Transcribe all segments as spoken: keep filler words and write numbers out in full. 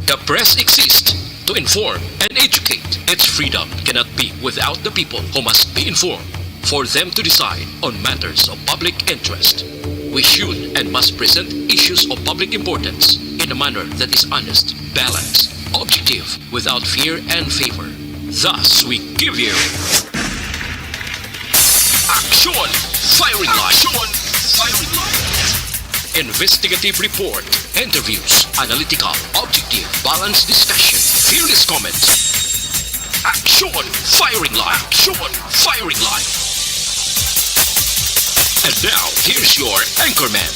The press exists to inform and educate. Its freedom cannot be without the people who must be informed for them to decide on matters of public interest. We should and must present issues of public importance in a manner that is honest, balanced, objective, without fear and favor. Thus, we give you Action Firing Line. Action Firing Line. Investigative report, interviews, analytical, objective, balanced discussion, fearless comments. Action Firing Line. Action Firing Line. And now, here's your anchorman.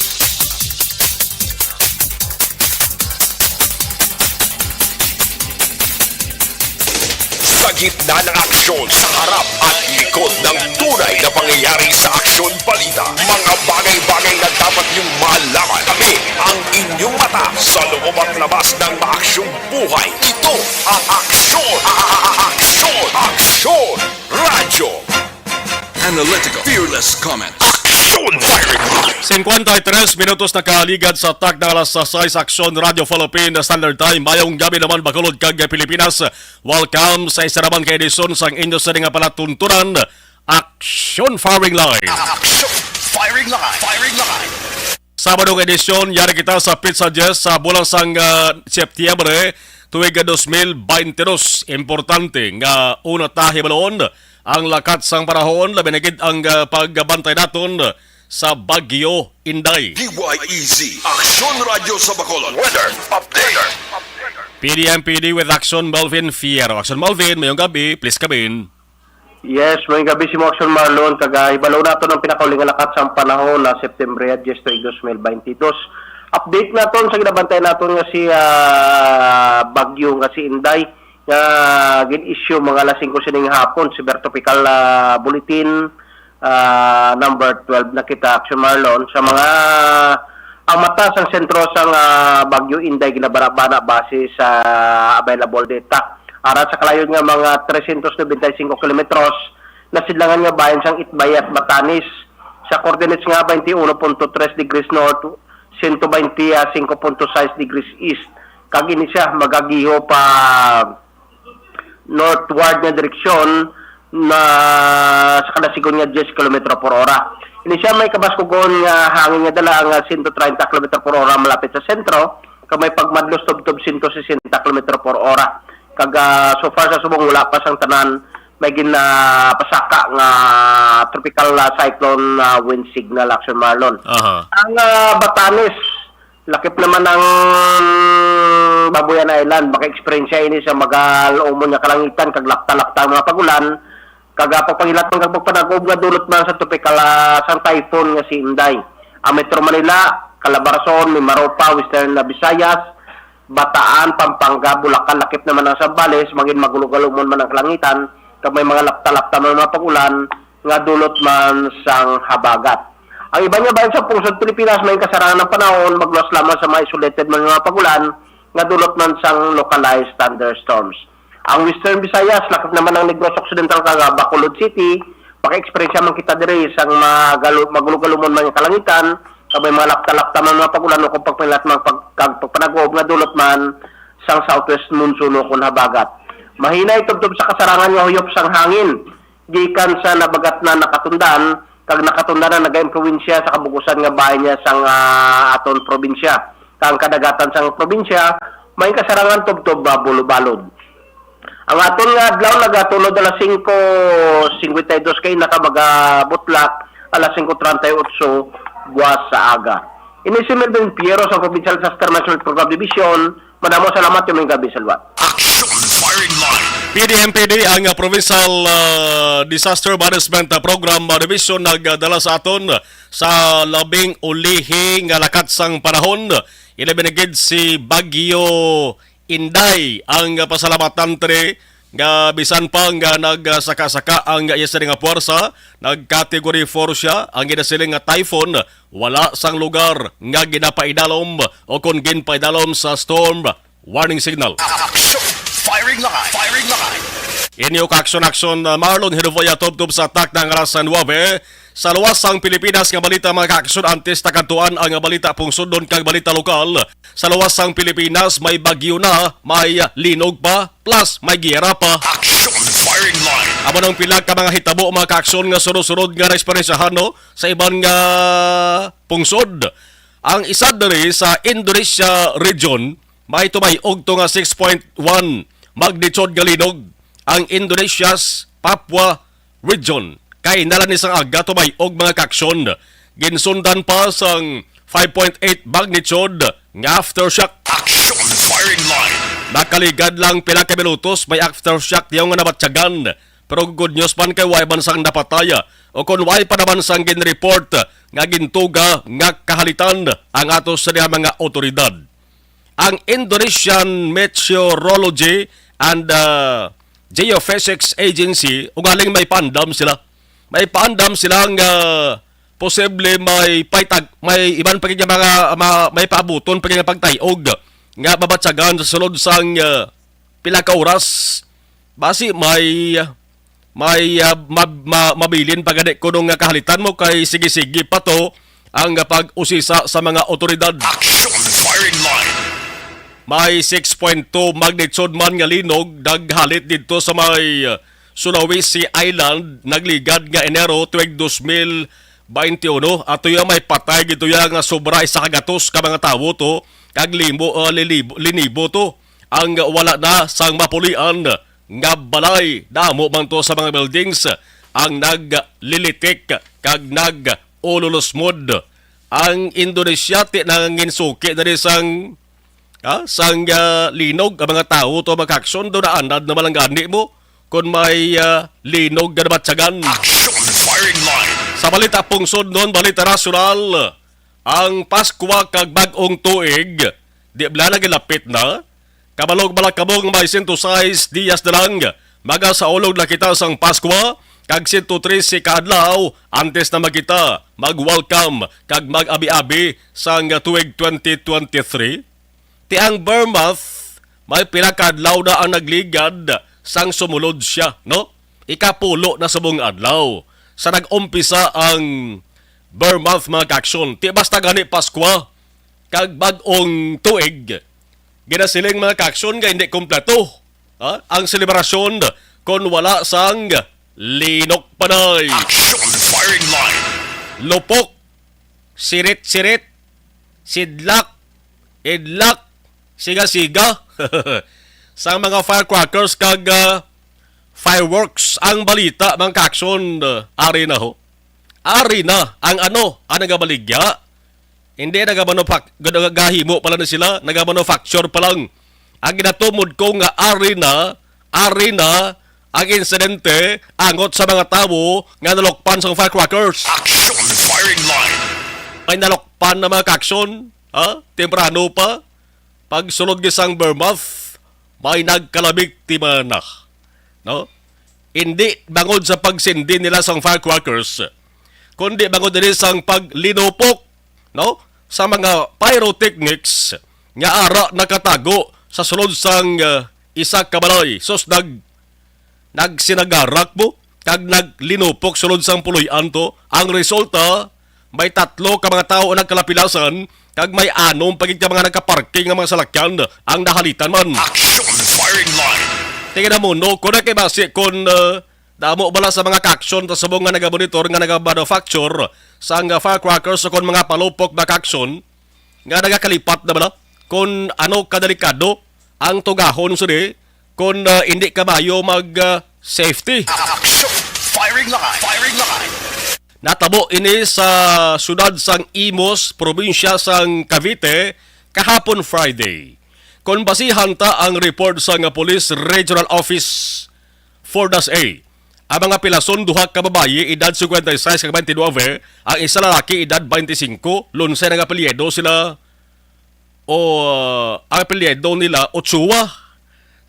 Sa gitna ng aksyon, sa harap at likod ng tunay na pangyayari sa aksyon balita, mga bagay-bagay na dapat niyong malaman. Kami ang inyong mata sa loob at labas ng maaksyong buhay. Ito ang Aksyon, a- a- a- Aksyon, Aksyon Radio. Analytical, fearless comment. Aksyon Firing Line. Singkwenta y tres minutos nakaligad sa takna alas sais, Aksyon Radio Philippine Standard Time. Mayong gabi naman, Bacolod kag Pilipinas. Welcome sa isa naman ka edisyon sang inyo sini nga palatuntunan, Aksyon Firing Line. Action Firing Line. Firing Line. Sabado nga edisyon, yari kita sa Pizza Jess sa bulan sang, ah, Setyembre, tuig nga dos mil baynte dos. Importante nga una ta hibaluon ang lakat sang panahon, labi na gid ang, ah, pagbantay naton sa Bagyo Inday. D Y E Z, Aksyon Radio sa Bacolod. Weather update. P D M P D with Action Melvin Fierro. Action Melvin, mayong gabi. Please come in. Yes, may gabi si mo, Action Marlon. Kag, ah, hibalo naton ang pinakauli nga lakat sang panahon na September diyes, tuig dos mil baynte dos. Update naton sa ginabantay naton nga si, ah, bagyo nga si Inday, nga gin-issue mga alas singko sining hapon, severe tropical, ah, bulletin, ah, number twelve na kita, Action Marlon, sa mga, ang mata sang sentro sang, ah, Bagyo Inday ginabana-bana base sa available data. Ara sa kalayon nga mga trescientos noventa y cinco kilometros, nasidlangan nga bahin sang Itbay at Batanes, sa coordinates nga twenty-one point three degrees north, siyento twenty, ah, singko punto sais degrees east. Kag ini siya magagiho pa northward nga direksyon na sa kada sigon nga diyes kilometro por ora. Ini siya may kabaskugon nga hangin nga dala nga siyento treinta kilometro por ora malapit sa sentro, kag may pagmadlos tubtob siyento sesenta kilometro por ora. Kag, ah, so far sa subong, wala pa sang tanan may ginapasaka nga tropical, ah, cyclone, ah, wind signal, Action Marlon. Aha. Ang, ah, Batanes, lakip naman ang Babuyan Island. Maka-eksperyensya ini sa magaluomon nga kalangitan kag lapta-lapta ang mga pag-ulan, kag, ah, pagpanghilat man kag pagpanag-ob nga dulot man sa tropical, ah, sang typhoon nga si Inday. Ang Metro Manila, Calabarzon, Mimaropa, Western Visayas, Bataan, Pampanga, Bulacan, lakip naman ang Zambales, magin magulo-galumon man ang kalangitan, kag may mga lapta-lapta man mga pag-ulan nga dulot man sang habagat. Ang iban nga bahin sa pungsod Pilipinas, may kasarangan ang panahon, magluwas lamang sa mga isolated man nga mga pag-ulan nga dulot man sang localized thunderstorms. Ang Western Visayas, lakip naman ang Negros Occidental kag Bacolod City, maka-eksperyensya man kita diri sang magalu-, magulo-galumon man nga kalangitan, kag may mga lapta-lapta man mga pag-ulan o kung pagpanghilat man pag-, kag pagpanag-ob nga dulot man sang southwest monsoon o kon habagat. Mahinay tubtob sa kasarangan nga huyop sang hangin gikan sa nabagat na nakatundan, kag nakatundan na nagaimpluwensya sa kabug-usan nga bahin niya sang, ah, aton probinsya. Kag ang kadagatan sang probinsya may kasarangan tubtob, ah, bulobalod. Ang aton nga adlaw nagatulod alas singko singkwenta y dos kay nakabaga butlak alas singko treinta y ocho buwas sa aga. Ini si Melvin Piero sa Provincial Disaster Management Program Division. Madamo salamat, yung gabi sa luwat. Action Firing Line. P D M P D ang, ah, Provincial, ah, Disaster Management, ah, Program, ah, Division nagdala sa aton sa labing ulihi nga lakat sang panahon. Ilabi na gid si Bagyo Inday ang pasalamatan, tre, nga bisan pa nga nagsaka-saka ang iya sini nga puwersa, nag-category four siya, ang ginasiling nga typhoon, wala sang lugar nga ginapaidalom o kon ginpaidalom sa storm warning signal. Action! Firing line! Firing line! Inyo ka action-action, uh, Marlon Hiruvoya tubtob sa takna nga alas nuebe, Sa luwas sang Pilipinas nga balita, mga kaaksyon, antes ta kadtuan ang balita pungsod kag balita lokal. Sa luwas sang Pilipinas, may bagyo na, may linog pa, plus may giyera pa. Action firing line. Amo nang pila ka mga hitabo, mga kaaksyon, nga sunod-sunod nga naeksperyensyahan, no, sa iban nga pungsod. Ang isa diri sa Indonesia region, may tumayog to nga six point one magnitude nga linog ang Indonesia's Papua region. Kay nala ni sang aga tumayog, mga kaaksyon. Ginsundan pa sang five point eight magnitude nga aftershock. Action firing line. Nakaligad lang pila ka minutos, may aftershock diyaw nga nabatyagan. Pero good news man kay way man sang napatay, o kon way pa naman sang ginreport nga gintuga nga kahalitan ang ato sa mga otoridad. Ang Indonesian Meteorology and, uh, Geophysics Agency, ugaling may paandam sila. May paandam sila nga posible may paitag, may iban pa gid nga mga, ma-, may paabuton pa gid nga pagtayog nga mabatyagan sa sulod sang, uh, pila ka oras. Basi may, may, ah, mab-, ma-, mabilin pa gani kuno nga kahalitan mo, kay sige-sige pa to ang pag-usisa sa mga otoridad. Action firing line. May six point two magnitude man nga linog naghalit didto sa may, ah, Sulawesi Island, nagligad nga Enero tuig dos mil baynte uno. Ato ya may patay gid to ya nga sobra isa ka gatos ka mga tawo to, kag limo, ah, lilibo-, linibo to ang wala na sang mapulian nga balay. Damo man to sa mga buildings ang naglilitik kag nag-ululusmod. Ang Indonesia ti nanginsuki na di sang, ah, sang, ah, linog ang mga tawo to, mga kaaksyon. Do naanad na malanggani mo kon may, ah, linog nga nabatyagan. Action firing line. Sa balita pungsod nun, balita nasyonal, ang Paskwa kag Bag-ong Tuig, di bala nagilapit na? Kabalo bala kamo nga may sento sais diyas na lang, magasaulog na kita sang Paskwa, kag sento trese ka adlaw antes na magkita, mag-welcome, kag mag-abi-abi sang tuig twenty twenty-three? Ti ang Bar Month, may pila ka adlaw na ang nagligad sang sumulod siya, no? Ikapulo na subong adlaw sa nag-umpisa ang Bar Month, mga kaaksyon. Ti basta gani Paskwa kag Bag-ong Tuig, ginasiling, mga kaaksyon, nga hindi kompleto, ha, ang selebrasyon kon wala sang linok panay. Action firing line. Lupok, sirit-sirit, sidlak, idlak, siga-siga sang mga firecrackers kag, ah, fireworks. Ang balita, mga kaaksyon, ah, ari na ho. Ari na ang ano, ang nagabaligya. Hindi nagamanufak-, gahimo pa lang na sila, nagamanufacture pa lang. Ang ginatumod ko nga ari na, ari na ang insidente angot sa mga tawo nga nalukpan sang firecrackers. Action firing line. Ay nalukpan na, mga kaaksyon, ha? Temprano pa, pagsulod gid sang Bar Month, may nagkalabiktima na, no? Hindi bangod sa pagsindi nila sang firecrackers, kundi bangod diri sang paglinupok, no, sa mga pyrotechnics nga ara nakatago sa sulod sang, ah, isa ka balay. Sus, nag-, nagsinagarak mo kag naglinupok sulod sang puloy-an to. Ang resulta, may tatlo ka mga tawo ang nagkalapilasan, kag may anom pa gid ka mga nagkaparking nga mga salakyan ang nahalitan man. Action firing line. Tingnan mo, no, kung na kay basi, kung, uh, damo bala sa mga kaaksyon ta subong nga nagamonitor, nga nagamanufacture sang, uh, firecrackers o kon mga palupok ba kaaksyon, nga nagakalipat na bala kung ano kadelikado ang tugahon sini kung, uh, hindi ka maayo mag, uh, safety. Action! Firing line! Firing line! Natabo ini sa siyudad sang Imus, probinsya sang Cavite, kahapon Friday. Kon basihan ta ang report sang Police Regional Office four dash A, ang mga pilason, duha ka babayi, edad cincuenta y seis kag twenty-nine, ang isa lalaki, edad twenty-cinco, lunsay nagapelyido sila o, uh, ang apelyido nila Ochoa.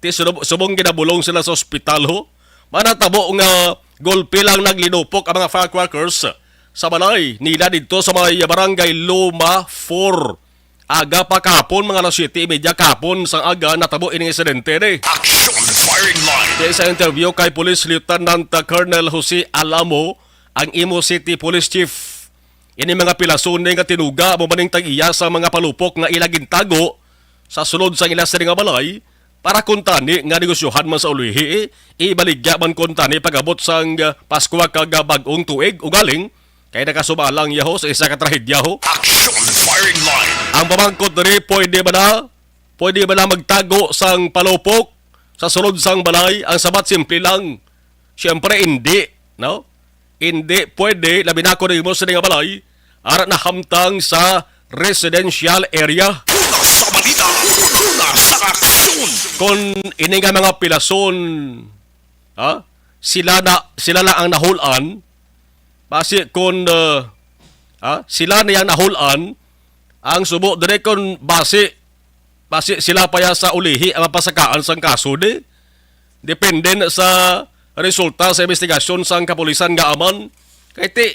Ti subong, subong ginabulong sila sa ospital, ho. Manatabo nga gulpi lang naglinupok ang mga firecrackers sa balay nila didto sa may Barangay Loma four. Aga pa kahapon, mga alas siyete y media kahapon sang aga, natabo ining insidente ni. Action firing line. Ti sa interview kay Police Lieutenant Colonel Jose Alamo, Ang Imus City Police Chief, ini mga pilason ni nga tinuga amo man ning tag-iya sa mga palupok nga ila gintago sa sulod sang ila sini nga balay, para kuntani nga negosyohan man sa ulihi, ibaligya man kuntani pag-abot sang, ah, Paskwa kag, ah, bag-ong tuig. Ugaling kay nakasubalang yaho sa isa ka trahedya ho. Action Firing Line. Ang pamangkot diri, pwede ba na? Pwede ba na magtago sang palupok sa sulod sang balay? Ang sabat simple lang. Siyempre, hindi, no? Hindi pwede, labi na kung imo sini nga balay ara nahamtang sa residential area. Una sa balita, una sa aksyon. Kung ini nga mga pilason, ha? Sila na, sila na ang nahulan. Basi kung, uh, ha? Sila na yang nahulan, ang subo dire kung basi, basi sila pa ya sa ulihi ang mapasakaan sang kaso di. Depende na sa resulta sa investigasyon sang kapulisan nga aman. Kay ti,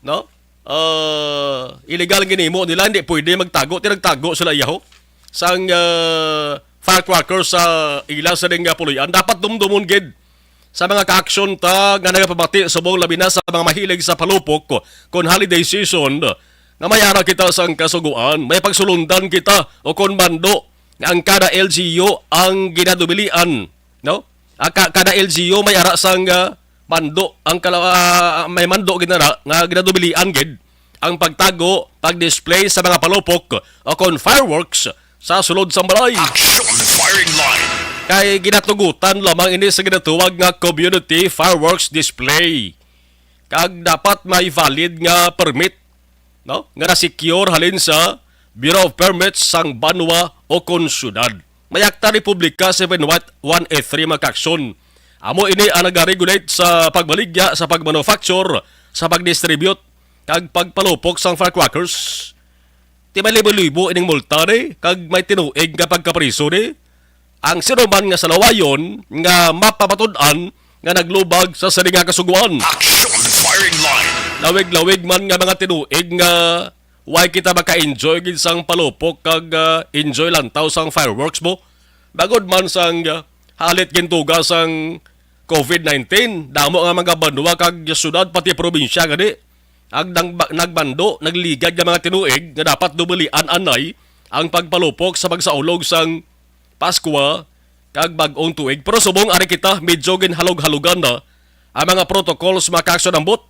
no? Ah, illegal ang ginimo nila, hindi pwede magtago. Ti nagtago sila iyaho sang, ah, firecracker sa ila sa ning, ah, puloy-an. Dapat dumdumon gid sa mga kaaksyon ta nga nagapamati subong labi na sa mga mahilig sa palupok kon holiday season nga may ara kita sang kasugoan, may pagsulundan kita o kon mando nga ang kada L G U ang ginadubilian, no? Ah, ka-, kada L G U may ara sang, ah, mando ang kala-, ah, may mando gid na nga ginadubilian gid ang pagtago, pag-display sa mga palupok o kon fireworks sa sulod sang balay. Action Firing Line. Kay ginatugutan lamang ini sa ginatuwag nga community fireworks display. Kag dapat may valid nga permit, no, nga na-secure halin sa Bureau of Permits sang banwa o kon syudad. May Akta Republika seven one eight three, mga kaaksyon. Amo ini ang nagaregulate sa pagbaligya, sa pagmanufacture, sa pagdistribute, kag pagpalupok sang firecrackers. Ti may libo-libo ining multa ni, kag may tinuig nga pagkapriso ni. Ang sino man nga salawayon nga mapamatud-an nga naglubag sa sini nga kasugoan. Action Firing Line. Lawig-lawig man nga mga tinuig nga way kita maka-enjoy gid sang palupok kag, ah, enjoy lantaw sang fireworks mo. Bangod man sang, ah, halit gintuga sang covid nineteen, damo nga mga banwa kag syudad pati probinsya gani ang nagba-, nagbando, nagligad nga mga tinuig nga dapat dubilian anay ang pagpalupok sa pagsaulog sang Paskwa kag Bag-ong Tuig. Pero subong ari kita, medyo ginhalog-halogan na ang mga protocols, mga kaaksyon, ambot.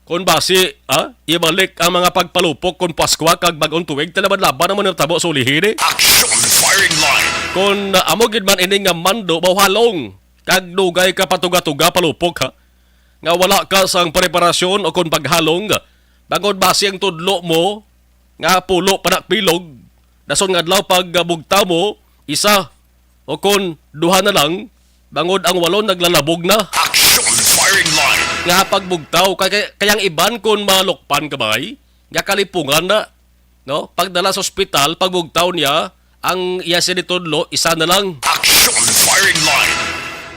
Kon basi, ah, ibalik ang mga pagpalupok kon Paskwa kag Bag-ong Tuig, talaban-laban naman ang tabo sa ulihi ni. Action Firing Line. Kon, ah, amo gid man ini nga mando, mawhalong kag dugay ka patuga-tuga palupok, ha, nga wala ka sang preparasyon o kon paghalong, bangod basi ang tudlo mo nga pulo pa na bilog, dason nga adlaw pag, ah, bugtaw mo, isa o kon duha na lang, bangod ang walon naglalabog na. Action Firing Line. Nga pagbugtaw, kay, kay, kay ang iban kon malukpan ka bay, nga kalipungan na, no? Pagdala sa ospital, pagbugtaw niya, ang iya sini tudlo, isa na lang. Action Firing Line.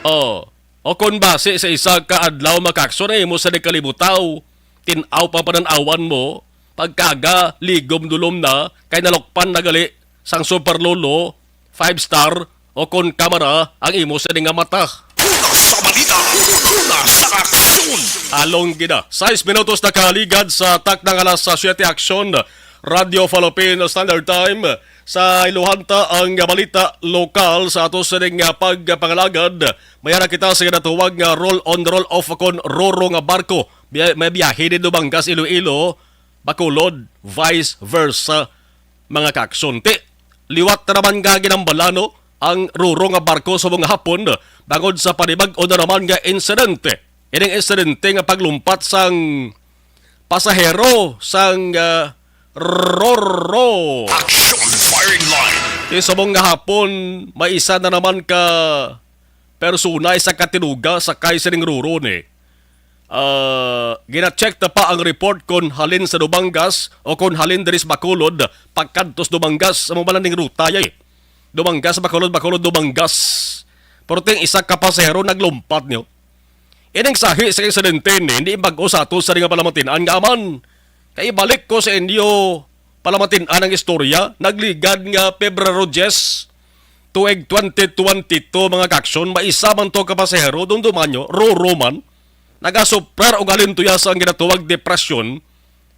Oh. O kon basi sa isa ka adlaw, mga kaaksyon, ay imo sa di kalibutaw, tin-aw pa panan-awan mo, pagkaga, ligom dulom na, kay nalukpan na gali sang Super Lolo, five star, o kon kamara ang imo sini nga mata. Una sa balita, una sa aksyon. Along gida, sais minutos na kaligad sa takna nga alas siyete, aksyon, Radyo Philippine Standard Time. Sa iluhanta ang balita lokal sa ato sining, ah, pagpangalagad, may ara kita sa ginatuwag nga roll on, roll off, kon roro nga barko. Biya-, may biyahe ni Dumangas, Iloilo, Bacolod, vice versa, mga kaaksyon. Ti, liwat na naman nga ginambala, no, ang roro nga barko sa mga hapon, bangod sa panibag-o na naman nga insidente. Ining insidente nga paglumpat sang pasahero sang, ah, roro. Action Firing Line. Ti subong nga hapon, may isa na naman ka persona, isa ka tinuga sakay sining roro ni. Ah, gina-check ta pa ang report kon halin sa Dumangas o kon halin diri sa Bacolod, pagkadtos Dumangas, amo ba lang ning ruta, yay? Dumangas, Bacolod, Bacolod, Dumangas. Pero ting isa ka pasahero naglumpat niyo. Ining sahi sa insidente ni, hindi bag-o sa ato sa nga palamatin-an nga aman. Kay ibalik ko sa inyo palamatin-an ang istorya, nagligad nga Pebrero diyes, tuig twenty twenty-two, mga kaaksyon, may isa man to ka pasahero, dumduman nyo, roro man. Nagasuprar og halin tuya sa ang ginatawag depresyon,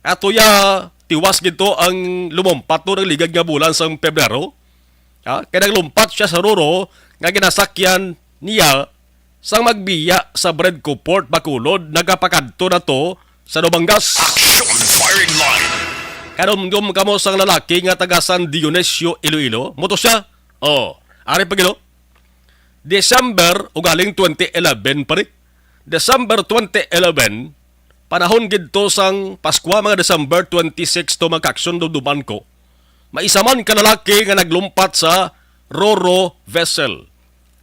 at tuya tiwas gito ang lumumpat, no, nagligad nga bulan sang Pebrero. Ha? Kay naglumpat siya sa Roro nga ginasakyan niya sang magbiya sa Bredco Port, Bacolod, nagapakadto na to sa Dumangas. Action firing line. Kanumdom kamo sang lalaki nga taga San Dionisio, Iloilo? Mo to siya? Oh, ari pa gid, oh. December, ugaling twenty eleven pa ni. December twenty eleven, panahon gid to sang Paskwa, mga December twenty-six to, mga kaaksyon, dumduman ko. May isa man ka lalaki nga naglumpat sa Roro vessel.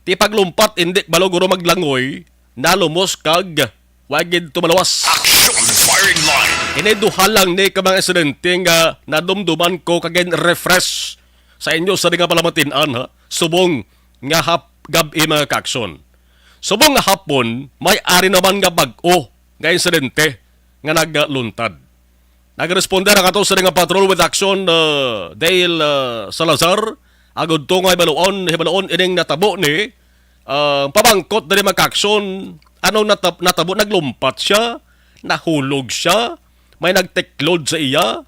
Ti paglumpat, indi balo guro maglangoy, nalumos kag wa gid to maluwas. Action firing line. Ini duha lang ni ka mga insidente nga nadumduman ko kag refresh sa inyo sa nga palamatin-an, ha, subong nga hap gab-i, mga kaaksyon. Subong nga hapon, may ari naman nga bag-o nga insidente nga nagluntad. Nagresponde ang ato sa nga patrol with action, uh, Dale, uh, Salazar, agud to nga hibaluon, hibaluon ining natabo ni, uh, pamangkot diri, mga kaaksyon, anong natab-, natabo, naglumpat siya, nahulog siya, may nagtiklod sa iya,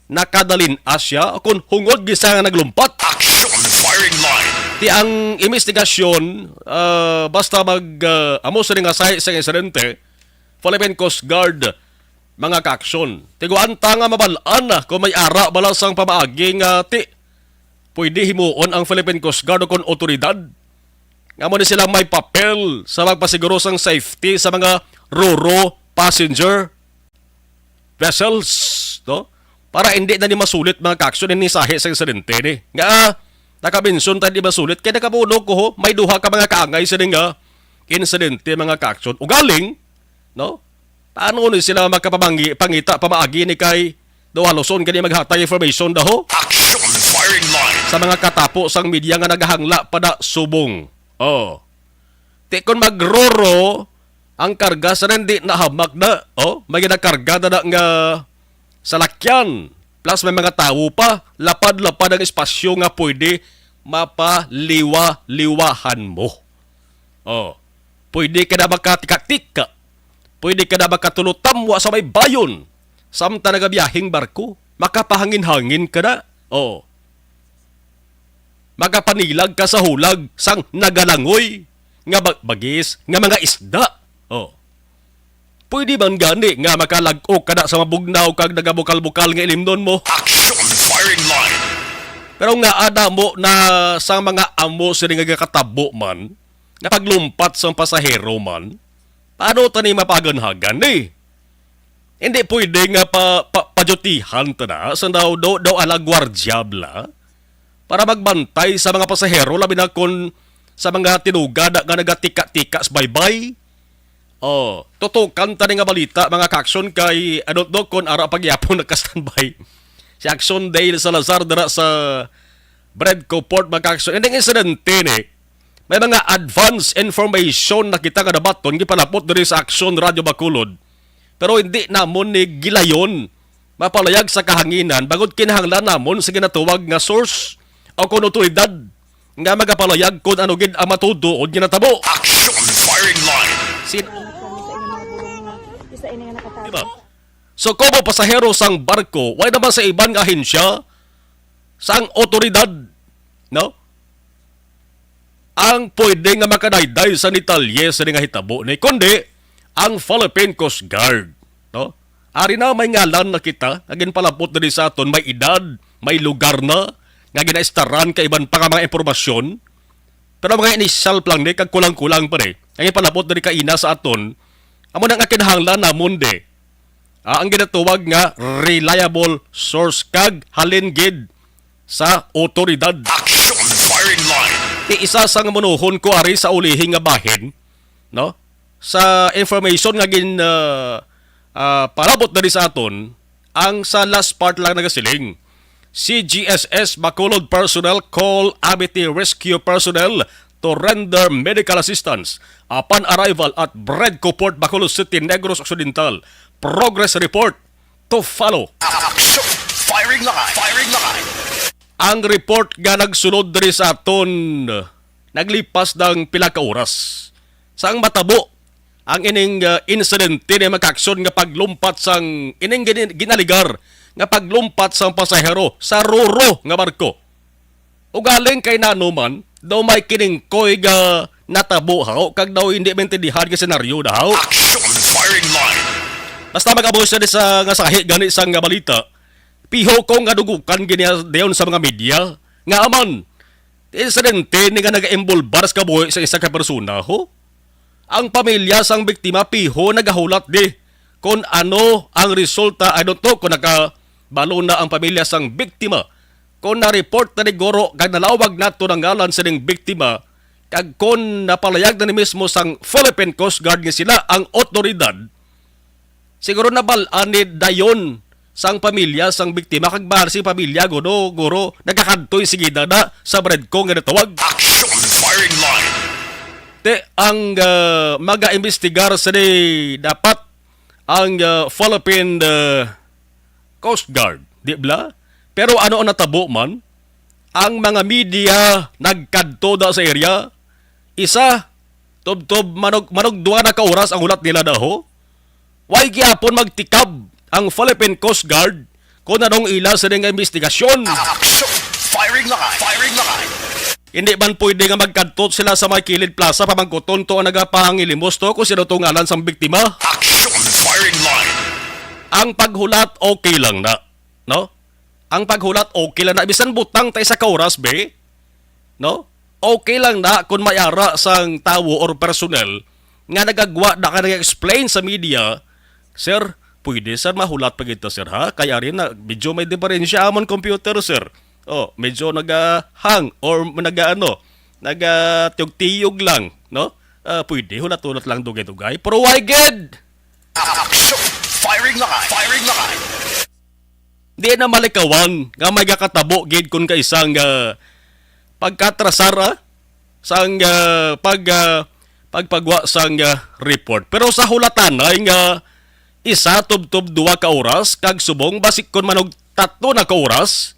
nakadalin-a siya, o kon hungod gisa nga naglumpat. Action firing line. Ti ang investigasyon, ah, basta mag, ah, amo sa nga sahi sa insidente, Philippine Coast Guard, mga kaaksyon. Tiguan ta nga mabal-an na kung may ara bala sang pamaagi nga ti pwede himuon ang Philippine Coast Guard o kon otoridad. Nga mo ni sila may papel sa magpasiguro sang safety sa mga Roro passenger vessels, no? Para hindi na ni masulit, mga kaaksyon, ini sahi sa insidente ni. Nga, ah, nakabensyon tayo di masulit. Kaya nakabuno ko, ho, may duha ka mga kaangay sa nga insidente, mga kaaksyon. Ugaling, no? Paano ni sila makapamangi-, pangita, pamaagi ni kay daw haluson gani maghatag information daw, ho? Action firing line. Sa mga katapo sang media nga nagahangla pa da subong. Oh. Ti kon magroro ang karga sa hindi nahamak na, oh, may ginakarga na, na nga salakyan. Plus may mga tawo pa, lapad-lapad ang espasyo nga pwede mapaliwa-liwahan mo. Oh, pwede ka na makatika-tika. Pwede ka na makatulotamwa sa may bayon. Samtang nagabiyahing barko, makapahangin-hangin ka na. Oh. Makapanilag ka sa hulag sang nagalangoy nga bag-, bagis nga mga isda. Oh. Pwede man gani nga makalag-ok ka na sa mabugnaw kag nagabukal-bukal nga ilimnon mo. Action firing line. Pero nga ada mo na sa mga amo sini nga gakatabo man, nga paglumpat sang pasahero man, paano tani mapaganhagan ni? Hindi pwede nga pa, pa, padyutihan ta na sa daw, daw, daw ala gwardiya bala para magbantay sa mga pasahero, labi na kon sa mga tinugad nga nagatika-tika sa baybay. Oh, tutukan ta ni nga balita, mga kaaksyon, kay ano to, kon ara pa gyapon naka-standby si Action Dale Salazar dira sa Bredco Port, mga kaaksyon. Ining insidente ni, may mga advance information na kita nga nabaton, gipalapot diri sa Action Radio Bacolod. Pero hindi namon ni gilayon mapalayag sa kahanginan, bangod kinahanglan namon sa ginatawag nga source o kon otoridad nga magapalayag kon ano gid ang matuod nga natabo. Action firing line. Sin- Isa ini nga nakatago. Diba? So, kung mo pasahero sang barko, way naman sa iban nga ahensya, sang otoridad, no? Ang pwede nga makadayday sa detalye sa nga hitabo ni, kundi ang Philippine Coast Guard, no? Ari na may ngalan na kita, nga ginpalapot diri sa aton, may edad, may lugar na, nga ginaistaran kay iban pa nga mga impormasyon. Pero mga initial pa lang ni, kag kulang-kulang pa ni. Ang ipalapot diri kaina sa aton, amo na nga kinahanglan namon di. Ah, ang ginatawag nga reliable source kag halin gid sa otoridad. Action firing line. Ti isa sa nga munuhon ko ari sa ulihi nga bahin, no? Sa information nga gin, ah, ah, palabot diri sa aton, ang sa last part lang nagasiling, C G S S Bacolod personnel call Amity Rescue personnel to render medical assistance upon arrival at Bredco Port, Bacolod City, Negros Occidental. Progress report to follow. Action! Firing line! Firing line! Ang report nga nagsulod diri sa aton, naglipas ng pila ka oras. Sa ang matabo, ang ining, ah, insidente ni mga kaaksyon nga paglumpat sang ining gini-, ginaligar nga paglumpat sang pasahero sa roro nga barko. Ugaling kay nano man, daw may kiningkoy nga natabo, haw, kag daw hindi maintindihan nga senaryo na, haw. Action firing line. Basta mag-amo siya di sa nga sahi gani sang nga balita, piho ko nga dugukan gini dayon sa mga media. Nga aman, insidente ni nga nag-imbulbar sa kabuhi sa isa ka persona, ho? Ang pamilya sang biktima piho nagahulat di kon ano ang resulta. I don't know kung nakabalo na ang pamilya sang biktima, kung na-report na ni guro kag nalawag nato ang ngalan sining biktima, kag kung napalayag na ni mismo sang Philippine Coast Guard nga sila ang otoridad. Siguro nabal-an ni dayon sang pamilya sang biktima, kag bahal sing pamilya, guro, guro, nagakadtoy sige na, na sa Bredco nga natawag. Action firing line. Te, ang, ah, mag-aimbestigar sa di dapat ang, ah, Philippine, ah, Coast Guard, di bla? Pero ano ang natabo man? Ang mga media nagkadto da sa area. Isa, tubtob manog, manog duha na ka oras ang hulat nila daho. Way gihapon magtikab ang Philippine Coast Guard kung anong ila sini nga investigasyon. Action! Firing line! Firing line! Hindi man pwede nga magkadto sila sa may kilid plaza, pamangkuton to ang nagapangilimos to kung sino to ngalan sang biktima. Action! Firing line! Ang paghulat, okay lang na, no? Ang paghulat, okay lang na. Bisan butang ta isa ka oras, be, no? Okay lang na kung may ara sang tawo or personnel nga nagagwa na ka nag-explain sa media, "Sir, pwede, sir, mahulat pa kita, sir, ha? Kay ari na, medyo may diferensya amon computer, sir. Oh, medyo naga-hang or naga-ano, nagatiyog-tiyog lang, no? Ah, pwede, hulat-hulat lang dugay-dugay." Pero why gid? Action! Firing line! Firing line! Di na malikawan nga may gakatabo gid kun kaisang, ah, pagkatrasar, ah, sang, ah, pag, ah, pagpagwa sang, ah, report. Pero sa hulatanay nga isa tubtob duha ka oras kag subong basik kon manog tatlo na ka oras,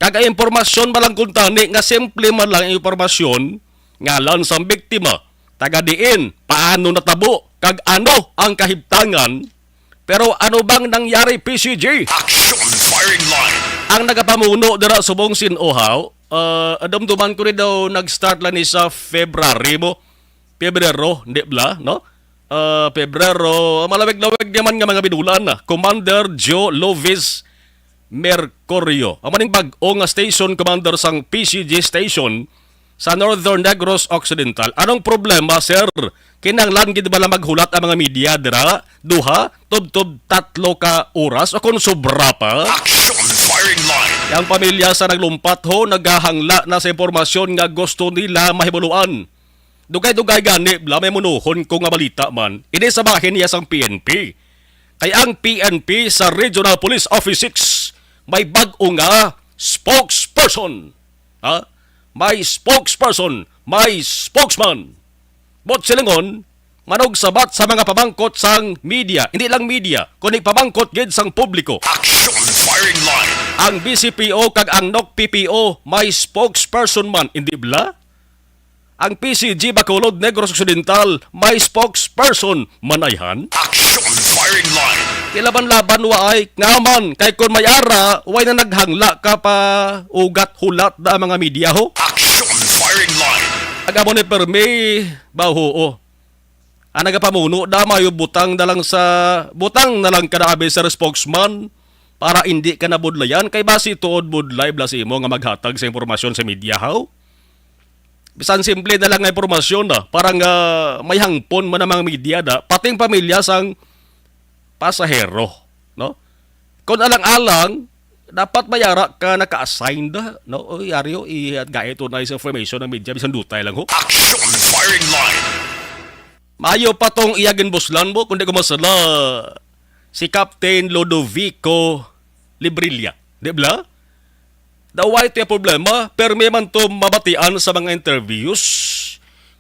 kag ang impormasyon man lang kuntani nga simple man lang ang impormasyon, ngalan sang biktima, taga diin, paano natabo, kag ano ang kahibtangan, pero ano bang nangyari, P C G? Action firing line. Ang nagapamuno dira subong sin-o, haw, ah, dumduman ko ni daw nag-start lang ni sa February mo. Pebrero, di bla, no? Ah, Pebrero, malawig-lawig naman nga mga binulan na. Commander Joe Lovis Mercurio, amo ning bag-o nga station commander sang P C G station sa Northern Negros Occidental. Anong problema, sir? Kinahanglan gid bala maghulat ang mga media dira duha, tubtob tatlo ka oras o kon sobra pa? Action firing line. Ang pamilya sa naglumpat ho nagahangla na sa impormasyon nga gusto nila mahibaluan. Dugay-dugay gani, bla, may munuhon ko nga balita man, ini sa bahin niya sang P N P. Kay ang P N P sa Regional Police Office six may bag-o nga spokesperson. Ha? May spokesperson, may spokesman. Buot silingon, manugsabat sa mga pamangkot sang media, hindi lang media, kundi pamangkot gid sang publiko. Action firing line. Ang B C P O kag ang N O C P P O may spokesperson man, hindi bla? Ang P C G Bacolod, Negros Occidental, may spokesperson man, ayhan? Action firing line. Kilaban-laban wa ay, nga man, kay kon may ara, way na naghangla ka pa ugat hulat na ang mga media, ho? Action firing line. Ang amo ni permi, ba, ho, oh. Ang nagapamuno da, mayo butang na lang sa, butang na lang ka na abi sa spokesman para hindi ka nabudlayan, kay basi tuod budlay bla sa imo nga maghatag sa impormasyon sa media, haw? Bisan simple na lang nga impormasyon na, parang, ah, may hangpon man ang mga media da, pating pamilya sang pasahero, no? Kung alang-alang, dapat may ara ka naka-assign da, no? Oy, aryo, i-, gait unay sa information ng media, bisan dutay lang, ho. Action firing line. Mayo pa tong iya ginbuslan mo, kung di ko masala, si Captain Lodovico Librilla. Di bla? Daw way to iya problema, permi man to mabatian sa mga interviews.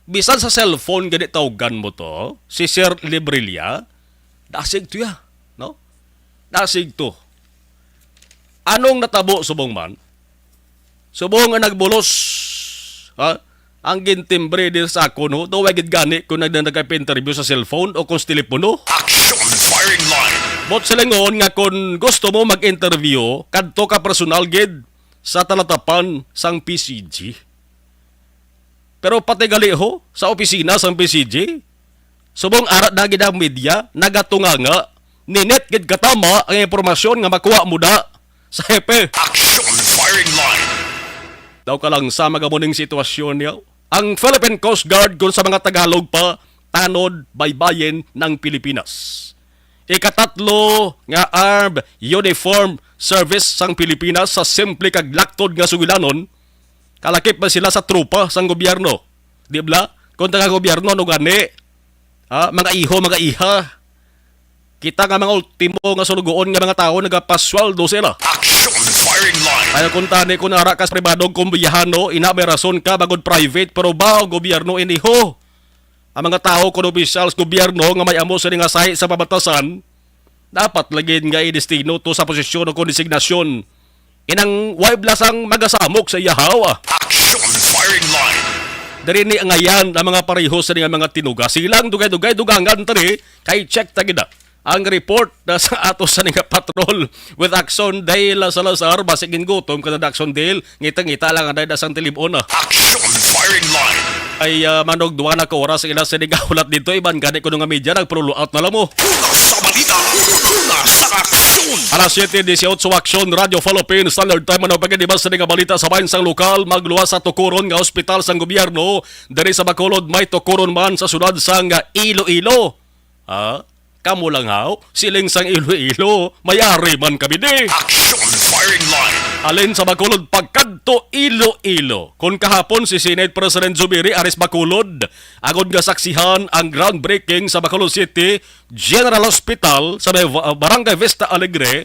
Bisan sa cellphone, gani tawgan mo to, si Sir Librilla, dasig to ya, no? Dasig to. Anong natabo subong man? Subong nga nagbulos, ha? Ang gintimbre din sa akon, ho, daw gid gani kung nag-, nagpa-interview sa cellphone o kung sa telepono. Action firing line. But silingon nga kung gusto mo mag-interview, kadto ka personal gid sa talatapan sang P C G. Pero pati gali, ho, sa opisina sang P C G, subong ara na gid ang media, nagatunganga, ninit gid katama ang impormasyon nga makuha mo da sa hepe. Action firing line. Daw ka lang sa magamuning sitwasyon niya. Ang Philippine Coast Guard, kung sa mga Tagalog pa, tanod baybayin ng Pilipinas. Ikatatlo nga armed uniform service sang Pilipinas sa simple kag laktod nga sugilanon, kalakip man sila sa tropa sang gobyerno. Di bala? Kung taga gobyerno, ano gani? Ha? Mga iho, mga iha. Kita nga mga ultimo nga sulugoon nga mga tawo, nagapasweldo sila. Action firing line. Kaya kung tani, kung ara ka sa pribadong kumbiyahano, ina may rason ka, bagod private, pero ba gobyerno iniho? Ang mga tawo kung opisyal sa gobyerno nga may amo sini nga sahi sa pamatasan, dapat lagi nga idestino to sa posisyon o kung designasyon. Inang way blasang magasamok sa iyahaw. Action firing line. Diri ni angayan ang mga pareho sa nga mga tinuga. Silang dugay-dugay dugangan tani kay check ta gid ang report na sa ato sa nga patrol with Action Dale Salazar. Basig gingutom ka na, Action Dale. Ngita-ngita lang ang dahil sang tilibon na. Action firing line. Ay, ah, manog duwa na ka oras ila sa nagahulat dito. Iban gani kuno nga media, nagpululoat na lang mo. Una sa balita, una sa aksyon. Alas siyete dieciocho, Action Radio Philippines Standard Time. Ano pagkadiba sa nga balita sa bayan sang lokal, magluwas sa tukuron nga ospital sang gobyerno diri sa Bacolod, may tukuron man sa syudad sang Iloilo. Ha? Kamo lang haw, siling sang Iloilo, may ari man kami di. Action firing line. Halin sa Bacolod pagkadto Iloilo. Kung kahapon si Senate President Zubiri aris Bacolod, agod nga saksihan ang groundbreaking sa Bacolod City General Hospital sa may, uh, Barangay Vista Alegre,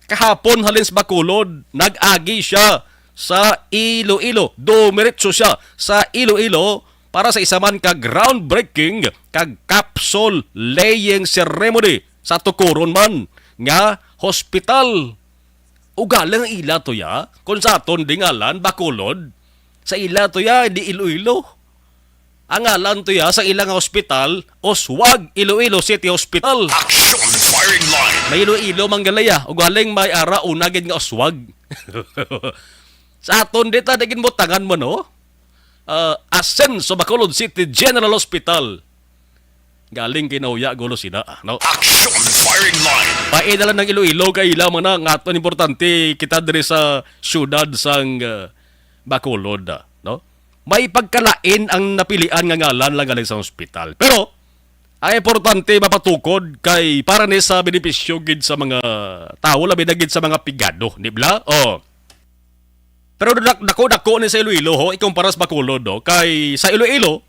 kahapon halin sa Bacolod, nag-agi siya sa Iloilo. Dumiretso siya sa Iloilo para sa isa man ka groundbreaking kag capsule laying ceremony sa tukuron man nga hospital. Ugaling ang ila to ya, kung sa aton di ngalan, Bacolod. Sa ila to ya, di Iloilo. Ang ngalan to ya sa ila nga hospital, Oswag Iloilo City Hospital. Action firing line. May Iloilo man gali ya, ugaling may ara una gid nga Oswag. Sa aton di ta, di gid mo tangan mo, no? Ah, Asenso, Bacolod City General Hospital. Galing kinahuya gulo sila, no? Action firing line. Paida lang ng Iloilo kay ila man na nga aton importante kita diri sa syudad sang, ah, Bacolod, ah, no? May pagkalain ang napilian nga ngalan lang galing sa ospital. Pero ang importante mapatukod kay para ni sa benepisyo gid sa mga tawo, labi na gid sa mga pigado, di ba? Oh. Pero dak-, dako-dako ni sa Iloilo, ho, ikumpara sa Bacolod, no? Kay sa Iloilo,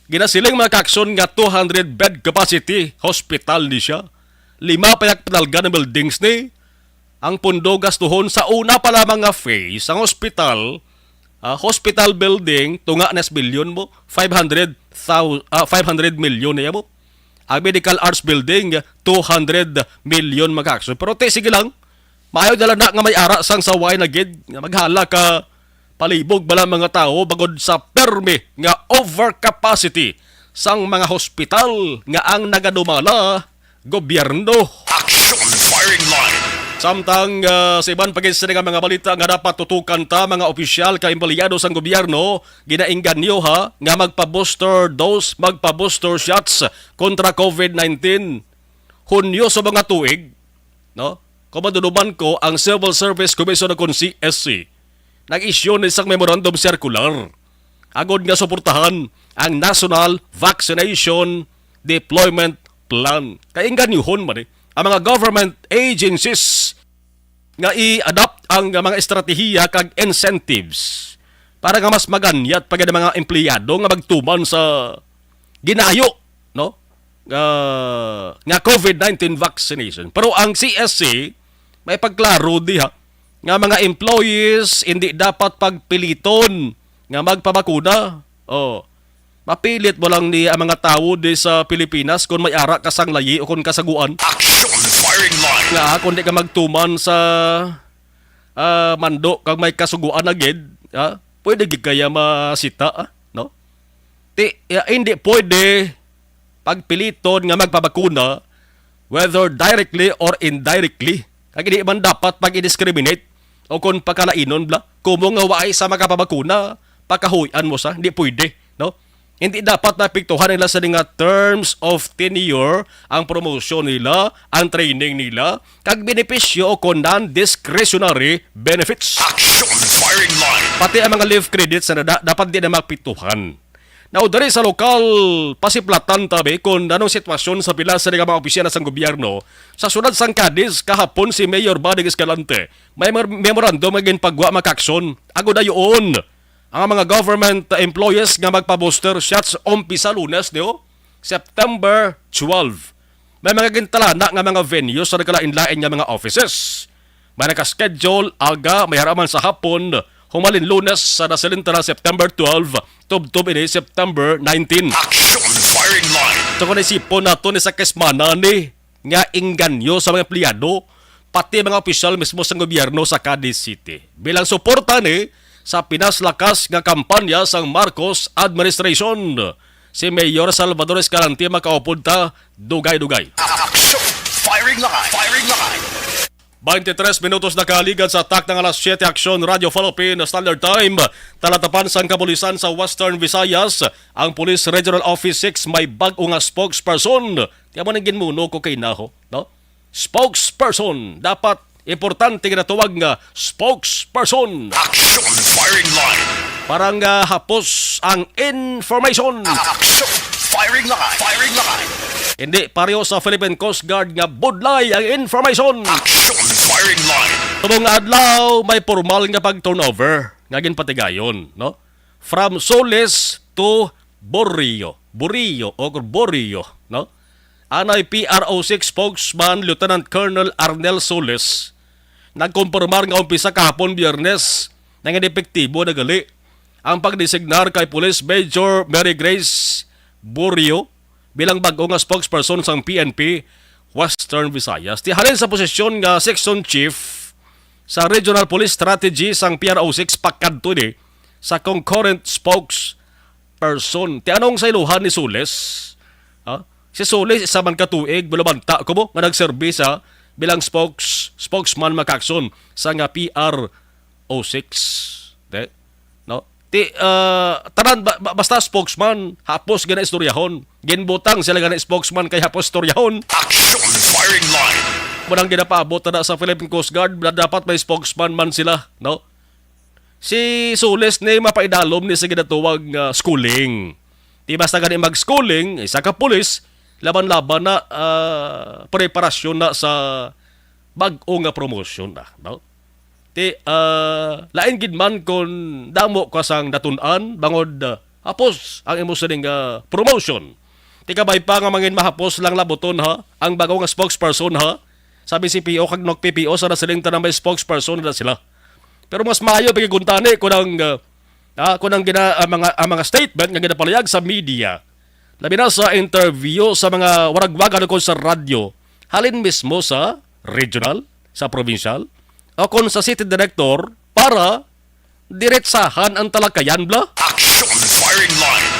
ginasiling mga kaaksyon nga two hundred bed capacity hospital ni siya. Lima pa yak patalgan ang buildings ni. Ang pundo gastuhon sa una pa lamang nga phase, ang hospital, ah, hospital building, tunga na sa bilyon mo, five hundred thou-, ah, five hundred million na mo. Ang medical arts building, two hundred million mga kaaksyon. Pero te, sige lang, maayo na lang na nga may ara sang saway na gid, nga maghala ka palibog bala mga tawo bagod sa permi nga overcapacity sang mga hospital nga ang nagadumala gobyerno. Action firing line. Samtang, ah, sa iban pa gid sini nga mga balita nga dapat tutukan ta, mga opisyal ka empleyado sang gobyerno, ginaengganyo ha nga magpa-booster dose, magpa-booster shots kontra covid nineteen. Hunyo sa mga tuig, no? Kung maduduman ko, ang Civil Service Commission o kon C S C nag-issue ni sang memorandum circular agod nga suportahan ang National Vaccination Deployment Plan. Kay ingganyuhon man, eh, ang mga government agencies nga i-adapt ang mga estratehiya kag incentives para nga mas maganyat pa gid ang mga empleyado nga magtuman sa ginayo, no? Nga, nga covid nineteen vaccination. Pero ang C S C may pagklaro diha nga mga employees hindi dapat pagpiliton nga magpabakuna. Oh. Mapilit mo lang ni ang mga tawo di sa Pilipinas kung may ara ka sang layi o kung kasaguan. Action firing line. Nga, kung di ka magtuman sa, ah, mando kag may kasuguan na gid, ah, pwede gid kaya masita, ah, no? Ti, ya, hindi pwede pagpiliton nga magpabakuna, whether directly or indirectly. Kag hindi man dapat pag-i-discriminate o kung pakalainon bla. Kumo nga waay sa makapabakuna, pakahuy-an mo sa, hindi pwede, no? Hindi dapat naapektuhan nila sa nga terms of tenure ang promosyon nila, ang training nila, kag benepisyo o kon non-discretionary benefits. Action firing line. Pati ang mga leave credits na da-, dapat di na maapektuhan. Now, diri sa lokal, pasiplatan tabi kung anong sitwasyon sa pila sa mga opisina sang gobyerno sa siyudad sang Cadiz kahapon si Mayor Buddy Escalante. May mer-, memorandum nga ginpagwa makaaksyon. Agod dayon, ang mga government employees nga magpa-booster shots umpisa Lunes, di ho? September twelve. May mga gintalana nga mga venue sa nagkalain-lain nga mga offices. May naka-schedule aga, may haraman sa hapon, humalin Lunes sa nasilin ta na September twelve, tubtob ini September nineteen. Action firing line. So kung naisipon nato ni sa kesmana ni nga inganyo sa mga empleyado, pati mga opisyal mismo sa gobyerno sa Cadiz City. Bilang suporta ni sa pinaslakas nga kampanya sang Marcos administration, si Mayor Salvador Escalante makaupod ta dugay-dugay. Action! Firing line! Firing line! Twenty-three minutos na kaligad sa takna nga alas siyete, Aksyon Radio Philippine Standard Time. Talatapan sang kapulisan sa Western Visayas, ang Police Regional Office six may bag-o nga spokesperson. Tiyan mo nang ginmuno ko kay naho, no? Spokesperson. Dapat importante nga natawag nga spokesperson. Action firing line. Para nga hapos ang information. Action firing line. Firing line. Hindi pareho sa Philippine Coast Guard nga budlay ang information. Action firing line. Subong nga adlaw, may formal nga pag-turnover nga ginpatigayon, no? From Solis to Borio. Borio o Borio, no? Anay P R O six spokesman Lieutenant Colonel Arnel Solis nagkumpirmar nga umpisa kahapon Biyernes na nga epektibo na gali ang pagdesignar kay Police Major Mary Grace Borio bilang bag-o nga spokesperson sang P N P Western Visayas. Ti halin sa posisyon nga Section Chief sa Regional Police Strategy sang P R O six pakadto ni sa concurrent spokesperson. Ti anong sa iluhan ni Solis? Ha? Si Solis isa man ka tuig, bulabanta ko mo, nga nagserbi sa bilang spokes-, spokesman makakson sa nga P R O six. Te? No? Ti, ah, tanan, ba-, ba-, basta spokesman, hapos gina istoryahon. Ginbutang sila gani spokesman kay hapos istoryahon. Action firing line. Munang ginapaabot na sa Philippine Coast Guard, na dapat may spokesman man sila, no? Si Solis ni mapaidalom ni sa ginatuwag nga schooling. Di basta gani mag-schooling, isa ka pulis, laban-laban na, ah, preparasyon na sa bag-o nga promotion na, no? Ti, ah, lain gid man kon damo ka sang natun-an, bangod, ah, hapos ang imo sining, ah, promotion. Ti kabay pa nga mangin mahapos lang labuton, ha, ang bag-o nga spokesperson, ha, sa B C P O kag N O C P P O sa nasiling ta na may spokesperson na sila. Pero mas maayo pa gid kuntani kung ang, ah, ah, kung ang gina-, ang mga, ang mga statement nga ginapalayag sa media, labi na sa interview sa mga waragwagan o sa radyo, halin mismo sa regional, sa provincial, o kung sa city director para diretsahan ang talakayan, bla? Action firing line.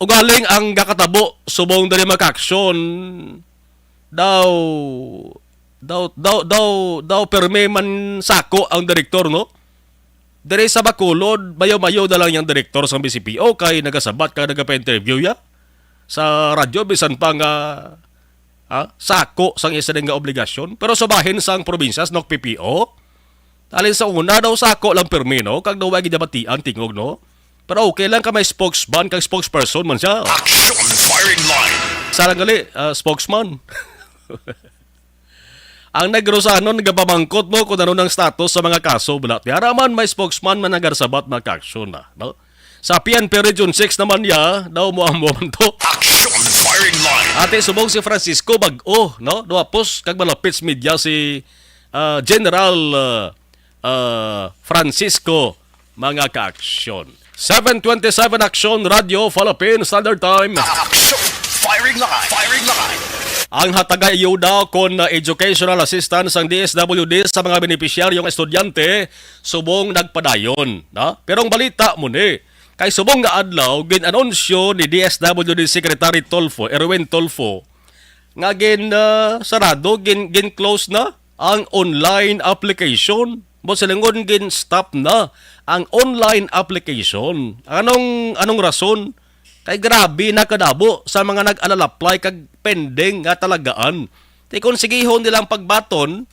Ugaling ang gakatabo subong diri makaaksyon, daw, daw, daw, daw, daw permi man sako ang direktor, no? Diri sa Bacolod, mayo-mayo na lang yang direktor sa B C P O kay nagasabat ka, nagapa-interview ya sa radyo, bisan pa nga, ah, sako sang isa nga obligasyon. Pero sa bahin sang probinsya, sa N O C P P O, halin sa una daw sako lang permi, no? Kag daw wa gid niya batian tingog, no? Pero okay lang ka may spokesman kag spokesperson man siya. Action firing line. Sa lang gali, ah, spokesman. Ang Negrosanon nagapamangkot mo kung ano nang status sa mga kaso, bala. Ti ara man may spokesman man nagasabat makaaksyon na, no? Sa P N P Region six naman niya, daw mo amo man to. Action firing line. Ate, subong si Francisco bag-o, no? Duwapos kag malapit sa media si, ah, General, ah, ah, Francisco, mga kaaksyon. Seven twenty-seven Action Radio Philippine Standard Time. Action! Firing line! Firing line! Ang hatagay ayuda kon educational assistance sang D S W D sa mga benepisyaryong estudyante subong nagpadayon, na? Pero ang balita mo ni, Kay subong nga adlaw, gin-anunsyo ni D S W D Secretary Tulfo, Erwin Tulfo, nga gin, ah, sarado, gin, gin-close na ang online application. Buot silingon, gin-stop na ang online application. Anong, anong rason? Kay grabe na kadamo sa mga nag-apply kag pending nga talagaan. Ti kon sigihon nilang pagbaton,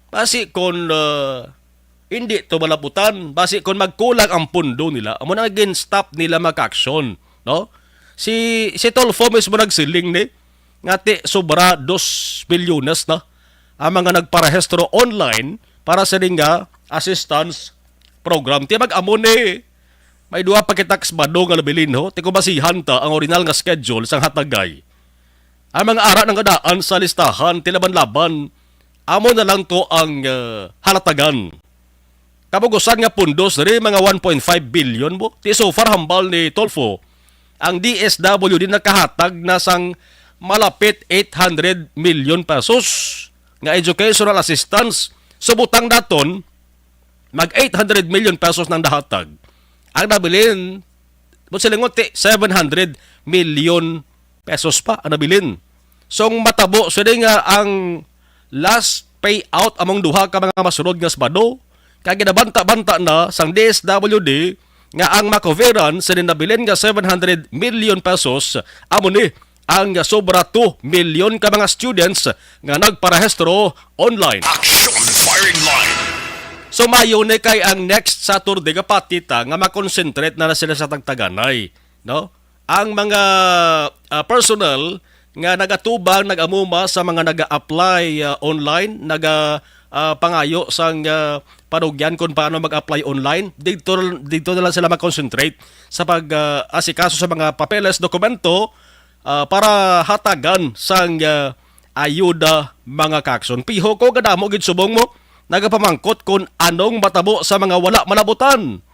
basi kon, ah, hindi to malaputan, basi kon magkulang ang pundo nila, amo na nga gin-stop nila mag-action, no? Si, si Tulfo mismo nagsiling ni, nga ti sobra dos milyones na ang mga nagparehistro online para sa nga assistance program. Ti mag-amo ni, may duha pa kita ka Sabado nga nabilin, ho. Ti kung basihan ta ang original nga schedule sang hatagay, ang mga ara nga daan sa listahan, ti laban-laban, amo na lang to ang, ah, halatagan. Kabugusan nga pundos diri, mga one point five billion mo. Ti so far, hambal ni Tulfo, ang D S W D nakahatag na sang malapit eight hundred million pesos nga educational assistance. So, butang daton, mag eight hundred million pesos nang nahatag. Ang nabilin, buot silingon, ti seven hundred million pesos pa ang nabilin. So, ang matabo sini nga ang last payout among duha ka mga masunod nga Sabado, kay ginabanta-banta na sang D S W D nga ang makuveran sini nabilin nga seven hundred million pesos, amo ni ang sobra two million ka mga students nga nagparehistro online. Action Firing Line. So, maayo ni kay ang next Saturday, gapati ta nga makonsentrate na, na sila sa tagtaganay, no? Ang mga, ah, personnel nga nagatubang, nag-amuma sa mga naga-apply, ah, online, naga, ah, pangayo sang, ah, panugyan kung paano mag-apply online, dito, dito na lang sila mag-concentrate sa pag, ah, asikaso sa mga papeles, dokumento, ah, para hatagan sang, ah, ayuda, mga kakson. Piho ko, kadamo gid subong mo nagapamangkot kung anong matabo sa mga wala malabutan.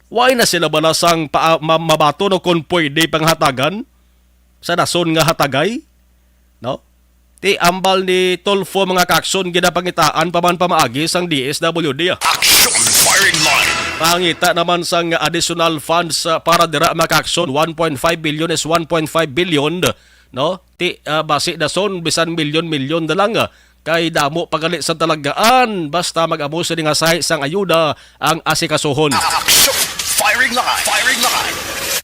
Wala na sila bala sang pa, ma, mabaton o kung pwede panghatagan sa dason nga hatagay, no? Ti ambal ni Tulfo, mga kakson, ginapangitaan pa man pamaagi sang D S W D. Action Firing Line. Pangita naman sang additional funds, ah, para dira, mga kakson, one point five billion is one point five billion, no? Ti, ah, basi dason bisan milyon-milyon na lang, ah, kay damo pa gali sa talagaan, basta mag-amo sini nga sahi sang ayuda ang asikasuhon. Action! Firing line! Firing line!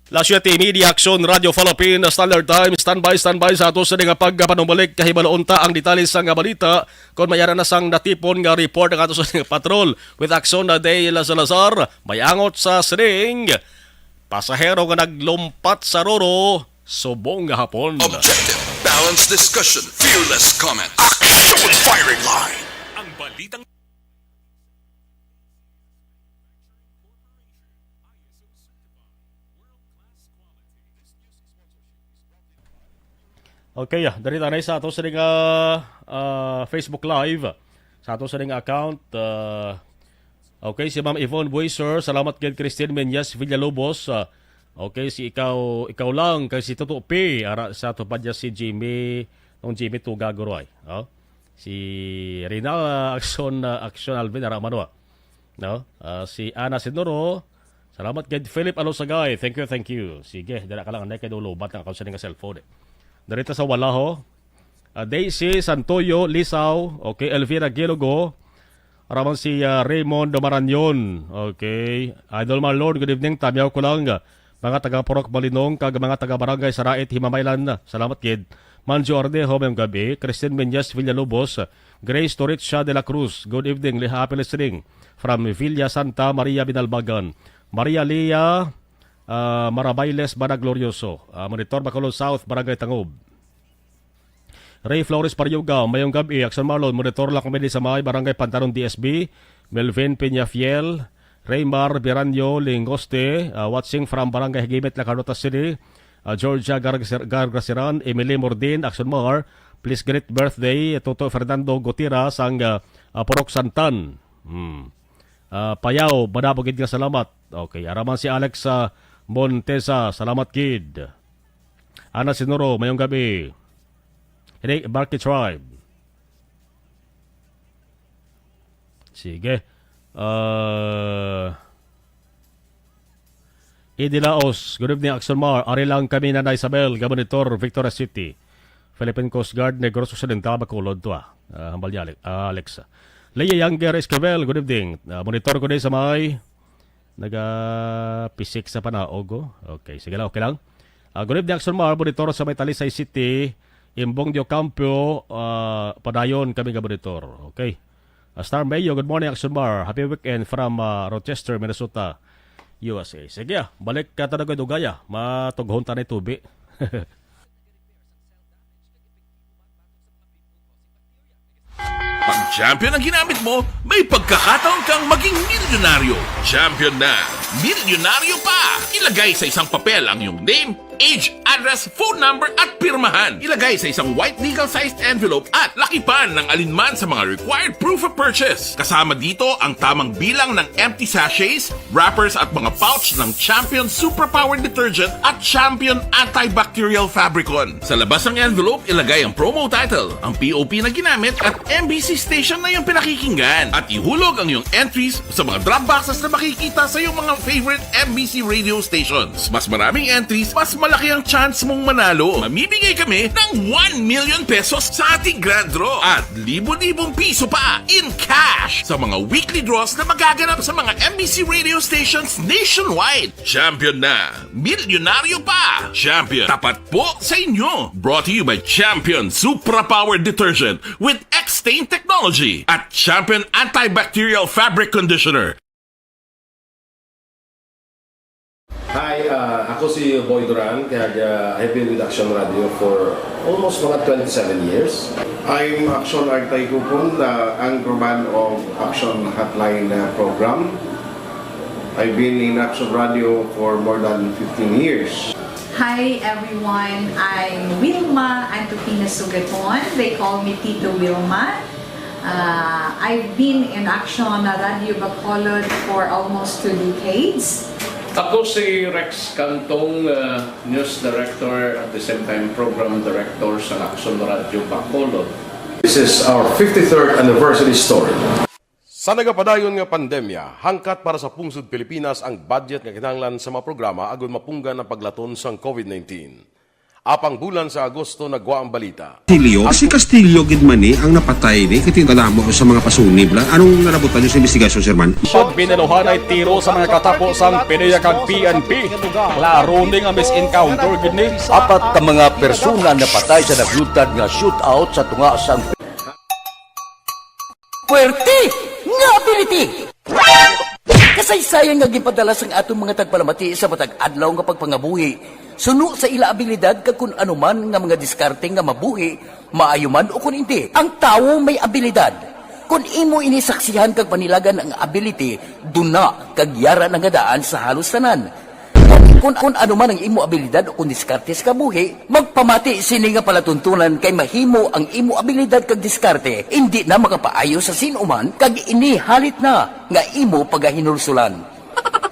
Las siete y media, Aksyon Radio Philippines Standard Time. Standby, standby sa ato sa nga pagpanumalik. Kahibaloon ta ang detalye sa nga balita. Kung may ara na sang natipon nga report ang ato sa nga patrol with Aksyon na Day La Salazar, may angot sa sining pasahero nga naglumpat sa Roro subong nga hapon. Objective, balanced discussion, fearless comment. Action Firing Line! Ang balitang Okay, ah, diri tanay sa ato sa nga, ah, Facebook Live, sa ato sa nga account, ah, okay, si Ma'am Yvonne Buiser, salamat gid. Christine Menyas Villalobos, ah, okay, si ikaw, ikaw lang, kay si Toto P, ara sa tupad niya si Jimmy, nung Jimmy Tuga, guro, ay, oh. Si Rina, ah, Action, ah, Action Alvin, ara man, wa. No? Ah, si Ana Sinuro, salamat kay Philip Alosagay. Thank you, thank you. Sige, dala ka lang, anay kay dulo, bat ang account sa nga cellphone, eh. Darita sa Walaho, ah, Daisy Santoyo Lisaw, okay, Elvira Gilogo, ara man si, ah, Raymond Marañon, okay. Idol Marlon, good evening. Tamyaw ko lang, ah, mga taga Purok Malinong kag mga taga Barangay Sarait, Himamaylan. Salamat gid. Manjo Ardejo, mayong gabi. Christine Menyas Villalobos, Grace Toricha de la Cruz, good evening. Li-, happy listening from Villa Santa Maria, Binalbagan. Maria Lea, ah, Marabailes, Bana Glorioso, ah, Monitor, Bacolod South, Barangay Tangob. Ray Flores Parioga, mayong gab-i, Action Marlon, monitor lang kami di sa may Barangay Pantanon, D S B. Melvin Peñafiel, Raymar Biranyo Lingoste, ah, watching from Barangay Higimit, La Carlota City. Ah, Georgia Gargaser-, Gargaseran, Emily Mordin, Action Mar, please greet birthday, Toto Fernando Gutira, sang, ah, ah, Purok Santan. Hmm. Ah, Payaw, madamo gid nga salamat. Okay, araman si Alex, ah, Montesa, salamat gid. Ana Sinuro, mayong gabi. Hey, Barky Tribe. Sige. Ah, Idi Laos, good evening, Action Mar. Ari lang kami, Nanay Isabel, ga monitor, Victoria City. Philippine Coast Guard, Negros Occidental, Bacolod to, ah. Ah, hambal niya, Ale-, ah, Alex. Leia Younger Esquivel, good evening. Ah, monitor ko din sa may naga-pisik sa panaog, oh. Okay, sige lang, okay lang. Ah, good evening, Action Mar. Monitor sa may Talisay City, Imbong de Ocampo, ah, padayon kami ga monitor. Okay. Ah, Star Mayo, good morning, Action Mar. Happy weekend from, ah, Rochester, Minnesota, U S A. Sige, ah, balik ka talaga, Dugaya. Matughon ta na tubi. Pag Champion ang ginamit mo, may pagkakataon kang maging milyonaryo. Champion na, milyonaryo pa! Ilagay sa isang papel ang iyong name, age, address, phone number, at pirmahan. Ilagay sa isang white legal-sized envelope at lakipan ng alinman sa mga required proof of purchase. Kasama dito ang tamang bilang ng empty sachets, wrappers at mga pouch ng Champion Superpower Detergent at Champion Antibacterial Fabricon. Sa labas ng envelope, ilagay ang promo title, ang P O P na ginamit at M B C station na iyong pinakikinggan. At ihulog ang iyong entries sa mga drop boxes na makikita sa iyong mga favorite M B C radio stations. Mas maraming entries, mas malaki ang chance mong manalo. Mamimigay kami ng one million pesos sa ating grand draw at libo-libong piso pa in cash sa mga weekly draws na magaganap sa mga M B C radio stations nationwide. Champion na! Milyonaryo pa! Champion, tapat po sa inyo! Brought to you by Champion Supra Power Detergent with X-Stain Technology at Champion Antibacterial Fabric Conditioner. Hi, ah, ako si Boy Duran, kag, ah, I've been with Action Radio for almost mga twenty-seven years. I'm Action Artay Kupon, the anchorman of Action Hotline, ah, program. I've been in Action Radio for more than fifteen years. Hi everyone, I'm Wilma Antupina Sugaton. They call me Tito Wilma. Uh, I've been in Action Radio Bacolod for almost two decades. Ako si Rex Cantong, uh, news director at the same time program director sa Action Radio Bacolod. This is our fifty-third anniversary story. Sa nagapadayon nga pandemya, hangkat para sa pungsod Pilipinas ang budget nga kinahanglan sa mga programa agud mapunggan ang paglaton sang COVID nineteen. Apang bulan sa Agosto nagwa ang balita. Castillo? Si Castillo gid man ni ang napatay ni, kay kadamo sa mga pasunib lang. Anong nalabutan niyo sa investigasyon, Sir Man? Pag binaluhan ay tiro sa mga katapo sang PDEA kag P N P. Klaro ni nga mis-encounter gid ni. Apat ka mga persona napatay sa naglutad nga shootout sa tunga sang Puwerte nga ability! Kasaysayan nga ginpadala sang aton mga tagpalamati sa matag adlaw nga pagpangabuhi, suno sa ila abilidad kag kun ano man nga mga diskarte nga mabuhi, maayo man o kun indi, ang tawo may abilidad. Kun imo ini saksihan kag panilagan ang ability, duna kag yara na nga daan sa halos tanan. Kun, kun ano man ang imo abilidad o kun diskarte sa kabuhi, magpamati sini nga palatuntunan kay mahimo ang imo abilidad kag diskarte indi na makapaayo sa sin-o man kag ini halit na nga imo pagahinulsulan.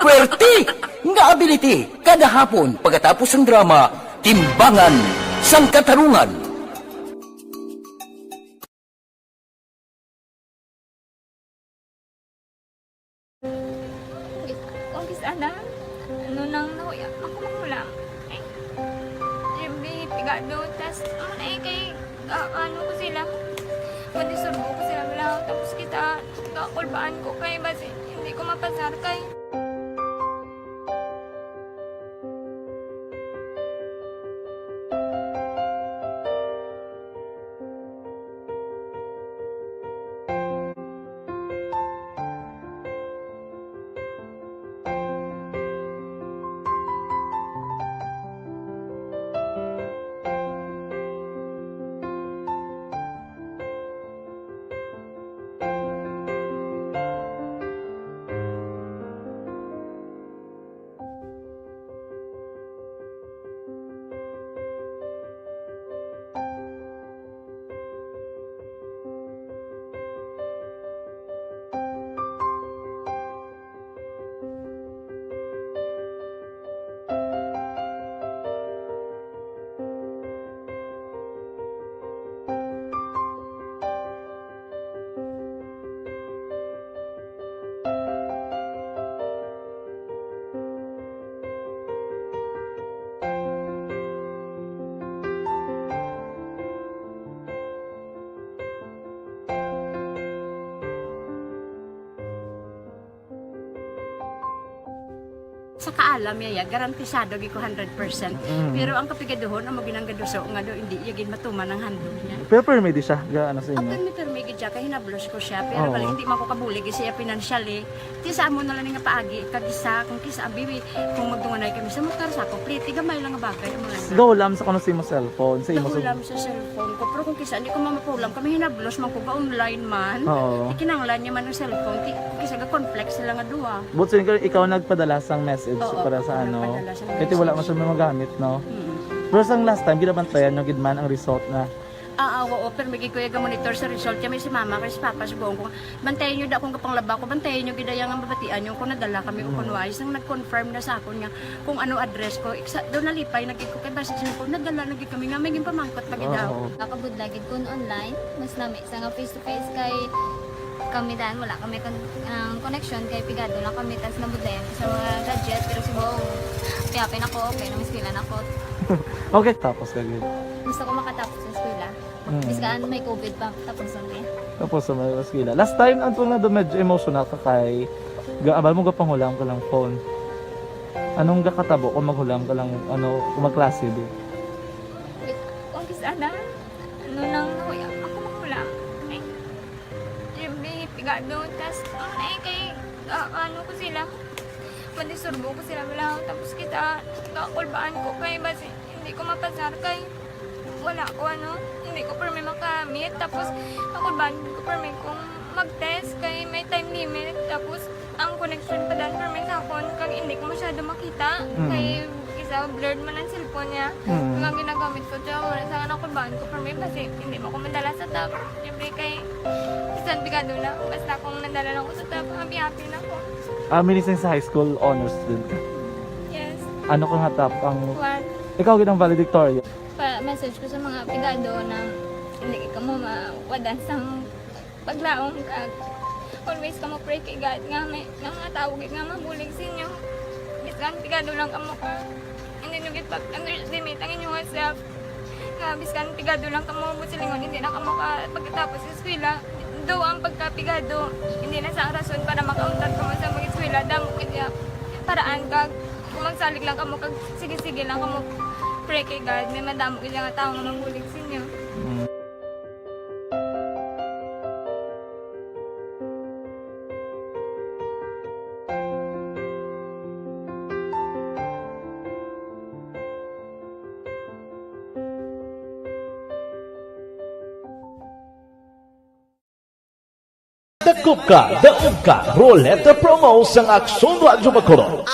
Puwerte nga ability kada hapon pagkatapos sang drama, Timbangan sang Katarungan. Kung kis-, kung kis-, ana, ano nang nahuya, ako magulang. Ay, Jimmy, pigado, tas, ano na eh, kay, ah, ano ko sila, madisturbo ko sila, wala, tapos kita, kakulbaan ko kay, basi, hindi ko mapasar kay. Kaalam niya, ya, garantisado gid ko hundred percent. Mm. Pero ang kapigaduhon, amo ginang gaduso nga do, hindi iya gid matuman ang handog niya. Pero permi di siya, ga-, ano sa inyo? Ang permi, permi gid siya, kay hinablos ko siya. Pero Oo. bali, hindi man ko kabulig siya financially. Ti sa amo na lang nga paagi, kag isa, kung kisa, bibi, kung magdunganay kami sa motor, sa ako, pliti, gamay lang nga bagay, amo lang. Gahulam sa kuno sa imo cellphone, sa imo Gahulam sa cellphone ko, pero kung kisa, hindi ko mamapulam, kami hinablos man ko, ga-online man. Oo. Ikinanglan niya man ang cellphone, ti, kisa ga-conflict sila nga duha. But so, ikaw, ikaw nagpadala sang message Oo, para sa ako ano? nagpadala sang Kaya ti wala message. man siya magamit, no? Mm. Pero sang last time, ginabantayan nyo gid man ang result na? Ah, ah, oo, pero may gikuya ga monitor sa result. Kaya may si mama, kay si papa, subuon ko. Bantayan nyo da kung kapanglaba ko, bantayan nyo gid ang mabatian nyo kung nadala kami o Mm. kung wais. Nang nag-confirm na sa akon nga kung ano address ko, iksa, doon nalipay na gid ko kay basta siya ko, nadala na gid kami nga may ginpamangkot pa gid Oo. daw. Nakabudla gid kun online, mas lami sa nga face to face kay kami dan wala kami kon-, ang connection kay pigado lang kami tas nabudlayan sa mga gadget pero subong piyapin ako okay na miskilan ako. Okay, tapos ka gid. Gusto ko makatapos sa eskwela. Mm. Biskan may covid pa tapos ang eh. Tapos sa mga eskwela. Last time, ang tunga do medyo emotional ka kay gaabal mo gapangulam ka lang phone. Anong gakatabo kung maghulam ka lang, ano, kung magklase di? Kung kisa na, ano lang, nahuya ako mahulam. Ay, siyempre, pigado. Tas, ang ay kay, ah, ano ko sila, madisturbo ko sila, wala. Tapos kita, kakulbaan ko kay basi, hindi ko mapasar kay wala ko, ano, hindi ko permi makamit. Tapos, kakulbaan ko permi kung mag-test kay may time limit. Tapos, ang connection pa dan permi sa akon, kag hindi ko masyado makita. Mm. Kay, isa, blurred man ang cellphone niya. Mm. Kaya ginagamit ko siya, wala sa akin, nakulbaan ko permi, basi hindi mo ko madala sa top. Siyempre, kay, bisan pigado na, basta kung nadala lang ko sa top, happy-happy na ko. Ah, minising sa high school honors student ka? Yes. Ano ka nga top ang One. Ikaw gid ang valedictorian? Pa-message ko sa mga pigado na hindi ka mo mawadan sa paglaom ka. Always ka mo pray kay God nga may nga mga tao gid nga mabulig sa inyo. Bisan pigado lang kamo ka. Hindi nyo gid pag-underestimate ang inyong self. Nga biskan pigado lang kamo, buot silingon, hindi na kamo ka pagkatapos sa eskwela. Do ang pagkapigado, hindi na sa rason para makauntat kamo sa mag-eskwela. Damo kaya paraan kag kung magsalig lang kamo kag sige-sige lang kamo pray kay God, may madamo gid nga tawo nga magbulig sa inyo. Mm. Dakop ka, daog ka, Roleta Promo sang Aksyon Radyo Bacolod.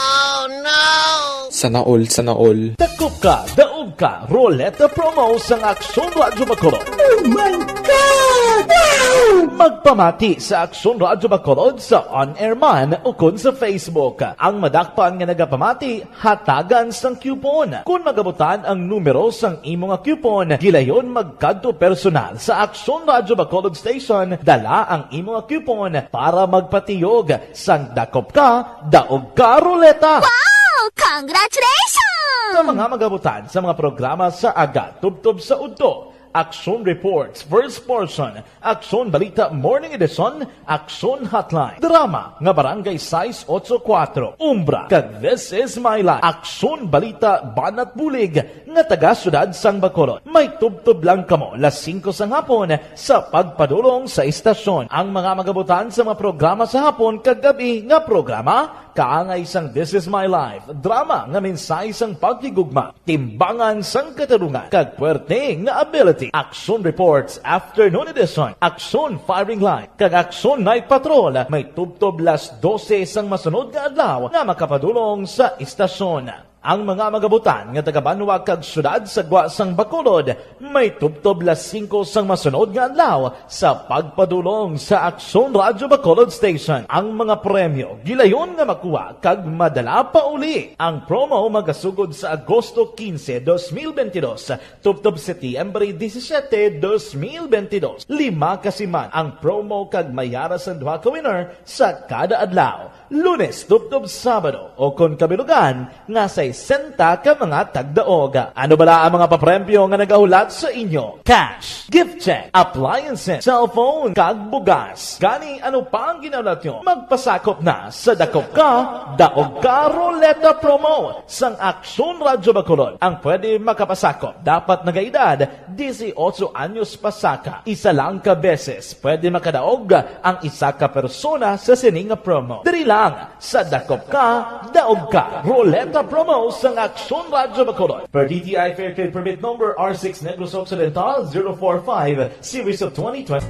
Sana all, sana all. Dakop ka, daog ka, Roleta Promo sang Aksyon Radyo Bacolod. Oh my God! Wow! Magpamati sa Aksyon Radyo Bacolod sa on-air man ukon sa Facebook. Ang madakpan nga nagapamati, hatagan sang coupon. Kon magabutan ang numero sang imo nga coupon, gilayon magkadto personal sa Aksyon Radyo Bacolod Station, dala ang imo nga coupon para magpatiyog sang dakop ka, daog ka ruleta. Wow! Congratulations! Sa mga magabutan sa mga programa sa aga tubtob sa udto, Aksyon Reports, first portion, Aksyon Balita Morning Edition, Aksyon Hotline, drama nga Barangay sais otso kuwatro, Umbra, kag This Is My Life, Aksyon Balita Banat Bulig nga taga Siyudad sang Bacolod. May tubtob lang kamo las singko sang hapon sa pagpadulong sa istasyon. Ang mga magabutan sa mga programa sa hapon kag gab-i nga programa, kaangay sang This Is My Life, drama nga mensahe sang paghigugma, timbangan sang katarungan, kag puwerte nga ability. Aksyon Reports, Afternoon Edition, Aksyon Firing Line, kag Aksyon Night Patrol may tubtob las dose sang masunod nga adlaw nga makapadulong sa istasyon. Ang mga magabutan nga taga-banwa kag siyudad sa gwa sang Bacolod may tubtob las singko sang masunod nga adlaw sa pagpadulong sa Aksyon Radyo Bacolod Station. Ang mga premyo gilayon nga makuha kag madala pauli. Ang promo magasugod sa Agosto quince, dos mil veintidós, tubtob Setyembre disisiete, dos mil veintidós. Lima ka siman ang promo kag may ara sang duha ka winner sa kada adlaw, Lunes tubtob Sabado, o kon kabilugan nga sa sesenta ka mga tagdaog. Ano bala ang mga papremyo nga nagahulat sa inyo? Cash, gift check, appliances, cellphone, kag bugas. Gani, ano pa ang ginahulat nyo? Magpasakop na sa Dakop Ka, Daog Ka Ruleta Promo sang Aksyon Radyo Bacolod. Ang pwede makapasakop dapat nagaedad disiotso anyos pasaka. Isa lang ka beses pwede makadaog ang isa ka persona sa sini nga promo. Diri lang sa Dakop Ka, Daog Ka Ruleta Promo sang Aksyon Radyo Bacolod. Per D T I Fair Trade Permit Number R six Negros Occidental zero four five, Series of twenty twenty.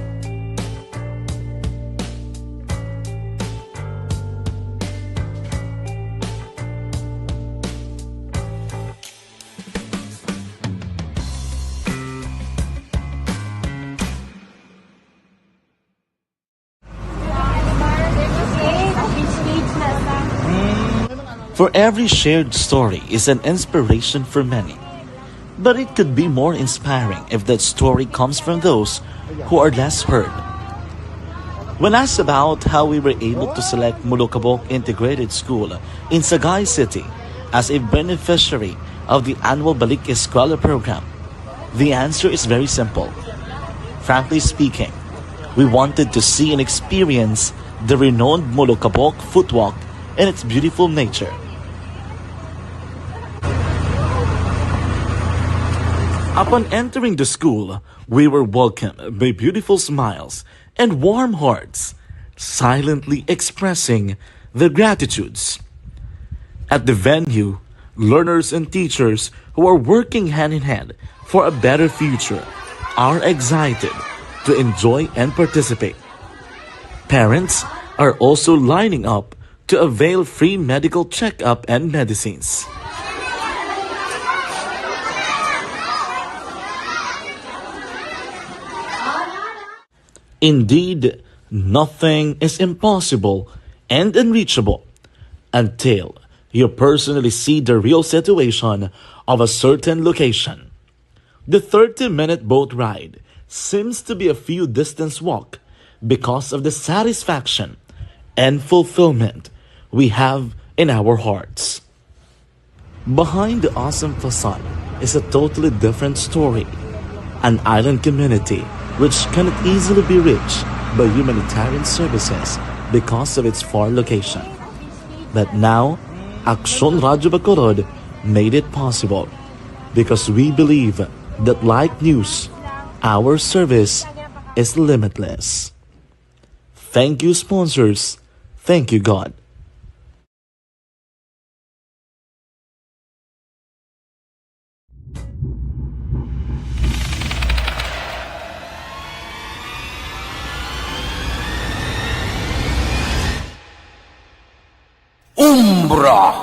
For every shared story is an inspiration for many. But it could be more inspiring if that story comes from those who are less heard. When asked about how we were able to select Molokabok Integrated School in Sagay City as a beneficiary of the annual Balik Eskwela program, the answer is very simple. Frankly speaking, we wanted to see and experience the renowned Molokabok footwalk and its beautiful nature. Upon entering the school, we were welcomed by beautiful smiles and warm hearts, silently expressing their gratitudes. At the venue, learners and teachers who are working hand in hand for a better future are excited to enjoy and participate. Parents are also lining up to avail free medical checkup and medicines. Indeed, nothing is impossible and unreachable until you personally see the real situation of a certain location. The thirty-minute boat ride seems to be a few distance walk because of the satisfaction and fulfillment we have in our hearts. Behind the awesome facade is a totally different story. An island community which cannot easily be reached by humanitarian services because of its far location. But now, Aksyon Radyo Bacolod made it possible because we believe that like news, our service is limitless. Thank you, sponsors. Thank you, God. Umbra.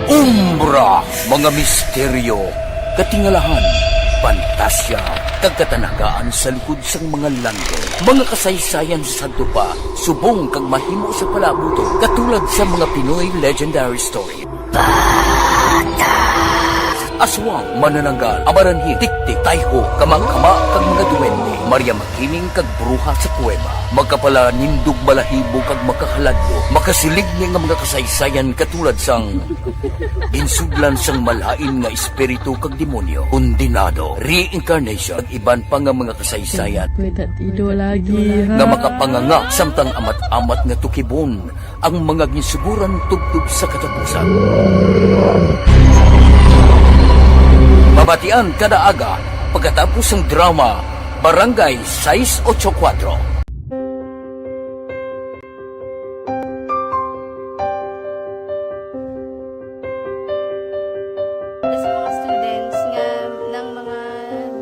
Umbra, mga misteryo, katingalahan, pantasya, kag katanagaan sa likod sang mga langit. Mga kasaysayan sa sadto pa, subong kag mahimo sa palabuton, katulad sa mga Pinoy legendary story. Aswang, manananggal, amaranhit, tiktik, tayho, kamangkama, kag mga duwende, Maria Makiling, kag bruha sa kuweba. Makapalanindog balahibo kag makahaladlo, makasiligni nga mga kasaysayan katulad sang ginsudlan sang malain nga espiritu kag demonyo, kondenado, reincarnation, kag iban pa nga mga kasaysayan May tatido lagi, ha? nga makapanganga samtang amat-amat nga tukibon ang mga ginsuguran tubtob sa katapusan. Mabatian kada aga pagkatapos sang drama Barangay sais ocho kuwatro. Sa mga students nga nang mga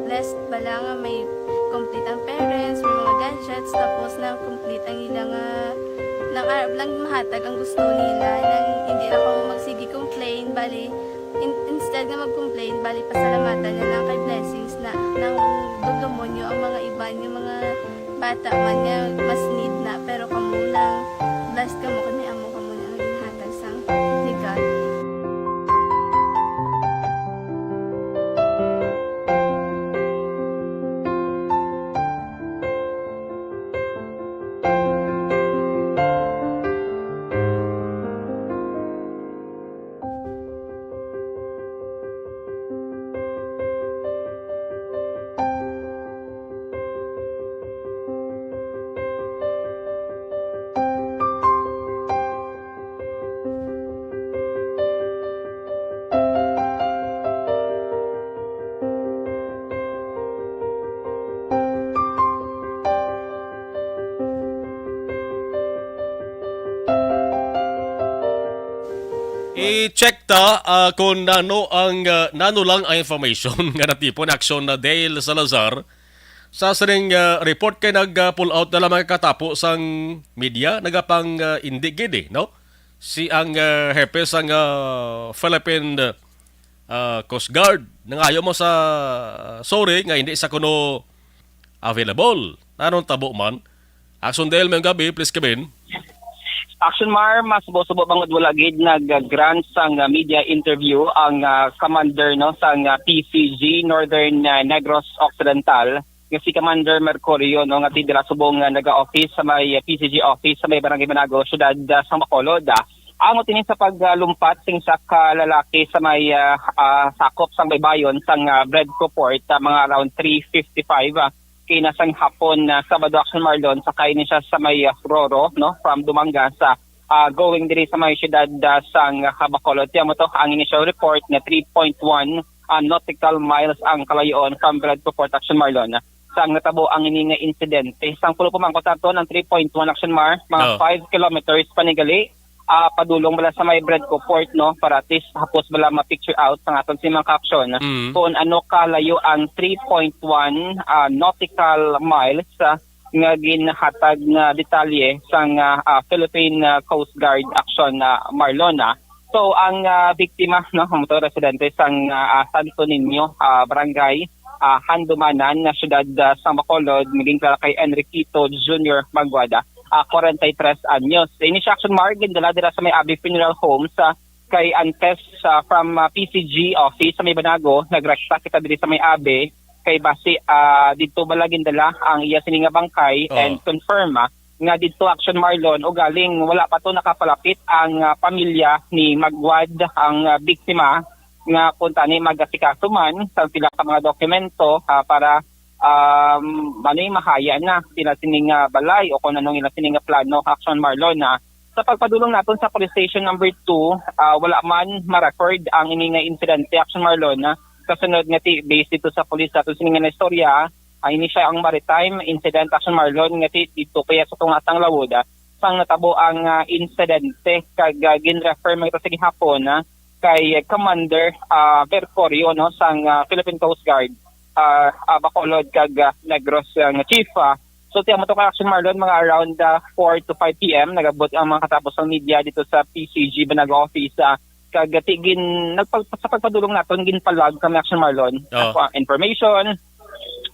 blessed bala nga may complete ang parents, may mga gadgets, tapos nang complete ang ila nga nang arab lang mahatag ang gusto nila, nang hindi na kamo magsige complain, bali, in- instead nga mag-complain, bali, pasalamatan na lang kay blessings na nang dugdumonyo ang mga iban nga mga bata man nga mas need na, pero kamo lang, blessed kamo kay may amo kamo nga ginhatag sang ni God. I-check ta, ah, kung nano ang, ah, nano lang ang information nga natipon ni Action Dale Salazar sa sining, ah, report, kay nag, ah, pull out na lamang katapo sang media, nagapang, ah, indi gid, eh, no? Si ang, ah, hepe sang, ah, Philippine, ah, Coast Guard, nangayo mo sa, ah, sorry nga hindi sa kuno available. Nanong tabo man? Action Dale, may gabi, please come in. Action Mar, mas subo-subo bangod wala gid nag-grant sang, ah, media interview ang, ah, commander, no, sang, ah, P C G Northern, ah, Negros Occidental, nga si Commander Mercurio, no, nga ti dira subong nga naga-office sa may, ah, P C G office sa may Barangay Manago, siyudad, ah, sang Bacolod. Ah, ang utinin sa paglumpat sing isa ka lalaki sa may, ah, ah, sakop sang baybayon sang, ah, Bredco Port, ah, mga around three fifty-five, ah, kay nasang hapon na Sabado, Action Marlon, sakay ni siya sa may, ah, Roro, no, from Dumangas, ah, ah, going diri sa may siyudad, ah, sang, ah, Bacolod. Tiyan mo to, ang initial report nga three point one, ah, nautical miles ang kalayoon from Bredco Port, Action Marlon, sang natabo ang ini nga insidente. Sang pulo pumangkot naton, ang three point one, Action Mar, mga Oh. five kilometers panigali, ah, padulong bala sa may Bredco Port, no, para at least hapos bala ma-picture out sa aton si mga caption Mm. kung ano kalayo ang three point one, ah, nautical miles, ah, nga ginhatag nga detalye sang, ah, ah, Philippine, ah, Coast Guard Action, ah, Marlon, ah. So, ang, ah, biktima, no, ang to residente sang, ah, ah, Santo Niño, ah, barangay, ah, Handumanan, nga siyudad, ah, sang Bacolod, naging kilala kay Enriquito Junior Maguada, ah, forty-three anyos. Ini siya, Action Mar, gindala dira sa may Abbey Funeral Home sa kay antes, ah, from, ah, P C G office sa may Banago, nagrekta kita diri sa may Abbey, kay basi, ah, didto bala gindala ang iya sini nga bangkay Oh. and confirm, ah, nga didto, Action Marlon, ugaling wala pa to nakapalapit ang, ah, pamilya ni Maguad, ang, ah, biktima, nga kung tani mag-asikaso man sa pila ka mga dokumento, ah, para, um, ano yung mahaya na sila sining, ah, balay o kung anong ila sining, ah, plano, Action Marlon, na sa pagpadulong naton sa police station number two, ah, wala man ma-record ang ini nga insidente, Action Marlon, na kasunod nga ti, based dito sa police nato sining nga istorya, ang ini siya ang maritime incident, Action Marlon, nga ti, dito kaya sa tunga sang Lawod, ah, sang natabo ang, ah, insidente, kag, ah, gin-refer man ito sa gihapon, ah, kay Commander, ah, Mercurio, no, sang, ah, Philippine Coast Guard, ah, ah, Bacolod kag, ah, Negros, ah, nga chief, ah. So, tiyan mo to ka, Action Marlon, mga around, ah, four to five P M, nagabot ang mga katapos ng media dito sa P C G Banago office, ah, kag ti gin-, nagpag-, sa pagpadulong naton, ginpalag kami, Action Marlon. Oh. Ako ang information,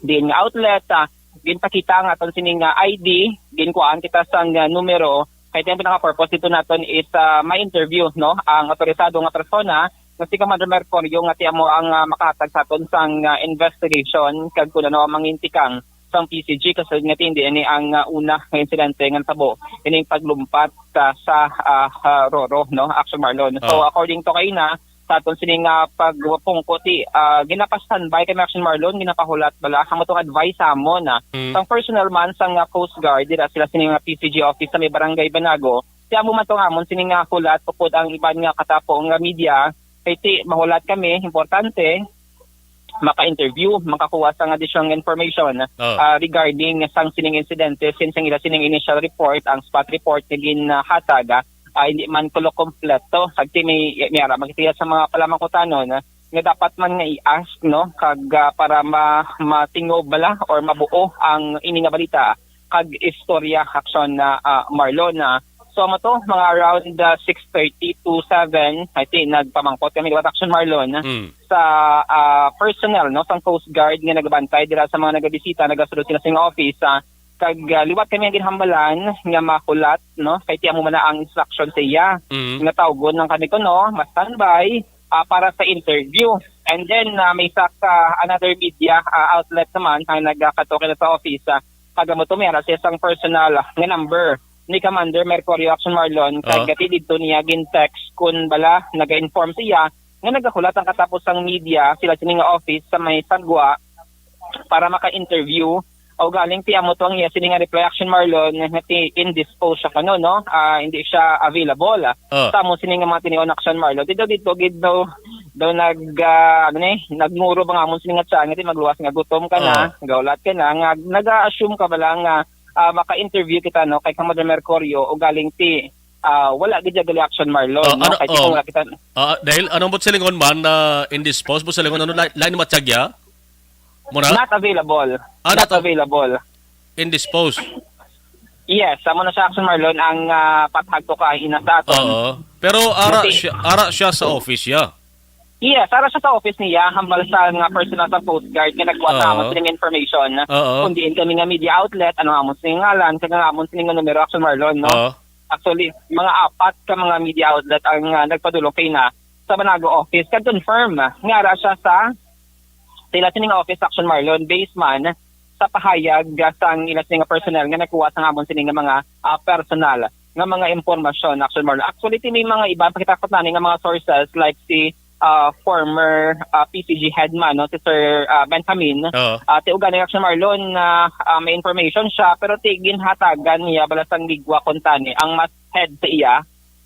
din nga outlet, ah, ginpakita ang aton sining, ah, I D, ginkuhaan kita sang, ah, numero, kay ang pinaka-purpose dito naton is, ah, ma-interview, no, ang autorisado nga persona nga si Commander Mercurio nga ti amo ang, ah, makahatag sa aton sang, ah, investigation kag kung ano ang mangintikang sang P C G, kasulod nga ti hindi ini ang, ah, una nga insidente nga natabo ining paglumpat, ah, sa, ah, ah, Roro, no, Action Marlon. So, Oh. according to kaina, sa aton sini nga pagpungko ti, ah, ginapa-standby kami, Action Marlon, ginapahulat bala ang atong advice sa amon, ah. Mm. Sang personnel man sang, ah, Coast Guard, dira sila sini nga P C G office sa may Barangay Banago, ti amo man to nga amon sini nga hulat upod ang iban nga katapo nga media, kay ti mahulat kami, importante, maka-interview, makakuha sang additional information, Oh. ah, regarding sang sining insidente, since ang ila sining initial report, ang spot report nga ginhatag, ah, ah, hindi man kulo kompleto. Kag ti may, may ara, magkita sa mga palamangkutanon, ah, nga dapat man nga i-ask, no, kag, ah, para ma-, matingob bala or mabuo ang ini nga balita kag istorya, Action, ah, ah, Marlon, ah. So, amo to, mga around, ah, six thirty to seven, I think, nagpamangkot kami liwat, Action Marlon, Mm. sa, ah, personnel, no, sang Coast Guard nga nagabantay dira sa mga nagabisita, nagasulod sila sa ilang office, ah, kag, ah, liwat kami ang ginhambalan nga mahulat, no, kay ti amo man na ang instruction sa iya, Mm. nga tawgon lang kami kuno, ma-standby, ah, para sa interview. And then, ah, may isa ka another media, ah, outlet naman ang nagakadto kini sa office, ah, kag amo to, may ara siya sang personal, ah, nga number ni Commander Mercurio, Action Marlon, kag Oh. gati didto niya gin-text kun bala naga-inform siya nga nagahulat ang katapos sang media, sila sini nga office sa may Sagwa para maka-interview. O galing ti amo to ang iya sini nga reply, Action Marlon, nga ti indisposed siya kano, no? Ah, hindi siya available. Oh. Sa amo sini nga mga tinion, Action Marlon. Dito, dito, gid daw, daw nag, ah, ano ni, nagnguro ba nga amo sini nga tiyan, nga ti magluwas nga gutom ka na, Oh. gahulat ka na, nga nag-a-assume ka bala nga, ah, maka-interview kita, no, kay Commander Mercurio, o galing ti ah, wala gid siya gali, Action Marlon, Ah, no? ano, Kay oh. Kung wala kita Ah, dahil anong buot silingon man na indisposed, buot silingon, ano, lain, lain matiyag ya? Muna? Not available. Ah, Not not av- available. Indisposed. Yes, amo na siya, Action Marlon, ang, ah, patag ko kaina sa aton. Oo. Pero ara Buti- siya, ara siya sa office ya. Yes, ara siya sa office niya, hambal sa nga personal sa Coast Guard nga nagkuha sa Oo. amon sining information. Oo. Kung diin kami nga media outlet, ano amon sining ngalan, kag ang amon sining nga numero, Action Marlon, no? Oo. Actually, mga apat ka mga media outlet ang, ah, nagpadulong kaina sa Banago office kag confirm nga ara siya sa sila sining office, Action Marlon, based man sa pahayag, ah, sang ila sining nga personnel nga nagkuha sa amon sining nga mga, ah, personal nga mga impormasyon, Action Marlon. Actually, ti may mga iba pa kita kutani nga mga sources like si, ah, former, ah, P C G head man, no, si Sir, ah, Benjamin. Oo. Ah, ti ugaling, Action Marlon, na, ah, may information siya, pero ti ginhatagan niya bala sang ligwa kuntani ang mas head sa iya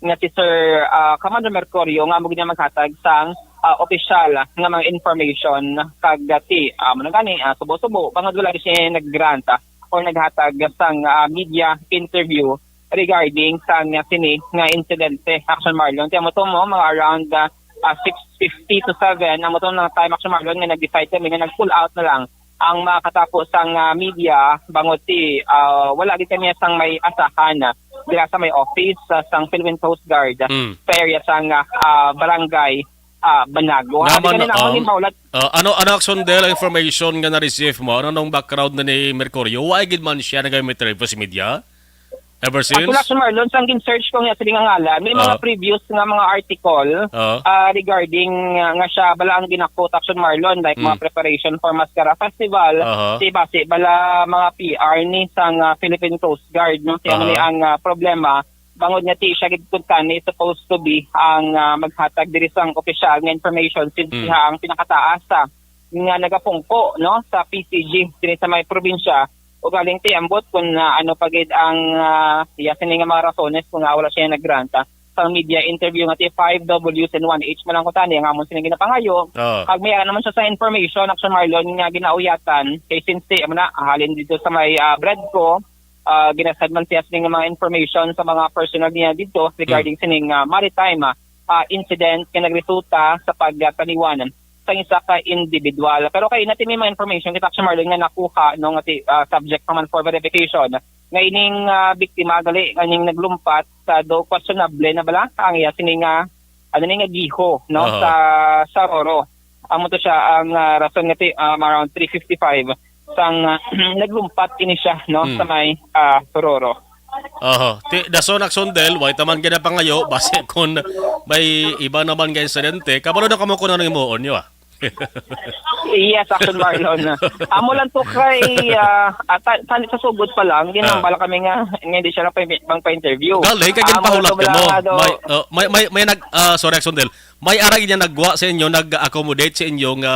nga si Sir, ah, Commander Mercurio nga amo gid niya maghatag sang, ah, opisyal nga mga information kag, ah, ti, ah, amo na gani, ah, subo-subo bangod wala siya nag-grant, ah, or naghatag sang, ah, media interview regarding sang, ah, sini nga insidente, Action Marlon. Kaya mo to mo, mga around, ah, ah, six fifty to seven, amo to nga time, Action Marlon, nga nag-decide kami nga nag-pull out na lang ang makatapo sang, ah, media bangod ti, ah, wala gid kami sang may asahan, ah, dira sa may office, ah, sang Philippine Coast Guard, ah, Mm. sa area sang, ah, ah, barangay, ah, Banago. Adi Naman, kani na ako um, ni maulat. Ah, ano, ano, Action Del, ang information nga na-receive mo? Ano nung background na ni Mercurio? Wa gid man siya nag-meet sa media? Ever since? Actually, Action Marlon, sang gin-search ko nga sila nga ngalan, may mga Ah. previous nga mga article, Ah. ah, regarding, ah, nga siya bala ang ginakot, Action Marlon, like mga Mm. preparation for Mascara Festival, Aha. ti basi bala mga P R ni sang, ah, Philippine Coast Guard, no? Kaya Aha. ni ang, ah, problema, bangod nga ti siya gid kuntani supposed to be ang, ah, maghatag diri sang opisyal nga information since Mm. siya ang pinakataas, ah, nga nagapungko, no, sa P C G diri sa may probinsya. Ugaling ti ambot kung, ah, ano pa gid ang, ah, iya sini nga mga rasones kung nga wala siya nag-grant, ah, sang media interview nga ti five Ws and one H man lang kuntani ang amon sini ginapangayo. Ah. Kag may ara naman siya sa information, Action Marlon, nga ginauyatan kay since ti, amo na, halin dito sa may, ah, Bredco, ah, ginasad man siya sini nga mga information sa mga personnel niya dito regarding Hmm. sining, ah, maritime, ah, ah, incident nga nagresulta sa pagtaliwan sang isa ka individual. Pero kay nati may mga information kita, Action Marlon, nga nakuha, no, nga ti, ah, subject pa man for verification, nga ining, ah, biktima gali nga ning naglumpat sa do questionable na bala ang iya sini nga, ano ni nga giho, no, Aha. sa, sa Roro. Amo to siya ang, ah, rason nga ti, um, around three fifty-five sang, ah, naglumpat ini siya, no, Hmm. sa may, ah, Roro. Aha. Ti, dason, Action Del, way taman ginapangayo, basi kung may iba naman nga insidente, kabalo na kamo kung ano himuon niyo, ah. Yes, Action Marlon. Amo lang to kay, ah, ah, ta-, tani sa sugod pa lang, Ah. ginambal kami nga, nga hindi siya lang pa-, pang pa-interview. Galing, kay Amo lang ginpahulat to ka mo. lang, ano. May, oh, may, may, may nag-, ah, sorry, Action Del. May ara gid niya nagwa sa inyo, nag-accommodate sa inyo nga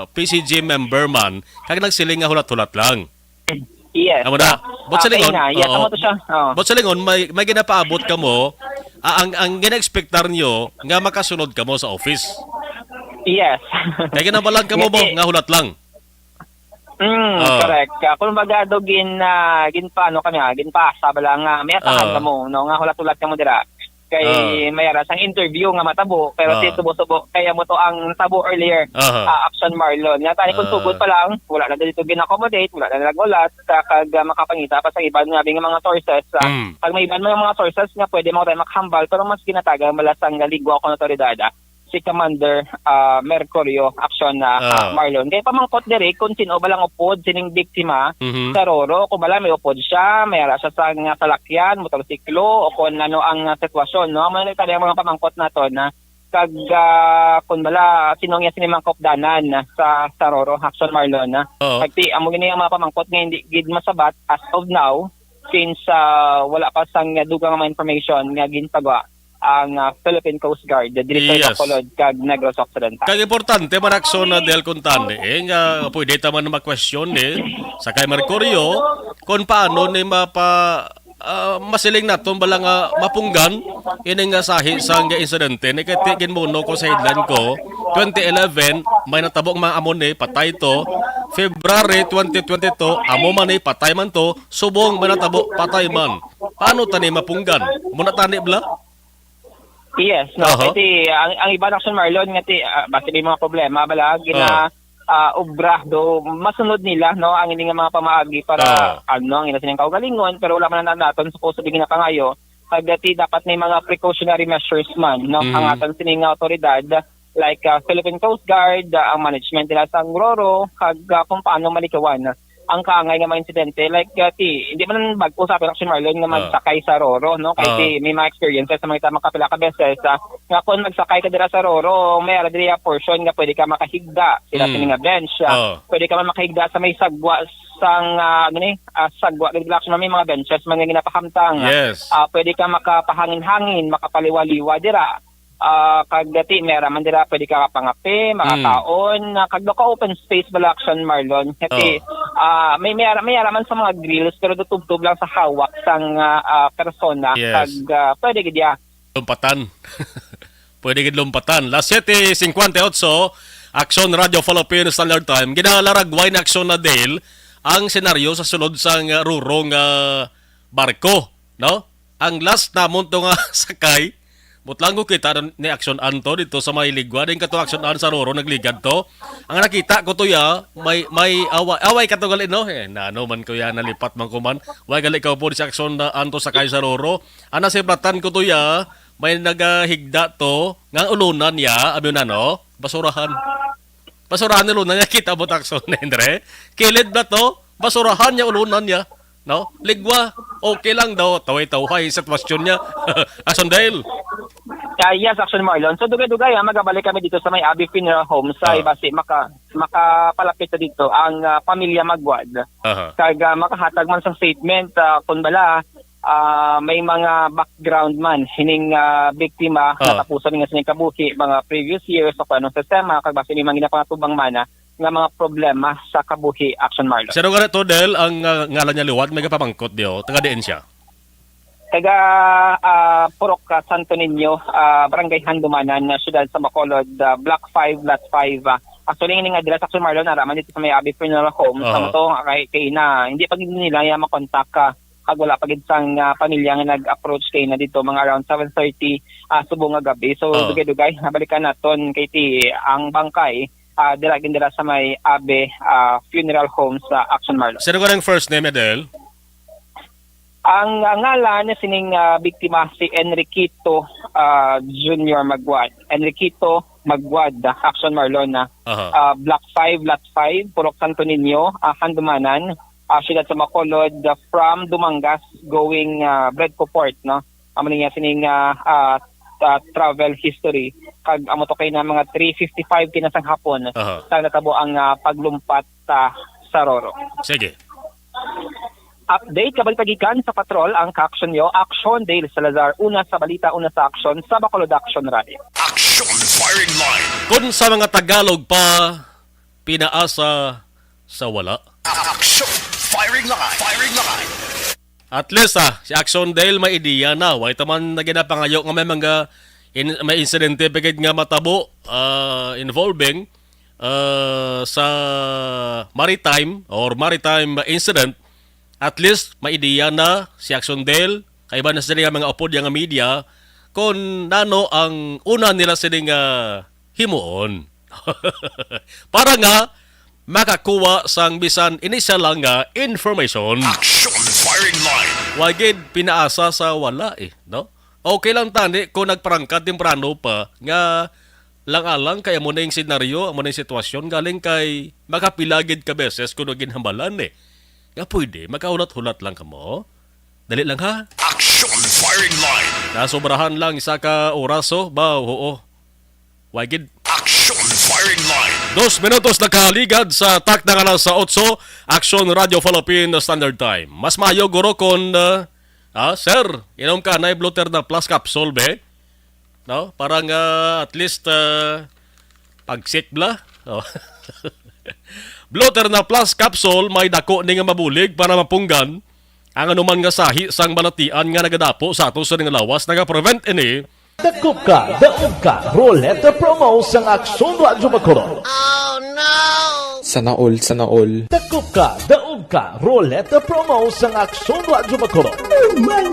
P C G member man, kag nagsiling nga hulat-hulat lang. Yes. Amo na. But sa Ah, lingon, kaya nga, yes, oo. amo to siya. Oo. But sa lingon, may, may ginapaabot ka mo, ah, ang, ang gina-expectar niyo nga makasulod ka mo sa office. Yes. Kaya ginabalag ka mo Yes, mo, eh. nga hulat lang. Mm, Oo. correct. Ah, kung baga daw gin, ah, gin paano kami, ah, gin paasa ba lang nga, may asahan Oo. ka mo, no, nga hulat-hulat ka mo dira. Kay Ah. may ara sang interview nga matabo, pero Ah. ti subo-subo, kaya mo to ang tabo earlier, Aha. ah, Action Marlon. Nga tani kung Ah. sugod pa lang, wala na dito gin-accommodate, wala na nag-ulat, sa kag, ah, makapangita pa sa iban nga nga mga sources, ah, Mm. pag may iban mga, mga sources nga pwede mo tayo makahambal, pero mas ginatagan bala sang ligwa ko na otoridad, ah, si Commander, ah, Mercurio Action na, ah, Ah. Marlon. Kay pamangkot diri kung sino ba lang upod sining biktima Mhm. sa Roro, kung bala may upod siya, may ara siya sa nga salakyan, motorsiklo, o kung ano ang, ah, sitwasyon, no? Amo na tani ang mga pamangkot nato na kag, ah, kung bala sino nga sini mga kaupdanan sa, sa Roro, Action Marlon, na Oo. Kag ti, amo gini ang mga pamangkot nga hindi gid masabat as of now, since, ah, wala pa sang dugang nga mga information nga ginpagawa ang, ah, Philippine Coast Guard diri sa Yes. Bacolod kag Negros Occidental. Kag importante man, Action, na Del, kung tani, eh, nga pwede ta man ma-question, eh, sa kay Mercurio, kung paano ni mapa-, ah, masiling naton bala nga mapunggan ini nga sahi sa nga insidente ni kay ti ginmuno ko sa headline ko, twenty eleven, may natabo nga mga amo ni patay to. February twenty twenty-two, amo man ni patay man to. Subong may natabo, patay man. Paano tani mapunggan? Muna tani bala? Yes, no. Aha. Kasi ang, ang iba na, Action Marlon, nga ti, ah, basi may mga problema bala, gina, Ah. ah, obra do, masunod nila, no, ang ini nga mga pamaagi para, Ah. ano, ang ila sining kaugalingon, pero wala man na naton supposed to be ginapangayo. Kag ti dapat may mga precautionary measures man, no, Mhm. ang aton sining nga awtoridad, like, ah, Philippine Coast Guard, ah, ang management nila sa Roro, kag, ah, kung paano malikawan ang kaangay nga mga insidente. Like, ah, ti, hindi man bag-o sa aton, Action Marlon, nga Ah. magsakay sa Roro, no? Kay Ah. ti, may mga experiences sa mga kita makapila ka beses, ah, nga kung magsakay ka dira sa Roro, may ara diri, ah, portion nga pwede ka makahigda, sila Mm. sini nga bench, ah, Oh. pwede ka man makahigda sa may sagwa sang, ah, ano ni, ah, sagwa, diri, Action, may mga benches man nga ginapahamtang. Yes. Ah, pwede ka makapahangin-hangin, makapaliwa-liwa dira. Ah, kag dati, may ara man dira, pwede ka pangape, Mm. makakaon, ah, kag doon ka open space bala, Action Marlon. Kasi, Oh. ah, may, may ara, may ara man sa mga grills, pero do tubtob lang sa hawak sang, ah, ah, persona. Yes. Kag, ah, pwede gid ya. Lumpatan. Pwede gid lumpatan. Las siete cincuenta y ocho, Action Radio Philippine Standard Time. Ginalaragway na Action na Dale ang senaryo sa sulod sang, ah, Roro nga barko, no? Ang last namon to nga sakay, butlang ko kita ni Action Anto dito sa may ligwa. Din ka to, Action An, sa Roro, nagligad to. Ang nakita ko to ya, may, may away, away ka to gali, no? Eh, nano man ko ya, nalipat man ko man. Way gali ka po si Action na Anto sakay sa Roro. Ana si platan ko to ya, may nagahigda to, nga ulunan ya, abi na, no? Basurahan. Basurahan ni Luna nga kita mo takson, Andre. Kilid na to, basurahan niya, ulunan niya. No? Ligwa, okay lang daw, taway-taway sa sitwasyon niya. Action Dale. Ah, yes, Action Marlon. So, dugay-dugay, ah, magabalik kami dito sa may Abbey Funeral Home sa Ah. Ibasi, maka, makapalapit na dito ang, ah, pamilya Magwad. Aha. Kag, ah, makahatag man sa statement, ah, kung bala, ah, may mga background man hining, ah, biktima Ah. natapusan nga sining kabuhi mga previous years o kung anong sistema, kag basi may mga ginapangatubang man, ah, nga mga problema sa kabuhi, Action Marlon. Sino nga to, Del, ang, ah, ngalan niya liwat? May kapamangkot diyo. Taga diin siya? Taga, ah, Purok, ah, Santo Niño, ah, Barangay Handumanan, ah, siyudad sa Bacolod, ah, Block five, Lot five, ah. Actually, nga address, Action Marlon, naraman dito sa may Abbey Funeral Home. Sa Aha. Moto, ah, kay, kay na, hindi pa gid nila niya makontak, ah, kag wala pa gid sang, ah, pamilya nga nag-approach kay na dito, mga around seven thirty, ah, subong nga gabi. So, Oh. dugay-dugay, nabalikan naton kay ti ang bangkay, ah, dira gid dira sa may Abe, ah, Funeral Home sa Action Marlon. Sino ka ng first name, Edel? Ang, ah, ngalan ni sining, ah, biktima si Enriquito, ah, Junior Magwad. Enriquito Magwad, ah, Action Marlon, ah, Aha. ah, Block five, Lot five, Purok Santo Niño, ah, Handumanan, ah, siyudad sa Bacolod, ah, from Dumangas going, ah, Bredco Port, no? Amo niya sining, ah, ah, ah, travel history. Kag amo to kay na mga three fifty-five kina sang hapon Aha. sa natabo ang, ah, paglumpat sa, sa Roro. Sige. Update, kabay pagikan sa patrol ang kaaksyon nyo. Aksyon, Dale Salazar. Una sa balita, una sa aksyon, sa Bacolod Action Rally. Action Firing Line. Kung sa mga Tagalog pa, pinaasa sa wala. Action Firing Line. Firing Line. At least, ah, si Action Dale may ideya na. Way taman na ginapangayo nga may mga in-, may insidente pa gid nga matabo, ah, involving, ah, sa maritime or maritime incident. At least, may ideya na si Action Dale, kaiba na sila nga mga upod nga media, kung nano ang una nila sini nga himuon. Para nga makakuha sang bisan initial lang nga information. Action Firing Line. Wa gid pinaasa sa wala eh, no? Okay lang tani kung nagparangkat temprano pa nga lang-alang kay amo na yung senaryo, amo na yung sitwasyon, galing kay makapila gid ka beses kuno ginhambalan eh. Nga pwede, makahulat-hulat lang kamo. Dali lang ha. Action Firing Line. Nasobrahan lang isa ka oraso, ba, oo. Wa gid. Action Firing Line. Dos minutos nakaligad sa takna nga alas otso, Action Radio Philippine Standard Time. Mas maayo, guro, kung, ah, ah, sir, inom ka na Blue Terna Plus capsule, be? No? Para nga, at least, ah, pag-sick bla. Oh. Blue Terna Plus capsule, may dako ni nga mabulig para mapunggan ang anuman nga sahi sang balatian nga nagadapo sa ato sa nga lawas, nagaprevent ini. Dakop ka, daog ka, Roleta Promo sang Aksyon Radyo Bacolod. Sana all, sana all. Dakop ka, daog ka, Roleta Promo sang Aksyon Radyo Bacolod. Oh my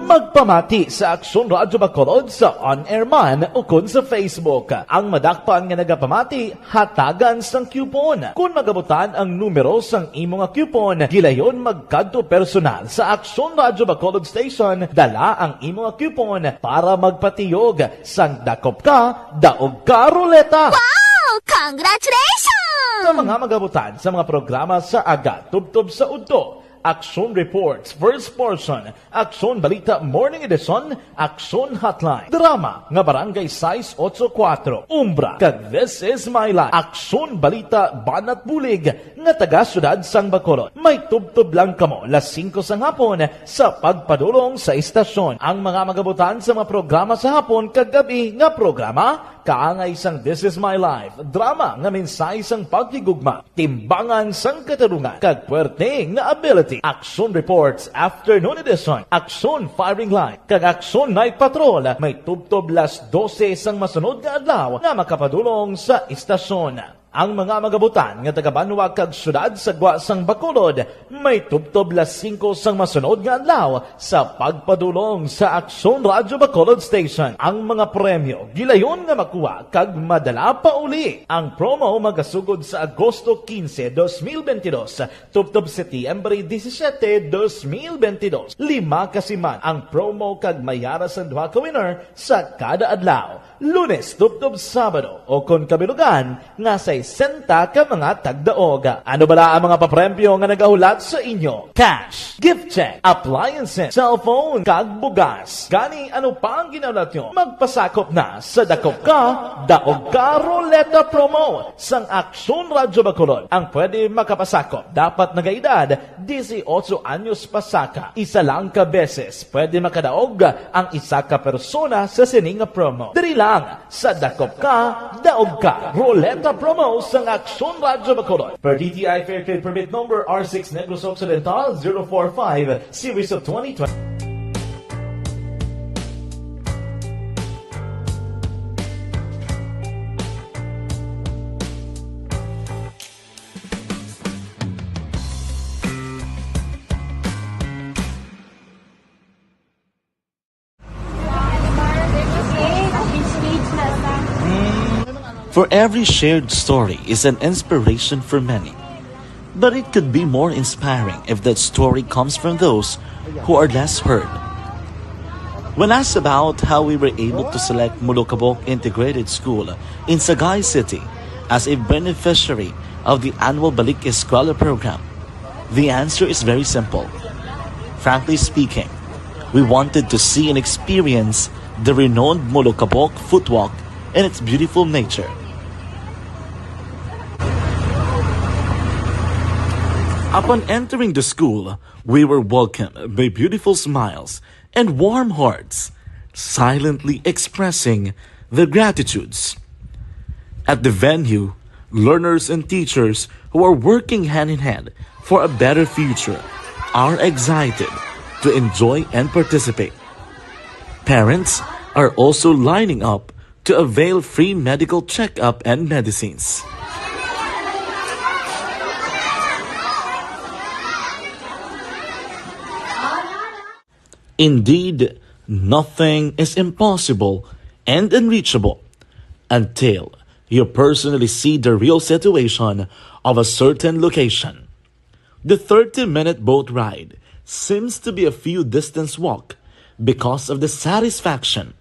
Magpamati sa Aksyon Radyo Bacolod sa on-air man ukon sa Facebook. Ang madakpan nga nagapamati, hatagan sang coupon. Kon magabutan ang numero sang imo nga coupon, gilayon magkadto personal sa Aksyon Radyo Bacolod Station, dala ang imo nga coupon para magpatiyog sang Dakop Ka, Daog Ka Ruleta. Wow! Congratulations! Sa mga magabutan sa mga programa sa aga tubtob sa udto, Action Reports, First Portion, Action Balita Morning Edition, Action Hotline, drama nga Barangay sais ocho kuwatro, Umbra, kag This Is My Life, Action Balita Banat Bulig nga taga Siyudad sang Bacolod. May tubtob lang kamo las singko sang hapon sa pagpadulong sa istasyon. Ang mga magabutan sa mga programa sa hapon kag gab-i nga programa, kaangay sang This Is My Life, drama nga mensahe sang paghigugma, timbangan sang katarungan, kag puwerte nga ability. Action Reports Afternoon Edition, Action Firing Line, kag Action Night Patrol may tubtob las dose sang masunod nga adlaw nga makapadulong sa istasyon. Ang mga magabutan nga taga-banwa kag siyudad sa gwa sang Bacolod may tubtob las singko sang masunod nga adlaw sa pagpadulong sa Aksyon Radyo Bacolod Station. Ang mga premyo gilayon nga makuha kag madala pa uli. Ang promo magasugod sa Agosto quince, dos mil veintidós, tubtob Setyembre disisiete, dos mil veintidós. Lima ka siman ang promo kag may ara sang duha ka winner sa kada adlaw. Lunes tubtob Sabado, o kon kabilugan nga sesenta ka mga tagdaog. Ano bala ang mga papremyo nga nagahulat sa inyo? Cash, gift check, appliances, cellphone, kag bugas. Gani, ano pa ang ginahulat nyo? Magpasakop na sa Dakop Ka, Daog Ka Ruleta Promo sang Aksyon Radyo Bacolod. Ang pwede makapasakop dapat nagaedad disiotso anyos pasaka. Isa lang ka beses pwede makadaog ang isa ka persona sa sini nga promo. Diri lang sa Dakop Ka, Daog Ka Ruleta Promo sang Aksyon Radyo Bacolod. Per D T I Fair Trade Permit Number R six Negros Occidental zero four five, Series of twenty twenty. For every shared story is an inspiration for many. But it could be more inspiring if that story comes from those who are less heard. When asked about how we were able to select Molokabok Integrated School in Sagay City as a beneficiary of the annual Balik Eskwela program, the answer is very simple. Frankly speaking, we wanted to see and experience the renowned Molokabok footwalk and its beautiful nature. Upon entering the school, we were welcomed by beautiful smiles and warm hearts, silently expressing their gratitudes. At the venue, learners and teachers who are working hand in hand for a better future are excited to enjoy and participate. Parents are also lining up to avail free medical checkup and medicines. Indeed, nothing is impossible and unreachable until you personally see the real situation of a certain location. The thirty-minute boat ride seems to be a few distance walk because of the satisfaction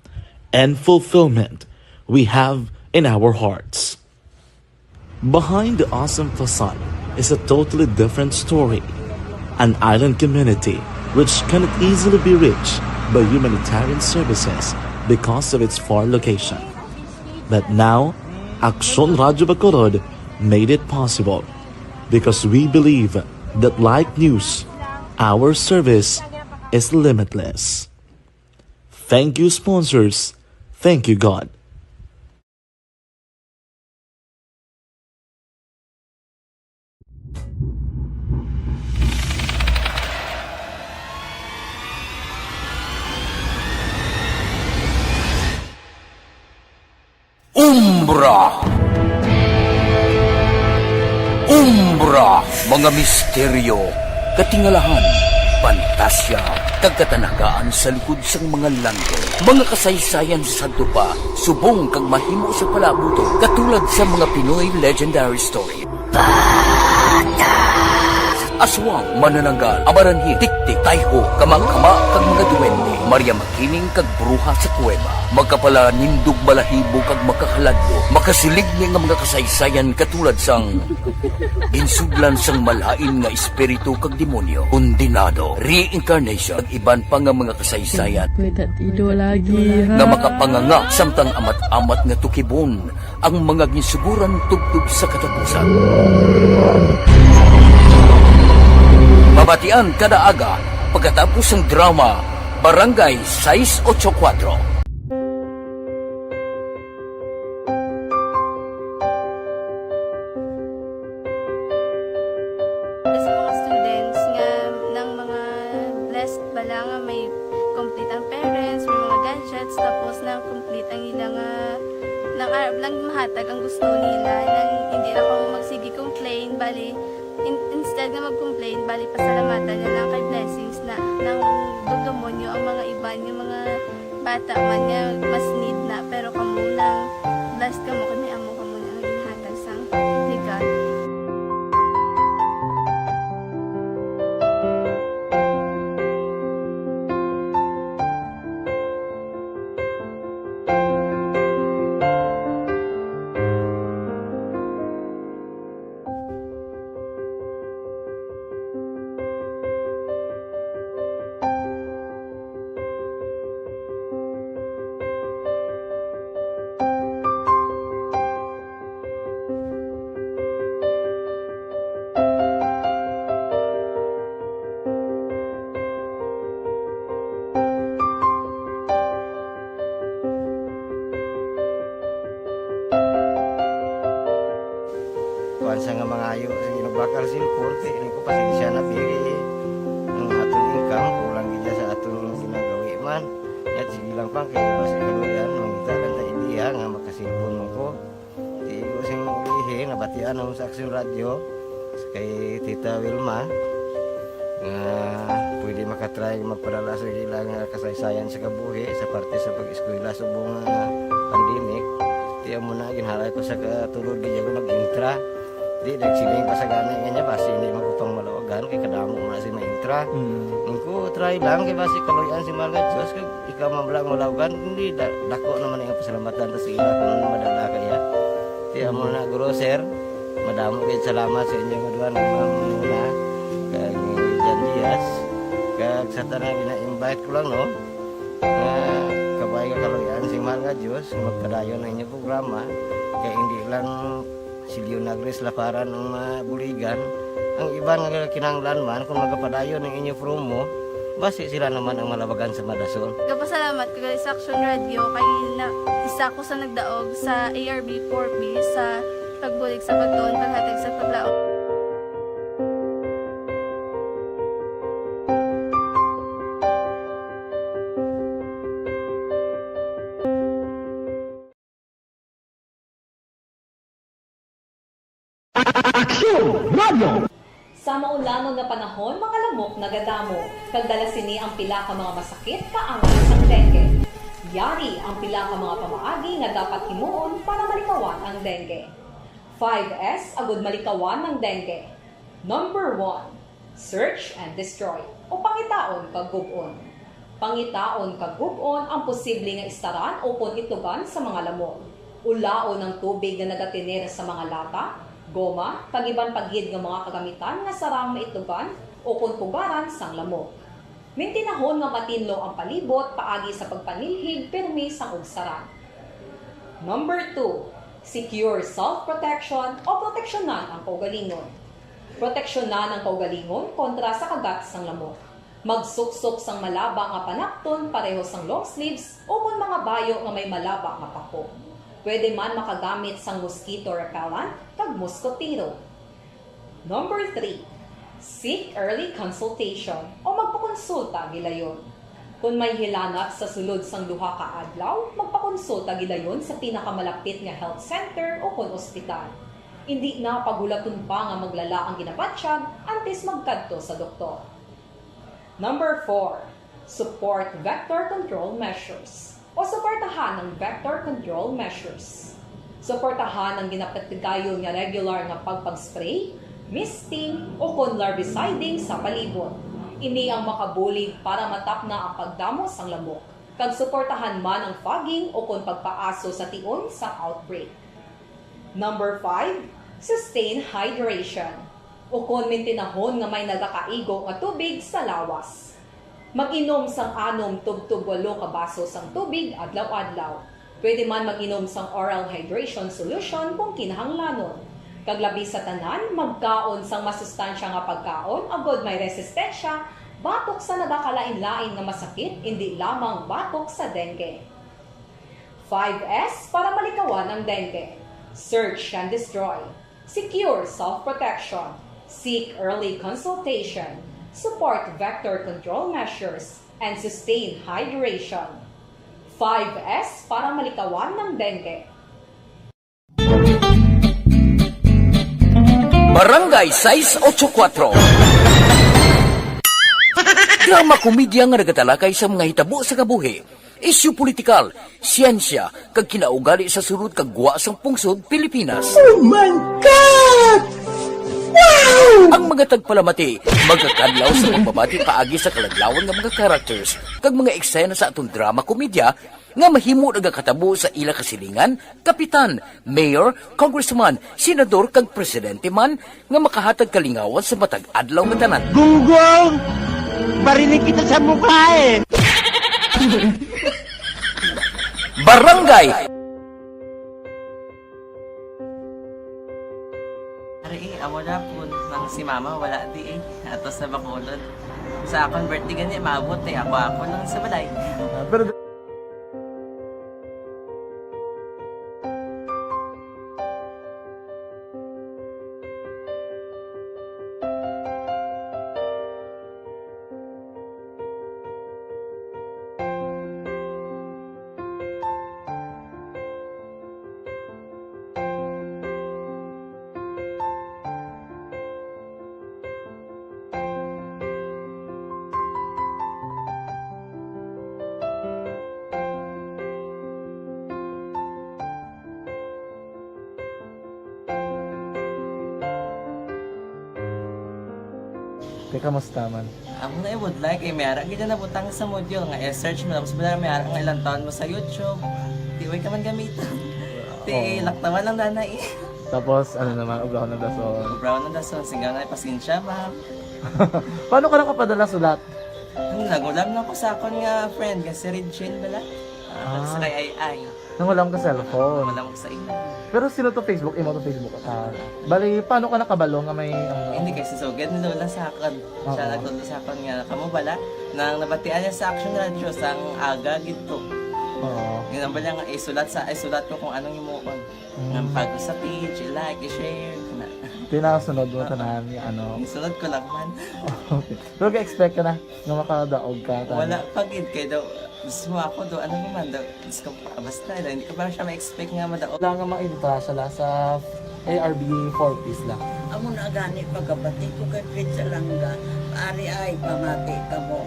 and fulfillment we have in our hearts. Behind the awesome facade is a totally different story. An island community which cannot easily be reached by humanitarian services because of its far location. But now, Aksyon Radyo Bacolod made it possible because we believe that, like news, our service is limitless. Thank you, sponsors. Thank you, God. Umbra. Umbra, mga misteryo, katingalahan, Pantasya kag katanagaan sa likod sang mga langit. Mga kasaysayan sa sadto pa, subong kag mahimo sa palabuton, katulad sa mga Pinoy legendary story. Aswang, manananggal, amaranhil, tiktik, tayho, kamakama, kag mga duwende. Maria Makiling kag bruha sa kuweba. Makapalanindog, balahibo, kag makahaladlok. Makasiling ni nga mga kasaysayan katulad sang ginsudlan sang malain nga espiritu kag demonyo, kondenado, reincarnation, kag iban pa nga mga kasaysayan May tatido lagi, ha? nga makapanganga samtang amat-amat nga tukibon ang mga ginsuguran tubtob sa katapusan. Mabatian kada aga pagkatapos sang drama Barangay sais ocho kuwatro. Sa mga students nga, ng mga blessed bala nga may complete ang parents, may mga gadgets, tapos na complete ang ila nga, nang arab lang mahatag ang gusto nila, nang hindi na kamo magsige complain, bali, in-, instead nga mag-complain, bali, pasalamatan na lang kay blessings na, nang dugdumon nyo ang mga iban, yung mga bata man nga mas need na, pero kamo nang blessed kamo kay may amo kamo na nga ginhatag sang legal. Kuwan sa nga mangayo sa ginabakal sin korte, ini ko pasensya na pili. Ang aton income, kulang gid sa aton ginagawi man. Yat sige lang pang kay basi kaluyan, mangita lang ta idea nga makasilpon mo ko. Di ko sing ilihi, nabatian ako sa Aksyon Radyo, kay Tita Wilma, nga pwede makatry magpadala sa ila nga kasaysayan sa kabuhi sa parte sa pag-eskwela subong nga pandemic. Di amo na, ginhalay ko sa katulod, di ako nag-intra. Di, nagsiling pa sa gani nga niya, basi hindi man ko pang malawagan, kay kadamo man si ma-intra. Mm. Ang ko, try lang, kay basi kaluyan si mahal nga Diyos, kag ikaw man lang malawagan, hindi, da-, dako naman ang pasalamatan ta sa ila kung ano madala kaya. Di amo na, guro, sir, madamo kayo salamat sa inyo nga duha, ni Ma'am Muna, kag ni Jan Diaz, kag sa tanan gina-invite ko lang, no, nga kabay nga kaluyan si mahal nga Diyos, magpadayon ang inyong programa, kay hindi lang si Leonagris Laparan ang mabuligan, ang iban nga kinahanglan man kung magapadayon ang inyo promo, basi sila naman ang malabagan sa madason. Gapasalamat ko gali sa Aksyon Radyo kay na, isa ko sa nagdaog sa A R B four B sa pagbulig sa pagtuon, paghatag sa paglaom. Aksyon Radio! Sa maulanon nga panahon, mga lamok nagadamo, kag dala sini ang pila ka mga masakit kaangay sang dengue. Yari ang pila ka mga pamaagi nga dapat himuon para malikawan ang dengue. Five S agud malikawan ang dengue. Number one, search and destroy, o pangitaon kag gub-on. Pangitaon kag gub-on ang posible nga istaran ukon itlogan sa mga lamok. Ulaon ang tubig nga nagatener sa mga lata, goma, kag iban pa gid nga mga kagamitan nga sarang maitlogan ukon pugaran sang lamok. Mintinahon nga matinlo ang palibot paagi sa pagpanilhig pirmi sang ugsaran. Number two, secure self-protection o proteksyonan ang kaugalingon. Proteksyonan ang kaugalingon kontra sa kagat sang lamok. Magsuksok sang malaba nga panapton pareho sang long sleeves ukon mga bayo nga may malaba nga pako. Pwede man makagamit sang mosquito repellent kag moskotero. Number three, seek early consultation o magpakonsulta gilayon. Kon may hilanat sa sulod sang duha ka adlaw, magpakonsulta gilayon sa pinakamalapit nga health center ukon ospital. Indi na paghulaton pa nga maglala ang ginabatyag antes magkadto sa doktor. Number four, support vector control measures o suportahan ang vector control measures. Suportahan ang ginapatigayon nga regular nga pagpag-spray, misting, o kon larviciding sa palibot. Ini ang makabulig para matapna ang pagdamo sang lamok, kag suportahan man ang fogging o kon pagpaaso sa tion sang outbreak. Number five, sustain hydration. Ukon mintinahon nga may nagakaigo nga tubig sa lawas. Mag-inom sang anom tubtob walo ka baso sang tubig adlaw-adlaw. Pwede man mag-inom sang oral hydration solution kung kinahanglanon. Kag labi sa tanan, magkaon sang masustansya nga pagkaon agod may resistensya batok sa nagakalain-lain nga masakit, indi lamang batok sa dengue. Five S para malikawan ang dengue. Search and destroy. Secure self-protection. Seek early consultation. Support vector control measures. And sustain hydration. Five S para malikawan ang dengue. Barangay sais ocho kuwatro. Drama komedya nga nagatalakay sa mga hitabo sa kabuhi, isyu politikal, siyensya, kag kinaugali sa sulod kag gwa sang pungsod Pilipinas. Oh my God! Wow! Ang mga tagpalamati magkakadlaw sa pagbabati paagi sa kaladlawan nga mga characters kag mga eksena sa aton drama komedya nga mahimo nagakatabo sa ila kasilingan, kapitan, mayor, congressman, senador, kag presidente man nga makahatag kalingawan sa matag adlaw nga tanan. Gunggong! Barinig kita sa mukha eh! Barangay! Ari, eh, amo na po. Nang si mama, wala di eh. Ato sa Bacolod. Sa akon birthday gani, maabot eh. Ako, ako lang sa balay. Ah, pero Te, kamusta man? Amo na ibudlay kay may ara gid na nabutang sa module nga i-search mo, tapos bala may ara nga ilang taon mo sa YouTube. Di way ka man gamiton. Ti, oo, laktawan lang danay. Tapos, ano naman, ubrahon ng dason. Ubrahon ng dason, singga na, pasensya, ma'am. Paano ka nakapadala sulat? Ano, nagulam na ko sa akon nga friend, nga si Regine bala. Ah, ah, sa kay Ay Ay. Nangulam ka cellphone. Wala mo sa imo. Pero sino to Facebook? Imo to Facebook account. Bali, paano ka nakabalo nga may, ano? Hindi, kay si Sugad ni Lola sa akon. Oo. Siya nagtudlo sa akon nga, kamo bala, nang nabatian niya sa Action Radio, sang aga gid to. Oo. Yun ang bala nga isulat sa, isulat ko kung anong himuon. Mm. Nga pag sa page, i-like, i-share, na. Tinasunod mo tanan, ano? Isunod ko lang man. Okay. Pero ga-expect ka na nga makadaog ka, tama? Wala pa gid, kay daw, gusto mo ako daw, ano naman daw, gusto ko, ah, basta daw, hindi ko pa siya ma-expect nga madaog. Wala nga maintra siya la sa A R B four Ps la. Amo na gani pagkabati ko kay Fritz Alanga, ari ay pamati kamo.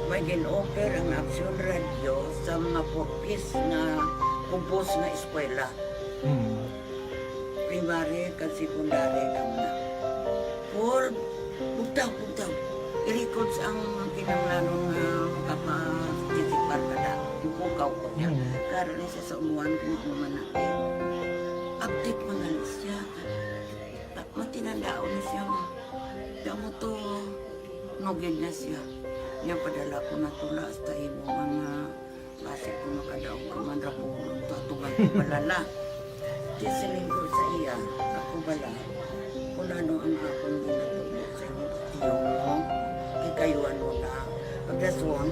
May gin-offer ang Action Radio sa mga four Ps nga kubos nga eskwela. Hmm. Primary kag secondary lang na. Paul, bugtaw, bugtaw. I-record sa ang kinahanglanon nga makapatikipar ka na. Ipukaw ko niya. Hmm. Karon ni sa umuan kung ako man na. Update man na siya. Ta-, matinandaon na siya, ma. Damo to, nugid na siya. Niya padala ko na tula hasta imo mga Basi kung makadaog ka man ra po, tatugan ko balala. Di siling ko sa iya, ako bala, kung ano ang akong ginatubo sa imo, tiyo mo, kikayuan mo na. Pagdason,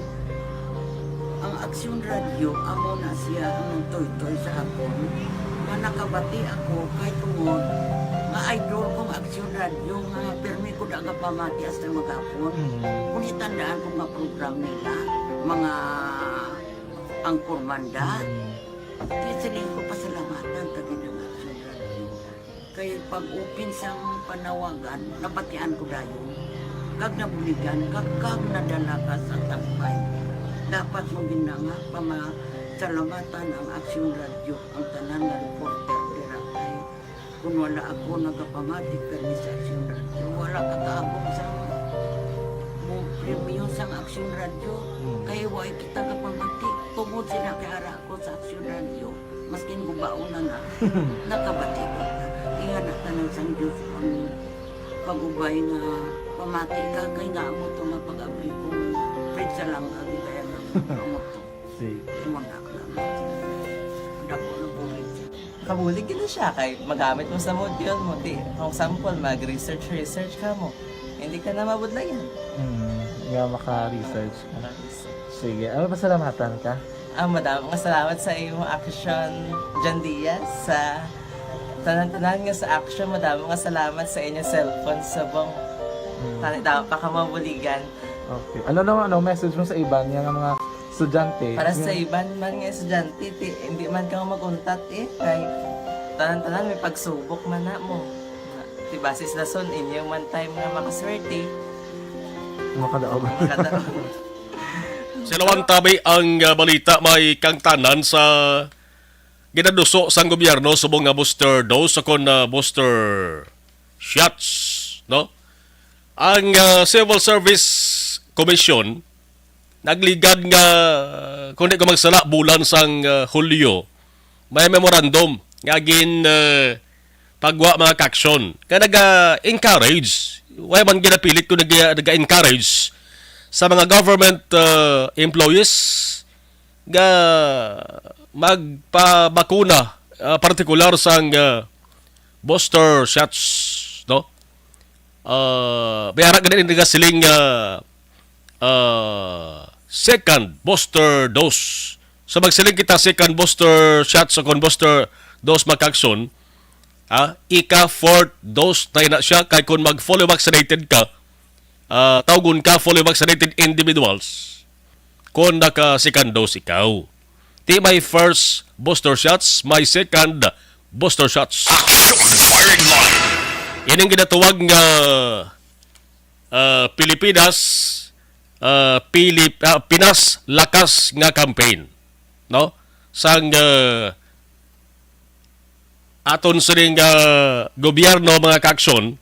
ang Aksyon Radyo, amo na siya ang nagtoy-toy sa akon, nga nakabati ako kay tungod nga idol kong Aksyon Radyo, nga pirmi ko da nga pamati hasta maghapon. Mm. Kung itandaan ko nga program nila, mga Ang Kurmanda. Mm. Kaya siling ko pasalamatan ta gid ang Aksyon Radyo. Kay pag-open sang panawagan, nabatian ko dayon. Kag nabuligan ka, kag nadala ka sa tambay. Dapat mo gina nga pamasalamatan ang Aksyon Radyo, ang tanan nga reporter dira kay kung wala ako nagapamati kani sa Aksyon Radyo, wala ka kaabot sa mo premyo sang Aksyon Radyo. Hmm. Kay wa kita kapamati, tungod sila kay ara ako sa Aksyon Radyo. Maskin gubaon na na, nakabati ko. Ingana tanan sang Diyos ang pag-ubay nga pamati ka kay nga amo to nga pag-abri ko. Pwede sa lang agi kaya nga amo to. Sige. Imo na ka. Dako na bulig. Kabulig gid siya kay magamit mo sa module mo. Di, for example, mag-research, research ka mo. Hindi ka na mabudlayan. Hmm, nga maka-research ka. Maka-research. Sige, ano, pasalamatan ka? Ah, madamo nga salamat sa imong Aksyon, John Diaz, sa tanan-tanan nga sa Aksyon. Madamo nga salamat sa inyong cellphone subong. Hmm. Tani, damo pa ka mabuligan. Okay. Ano naman, ano, message mo sa iban nga mga estudyante? Para sa Yung iban man nga estudyante, ti, hindi man ka mag-untat eh. Kay tanan-tanan may pagsubok man na mo. Ti, basis na son, inyo man time nga makaswerte. Makadaog. Makadaog. Sa lawan tabi ang, ah, balita may kangtanan sa ginaduso sang gobyerno subong nga booster dose o kon, ah, booster shots, no? Ang, ah, Civil Service Commission nagligad nga, kung di ko magsala, bulan sang, ah, Hulyo, may memorandum nga gin, ah, pagwa mga kaaksyon nga naga-encourage, way man ginapilit kung naga-, naga-encourage sa mga government, ah, employees nga magpabakuna, ah, partikular sang, ah, booster shots, no? Ah, may ara gani nagasiling nga, ah, second booster dose. So, magsiling kita second booster shots o kon booster dose mga kaaksyon, ah, ika fourth dose na ina siya kay kung mag fully vaccinated ka, ah, tawgon ka fully vaccinated individuals kung naka second dose ikaw. Ti may first booster shots, may second booster shots. Action Firing Line. Ining ginatawag nga, ah, Pilipinas, ah, Pilip-, ah, Pinas Lakas nga campaign, no? Sang, ah, aton sining, ah, gobyerno, mga kaaksyon,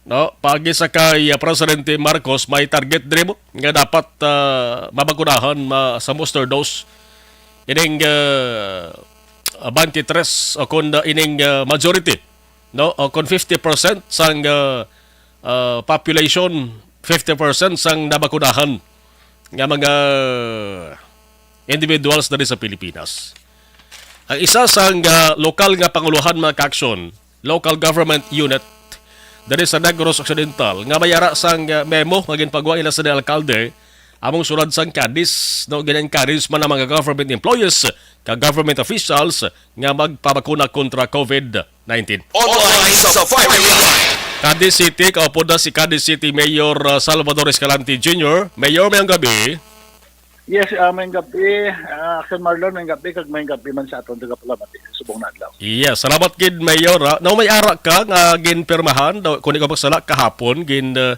no? Paagi sa kay, ah, Presidente Marcos, may target diri mo nga dapat, ah, mabakunahan ma-, sa booster dose ining, ah, twenty-three o kon, ah, ining, ah, majority, no? O kon fifty percent sang, ah, ah, population, fifty percent sang nabakunahan nga mga individuals diri sa Pilipinas. Ang isa sang, ah, lokal nga panguluhan, mga kaaksyon, local government unit diri sa Negros Occidental nga may ara sang, ah, memo nga ginpagwa nila sa alkalde among sulod sang Cadiz, no, gin-encourage man ang mga government employees kag government officials nga magpabakuna kontra COVID nineteen. Online sa Firing Line. Cadiz City, kaupod na si Cadiz City Mayor, ah, Salvador Escalante Junior. Mayor, mayong gabi. Yes, ah, mayong gabi, ah, Action Marlon, mayong gabi, kag mayong gabi man sa aton taga-palamati subong na adlaw. Yes, salamat gid, Mayor, ha. Now, may ara ka nga ginpirmahan, daw, kung di ko magsala, kahapon, gin, ah,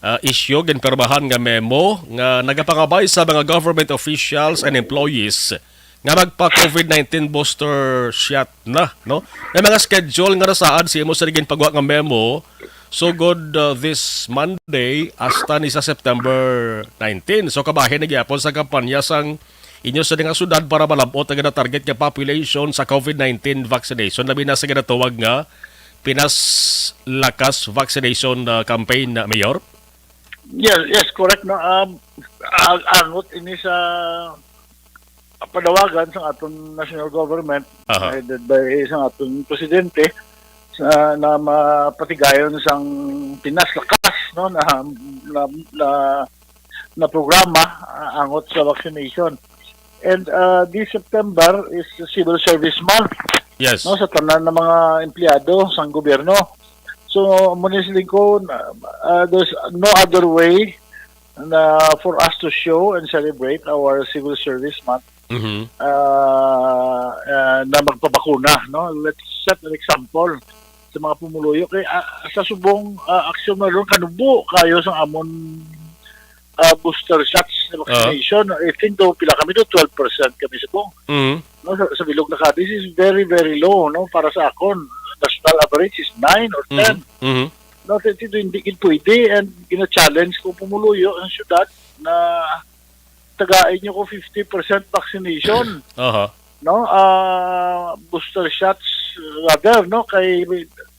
ah, issue, ginpirmahan nga memo nga nagapangabay sa mga government officials and employees nga magpa-COVID nineteen booster shot na, no? May mga schedule nga nasaad sa imo sa ginpagwa nga memo, sugod, uh, this Monday hasta ni sa September nineteen. So, kabahin na gyapon sa kampanya sang inyo sa nga syudad para malab-ot ang gina-target nga population sa COVID nineteen vaccination, labi na sa ginatawag nga Pinas Lakas Vaccination, uh, Campaign, uh, Mayor? Yes, yes, correct, no. Um, ang-, angot ini sa panawagan sang aton national government, Aha. headed by sang aton presidente, sa, na mapatigayon sang Pinas Lakas, no, na, na, na, na programa, ah, angot sa vaccination. And, ah, this September is Civil Service Month, Yes. no, sa tanan ng mga empleyado sang gobyerno. So, amo ni siling ko, na, ah, there's no other way na for us to show and celebrate our Civil Service Month, Mhm. ah, ah, na magpabakuna, no? Let's set an example mga pumuluyo. Kay, ah, sa subong, ah, aksyon na ron, kanubo kayo sa amon, ah, booster shots na Ah. vaccination. I think daw pila kami do, twelve percent kami subong. Mhm. No, sa, sa bilog na ka, this is very, very low, no, para sa akon. National average is nine or Mhm. ten. Mhm. No, ti-, ti-, hindi gid pwede, and gina-challenge ko pumuluyo ang syudad na tagaan nyo ko fifty percent vaccination, Aha. no? Ah, booster shots, rather, no? Kay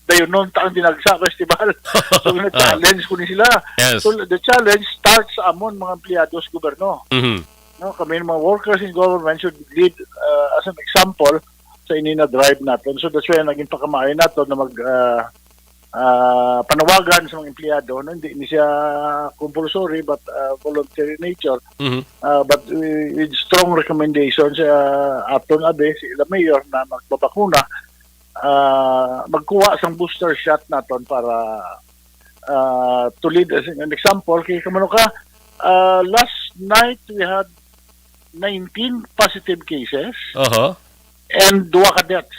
dayon nun ta ang Dinagsa Festival. So, Ah. gina-challenge ko ni sila. Yes. So, the challenge starts sa amon mga empleyado sa gobyerno. Mhm. No, kami mga workers in government should lead, uh, as an example sa ini na drive naton. So that's why naging pakamaayo nato na mag, uh, uh, panawagan sa mga empleyado, no? Hindi ni siya compulsory but, uh, voluntary nature. Mhm. Uh, but we, with strong recommendations sa aton abi, si ila mayor na magbabakuna, uh, magkuha sang booster shot naton para, uh, to lead as an example. Kay kamano ka, uh, last night we had nineteen positive cases Aha. and duha ka deaths.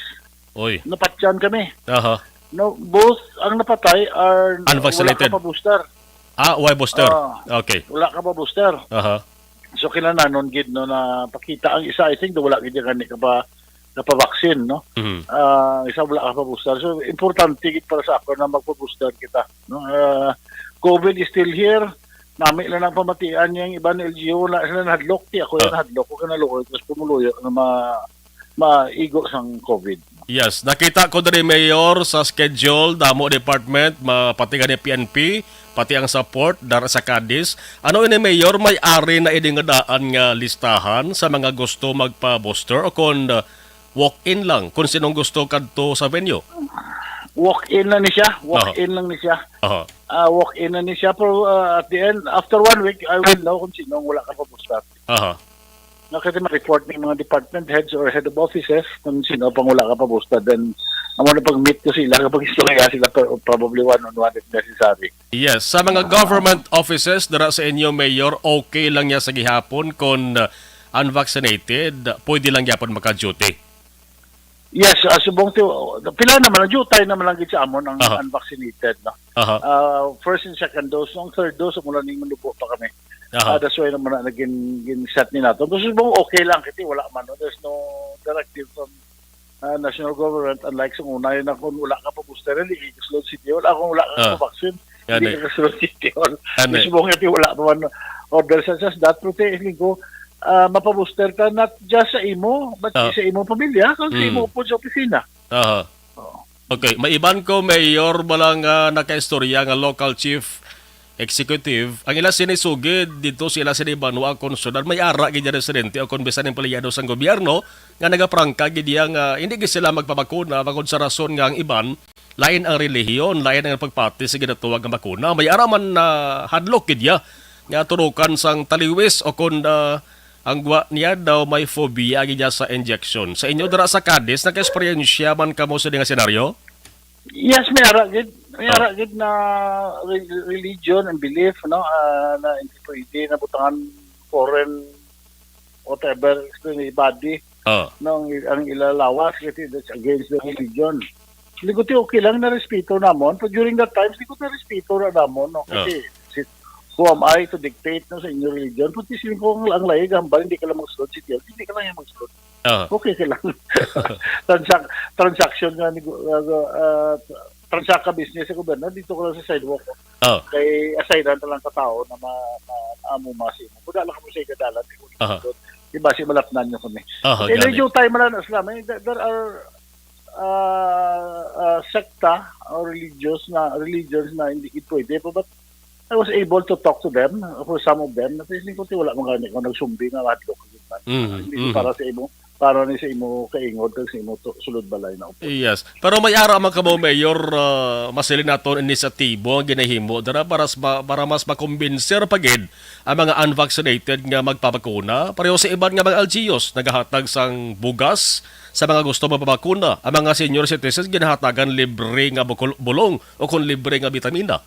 Oy. Napatyan kami. Aha. No, both ang napatay are Unvaccinated. wala ka pa booster. Ah, why booster? Ah. Okay. Wala ka pa booster. Aha. So kinahanglan gid, no, na pakita ang isa, I think, wala gid gani ka pa, na pa vaccine, no? Mhm. Ah, isa wala ka pa booster. So importante gid para sa ako na magpa-booster kita, no? Ah, COVID is still here. Nami lang ang pamatian niya ang iban L G U, wala sila nahadlok, ti ako yung Ah. nahadlok ko, kanaluoy, tapos pumuluyo na ma-, maigo sang COVID. Yes, nakita ko diri, Mayor, sa schedule, damo department, ma-, pati gani P N P, pati ang support dara sa Cadiz. Ano ini, Mayor, may ari na ini nga daan nga listahan sa mga gusto magpa-booster o kon, uh, walk-in lang kung sinong gusto kadto sa venue? Walk-in lang ni siya. Aha. Walk-in lang ni siya. Aha. Ah, walk-in lang ni siya. Pero, ah, at the end, after one week, I will know kung sinong wala ka pa booster. Aha. Nga kasi ma-report ng mga department heads or head of offices kung sino pang wala ka pa booster. Then, amo na pag-meet ko sila, kapag istorya sila, pa- probably one-on-one if necessary. Yes, sa mga government offices dira sa inyo, Mayor, okay lang niya sa gihapon kung, uh, unvaccinated, pwede lang gyapon maka-duty? Yes, ah, subong ti, pila naman, ang jutay naman lang gid sa amon ang Aha. unvaccinated, no? Aha. Ah, first and second dose, ang third dose, mula ning manubo pa kami. Aha. Ah, that's why naman na naging, gin-set ni nato. Gusto subong okay lang, kasi wala man, no? There's no directive from, ah, national government, unlike sa una, yun na kung wala ka pa booster, hindi ka kasulod City Hall. Ah, kung wala ka Ah. pa vaccine, Yan hindi eh. ka kasulod City Hall. Yan eh. Gusto subong nga, wala pa man order sa, sa that, pero tingin ko, ah, mapabooster ka, not just sa imo, but Ah. sa imo pamilya, kag sa Hmm. imo po sa opisina. Aha. Oo. Okay, maiban ko, Mayor, bala nga nakaistorya nga local chief executive, ang ila sini sugid dito sa ila sini banwa kon syudad, may ara gid nga residente o kon bisan empleyado sang gobyerno nga nagaprangka gid iya nga hindi gid sila magpabakuna bangod sa rason nga ang iban lain ang relihiyon, lain ang pagpati sa ginatuwag nga bakuna. May ara man na hadlok gid iya nga turukan sang taliwis o kon, ah, ang gwa niya daw may phobia gid niya sa injection. Sa inyo dira sa Cadiz, naka-eksperyensya man kamo sa nga senaryo? Yes, may ara gid. May Oh. ara gid na re-, religion and belief, no? Ah, na hindi pwede na butangan foreign whatever, anybody, Oh. no? Ang, ang ilalawas kasi that's against the religion. Hindi ko ti okay lang na respeto namon. But during that time, hindi ko na respeto na namon, no? Kasi Oh. si, who am I to dictate, no, sa inyo religion? Pati siling ko ang, ang lahi, hambal, hindi ka lang magsulod, si T L, hindi ka lang yung magsulod. Ah. Okay ka lang. Transac-, transaction nga ni, uh, uh, transact ka business sa gobyerno, dito ko lang sa sidewalk. Oh. Kay assignan na lang ka tao na ma-, ma-, amo masi mo. Kuda lang kamo sa ikadalan, di ko Aha. ikot. Di ba, si malapnan nyo kami. Aha, Kay gani. Medyo tayo malan, Islam, eh, there, there are, uh, uh, sekta or religious na, religions na hindi pwede. But I was able to talk to them, for some of them, na feeling ko, ti wala man gani ko nagsumbi nga mahadlok ko gid man. Mm, Hindi ko mm. para sa imo, para ni sa imo kaingod kag sa imo to, sulod balay na upod. Yes. Pero may ara man kamo, Mayor, ah, masilin naton inisiatibo ang ginahimo dira para s-, ma-, para mas makumbinser pa gid ang mga unvaccinated nga magpabakuna. Pareho sa iban nga mga L G Us, nagahatag sang bugas sa mga gusto magpabakuna. Ang mga senior citizens ginahatagan libre nga bukol-, bulong o kung libre nga bitamina.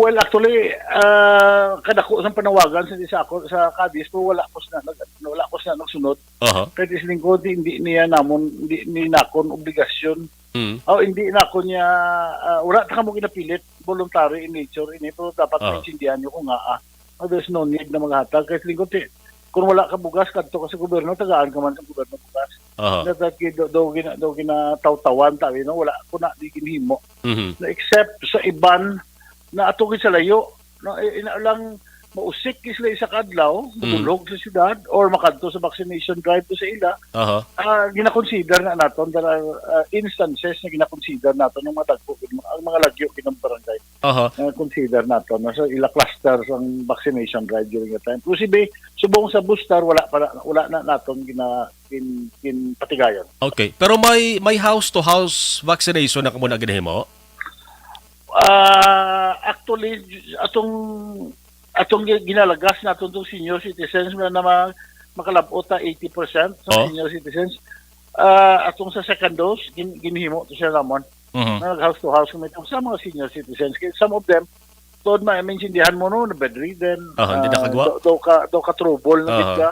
Well, actually, ah, kadako sang panawagan sa, sa ako, sa Cadiz, pero wala ko sina nag-, wala ko sina nagsunod. Aha. Kay siling ko, di, hindi niya namon, hindi ni nakon obligasyon. Mm. O, hindi nako niya, ah, wala ta kamo ginapilit, voluntary in nature ini, pero dapat Aha. maintindihan niyo ko nga, ah, there's no need na maghatag. Kay siling ko, ti-, kung wala ka bugas, kadto ka sa gobyerno, tagaan ka man sa gobyerno bugas. Aha. Nga, that, do, do, gina, do, ginatawtawan ta, you know, wala ko na di ginhimo. Mhm. Na except sa iban na ato gid sa layo, no, i-, ina lang mausik gid sila isa ka adlaw, Mm. mabulhog sa syudad or makadto sa vaccination drive to sa ila. Aha. Ah, gina-consider na naton that are, ah, instances na gina-consider naton ng mga dagko gid, ang mga lagyo gid ng barangay. Aha. Na consider naton na sa ila clusters ang vaccination drive during the time. Pero si Bay, subong sa booster, wala pa na, wala na naton gina-, gin-, ginpatigayon. Okay. Pero may, may house-to-house vaccination na kamo na ginahimo? Ah, actually, atong, atong gi-, ginalagas naton tong senior citizens na, na ma-, makalabot ta eighty percent sa Oh. senior citizens. Ah, atong sa second dose, gin-, ginhimo to siya namon. Mhm. Na nag-house to house kami sa mga senior citizens. Kaya some of them, tuod ma-, maintindihan mo, no, na bedridden, Ah, hindi ah, nakagwa? do, do ka, do ka trouble na gid Aha. ka.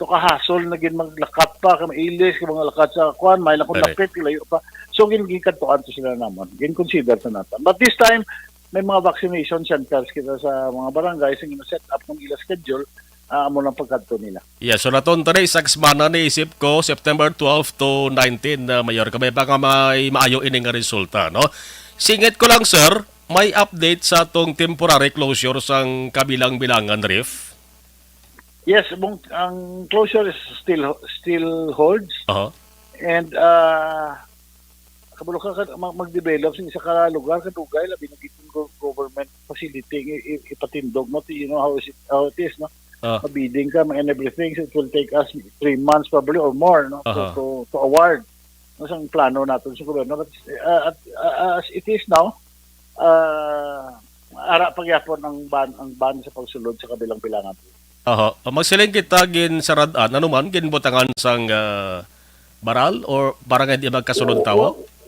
To ka hassle na gid maglakat pa, ka mailis, ka mga lakat sa kuan, may na kung Correct. lapit, layo pa. So, gin-, ginkadtuan to sila namon. Gin-consider to naton. But this time, may mga vaccination centers kita sa mga barangay, sa gina-set up ng ila schedule, ah, amo lang pagkadto nila. Yeah, so naton tani, isa ka semana ni isip ko, September twelve to nineteen, na Mayor, kami pa nga may maayo ini nga resulta, no? Singit ko lang, sir, may update sa atong temporary closure sang Kabilang-Bilangan Reef? Yes, bung-, ang closure is still, still holds. Aha. And, ah, kabalo ka, ka, mag-, mag-develop sa isa ka lugar, kadugay, labi na gid go-, government facility, i-, i-, ipatindog mo, you know how is it, how it is, no? Ah. Mabidding ka, and everything, so it will take us three months probably or more, no? To, Aha. to, to award. No, sa plano naton sa gobyerno. But, ah, at, ah, as it is now, ah, ara pa gyapon ang ban, ang ban sa pagsulod sa Kabilang-Bilangan. Aha. Magsiling kita, ginsarad-an, ano man, ginbutangan sang, ah, baral or para nga di magkasunod Wa-, tawo?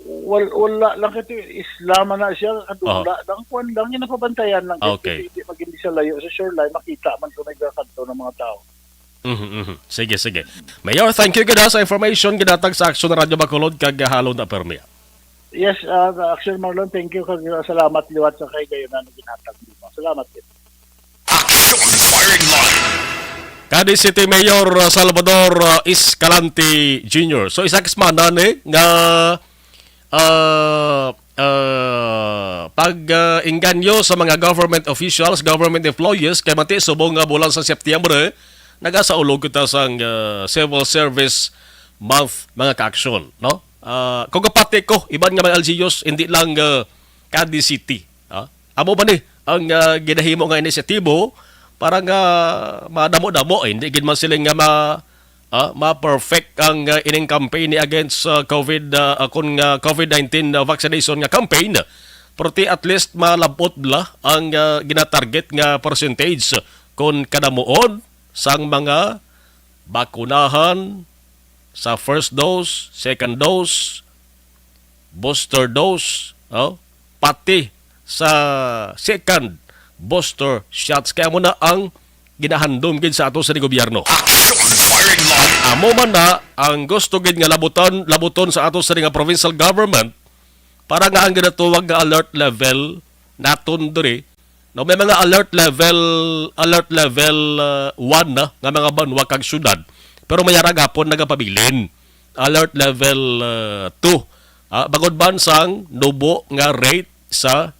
wa-, wal-, wala lang kay isla man na siya, kadula Aha. lang, kuwan lang, yung napabantayan lang. Ah, okay. Hindi, hindi maging sa layo sa shoreline, makita man kung may kanto ng mga tao. Mhm, mhm. Sige, sige. Mayor, thank you gid, ha, sa information ginatag sa Aksyon Radyo Bacolod kag Halon na Permi. Yes, ah, Aksyon Marlon, thank you kag, ah, salamat liwat sa kay gayon na ginhatag nimo. Salamat gid. Action Firing Line. Cadiz City Mayor, uh, Salvador, uh, Escalante Junior. So, isa ka semana ni nga, uh, uh, pag, uh, engganyo sa mga government officials, government employees, kay mati subong nga bulan sa Setyembre, nagasaulog kita sang, uh, Civil Service Month, mga ka-aksyon, no? Uh, kung kapati ko, iban nga mga L G Us, hindi lang, uh, Cadiz City, ah. Amo ba ni ang, ah, ginahimo nga inisyatibo para nga madamo-damo, eh, hindi gid man sila nga ma-, ah, ma-perfect ang, ah, ining campaign ni against, ah, COVID, ah, ah, kun nga COVID nineteen, ah, vaccination nga campaign. Pero ti at least malabot bala ang, ah, ginatarget nga percentage kun kadamuon sang mga bakunahan sa first dose, second dose, booster dose, oh, pati sa second booster shots. Kaya mo na ang ginahandom gid sa ato sa gobyerno. Action Firing Line. Amo man na ang gusto gid nga labutan, labuton sa ato sa nga provincial government para nga ang ginatawag nga alert level naton diri, no, may mga alert level, alert level, uh, one na nga mga banwa kag syudad, pero may ara gapon nagapabilin alert level, uh, two. Ah, bangod man sang nubo nga rate sa,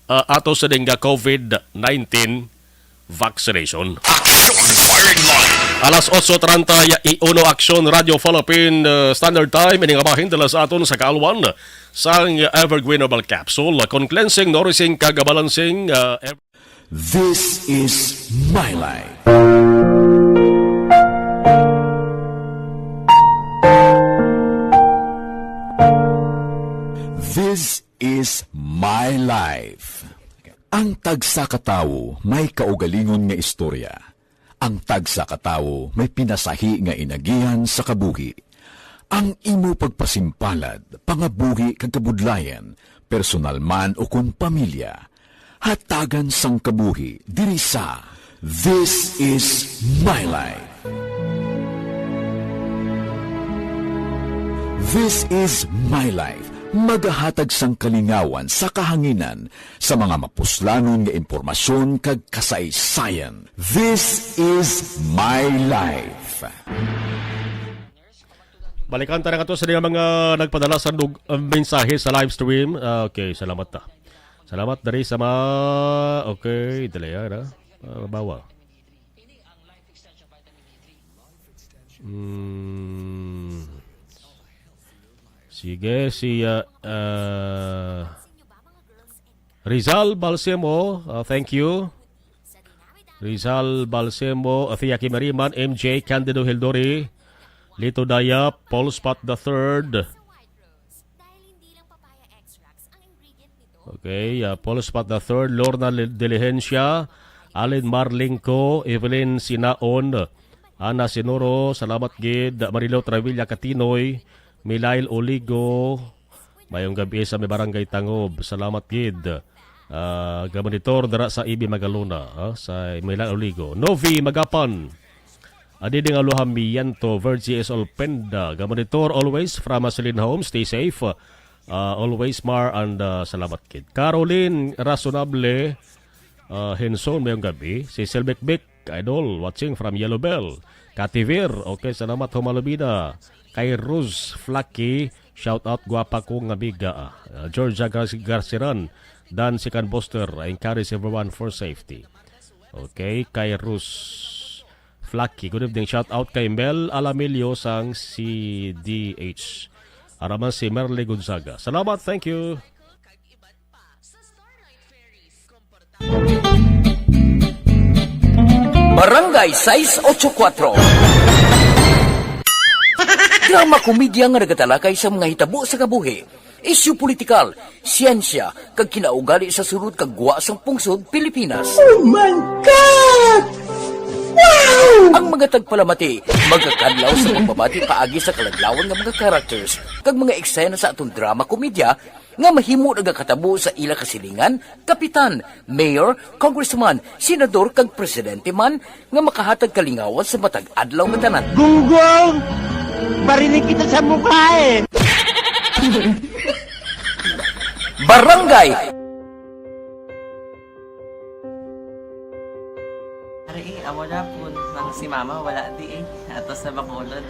ah, ato sa ding nga COVID nineteen vaccination. Action Firing Line. Alas otso treinta y uno, Aksyon Radyo Philippine, uh, Standard Time. Ini nga bahin dala sa aton sa kaalwan sang Evergreen Herbal Capsule, kon cleansing, nourishing, kag balancing, uh, ev- This is my life. This is my life. Ang tagsa ka tawo may kaugalingon nga istorya. Ang tagsa ka tawo may pinasahi nga inagihan sa kabuhi. Ang imo pagpasimpalad, pangabuhi kag kabudlayan, personal man o kon pamilya, Hatagan sang kabuhi diri sa This is My Life. This is My Life, magahatag sang kalingawan sa kahanginan sa mga mapuslanon nga impormasyon kag kasaysayan. This is My Life. Balikan ta na nga to sa mga nagpadala sa nug-, uh, mensahe sa live stream. Ah, okay, salamat ta. Salamat diri sa mga, okay, dali, ah, na. Ah, bawa. Hmm. Sige, si, ah, ah, Rizal Balsemo, ah, thank you. Rizal Balsemo, Athea Kimariman, M J Candido Hildori, Lito Dayap, Paul Spot the third. Okay, uh, Paul Spot the third, Lorna Li-, Diligencia, Alin Marlingco, Evelyn Sinaon, Ana Sinuro, salamat gid, Marilo Travilla Katinoy, Milail Oligo, mayong gabi sa may barangay Tangob. Salamat gid. Ah, gamonitor dira sa Ibi Magalona, ah, sa Milail Oligo. Novi Magapan. Adi ding Aluhamiento, Virgie S. Olpenda. Gamonitor always from Marceline Home. Stay safe. Ah, always, Mar, and, ah, salamat gid. Caroline Rasonable, ah, Henson, mayong gabi. Si Selbek Bek, Idol, watching from Yellow Bell. Kativir, okay, salamat, Humalubida. Kay Rose Flaky, shout out, gwapa kong amiga. Ah, Georgia Gar-, Garceran, Dan Sikan Booster, I encourage everyone for safety. Okay, kay Rose Flaky, good evening. Shout out kay Mel Alamilio sang C D H. Araman si Merly Gonzaga. Salamat, thank you. Barangay sais ocho kuatro. Drama komedya nga nagatalakay sa mga hitabo sa kabuhi, isyu politikal, siyensya, kag kinaugali sa sulod kag gwa sang pungsod Pilipinas. Oh my God! Wow! Ang mga tagpalamati magakadlaw sa pagbabati paagi sa kaladlawan nga mga characters kag mga eksena sa aton drama komedya nga mahimo nagakatabo sa ila kasilingan, kapitan, mayor, congressman, senador, kag presidente man nga makahatag kalingawan sa matag adlaw nga tanan. Gunggong! Barinig kita sa mukha eh! Barangay! Ari, eh, amo na po. Nang si mama, wala di eh. Ato sa Bacolod.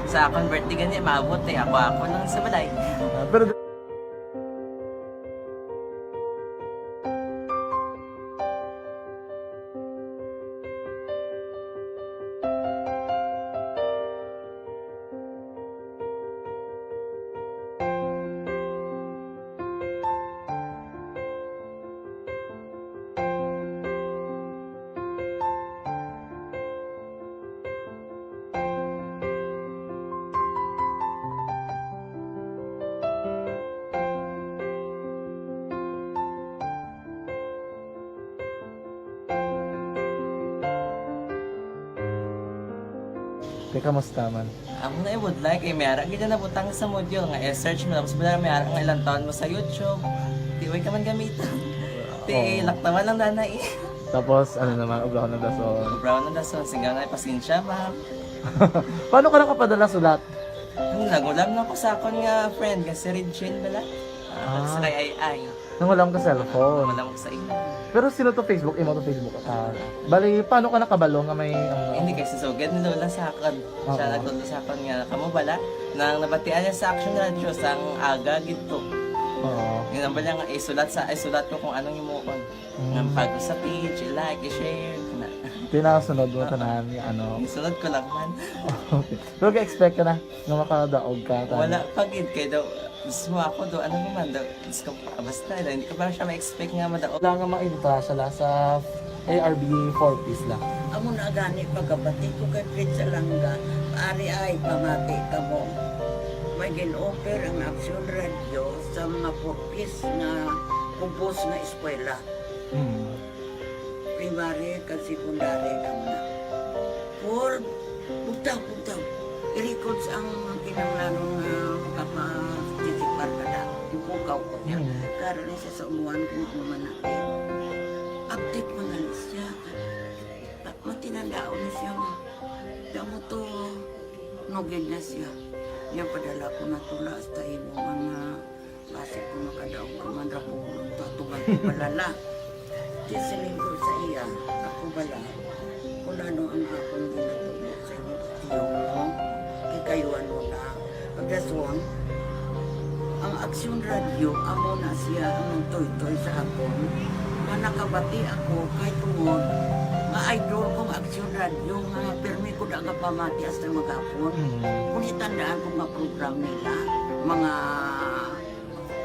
Sa akon birthday gani, maabot eh. Ako, ako lang sa balay. Ah, pero Te, kamusta man? Amo na ibudlay kay may ara gid na nabutang sa module nga i-search mo, tapos wala may ara nga ilang taon mo sa YouTube. Di way ka man gamitan. Ti, oo, laktawan lang, nanay. Tapos, ano naman, obrahon ng dason. Obrahon ng dason, singga nga, pasensya, ma'am. Paano ka nakapadala sulat? Ano, nagulam na ko sa akon nga friend, nga si Regine bala. Ah, ah, sa kay Ay Ay. Nangulam ka cellphone? Wala ko sa imo. Pero sino to Facebook? Imo to Facebook account? Bali, paano ka nakabalo nga may, ano? Hindi, kay si Sugad ni Lola sa akon. Siya, oo, nagtudlo sa akon nga, kamo bala? Nang nabatian niya sa Action Radio, sang aga gid to. Oo. Yun ang bala nga, isulat sa, isulat ko kung anong imuon. Mm. Nga pag sa page, i-like, i-share, na. Tinasunod mo, oo, tanan nga ano. Isunod ko lang man. Okay. Pero ka-expect ka na nga makadaog ka, tanan? Wala pa gid, kay daw, gusto mo ako daw, ano naman daw, gusto ko, ah, basta, daw, hindi ko pa siya ma-expect nga madaog. Wala nga ma-entra siya la sa A R B four Ps la. Amo na gani pagkabati ko kay Fritz Alanga, ari ay pamati ka mo. May gin-offer ang Action Radio sa mga four Ps nga kubos nga eskwela. Mm. Primary kag secondary lang na. Paul, bugtaw, bugtaw. I-records ang kinahanglanon nga makaparticipar ka na. Yung kung ka Karon ni siya sa umuan kung ano man na. Update mo na ni siya. Ta-, matinandaon ni siya nga. Kamo to, nugid na siya. Niya padala ko na tula hasta imo man nga basi ko makadaog ka man ra ko, tatugan ko balala. Di siling ko sa iya, ako bala, kung ano ang akong ginatubo sa imo, tiyo mo, kikayuan mo na. Pagdason, ang Aksyon Radyo, amo na siya ang nagtuytoy sa akon. Nga nakabati ako kay tungod nga idol kong Aksyon Radyo nga pirmi ko da nga pamati hasta maghapon. Mm. Kung itandaan ko nga program nila, mga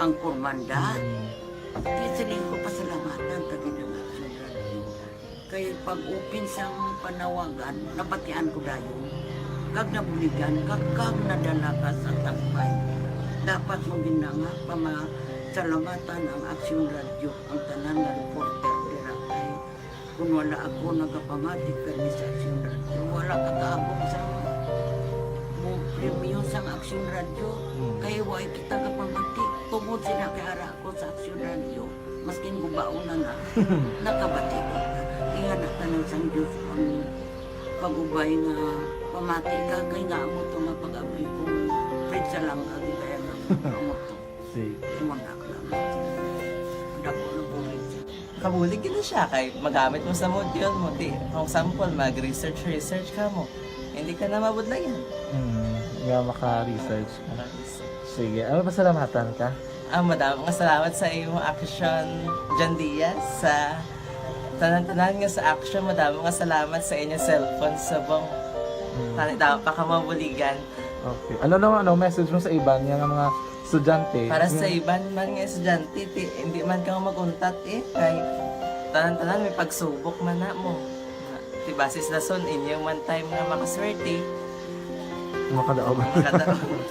angkor manda, Mm. di siling ko pasalamatan ka gid ang Aksyon Radyo. Kay pag-open sang panawagan, nabatian ko dayon. Kag nabuligan, kag, kag nadala ka sa tagbay. Dapat mo gid na nga pamasalamatan ang Aksyon Radyo, ang tanan nga reporter dira kay kung wala ako nagapamati kani sa Aksyon Radyo, wala ka kaabot sa mo premyo sang Aksyon Radyo. Hmm. Kay wa kita kapamati, tungod sila kay ara ako sa Aksyon Radyo, maskin gubaon na na, nakabati ko. Ingana tanan sang Diyos ang pag-ubay nga pamati ka, kay nga amo to nga pag-abli ko, Fred Salanga, di ba yan ang amo to? Sige. Imo na, ang dako ng bulig. Kabulig gid na siya kay magamit mo sa module mo. Di, kung sample, mag-research, research ka mo. Hindi ka na mabudlayan. Hmm, nga maka-research ka. Mag-research. Sige, ano, pasalamatan ka? Ah, madamo nga salamat sa imong action, John Diaz, sa tanan-tanan nga sa action. Madamo nga salamat sa inyong cellphone subong. Mm. Tani daw pa ka mabuligan. Okay. Ano naman, ano, message mo sa iban nga mga estudyante? Para sa Yung iban man nga estudyante, ti, hindi man ka mag-untat eh. Kay tanan-tanan may pagsubok man na mo. Ti basis na son, inyo man time nga makaswerte. Makadaog. Makadaog.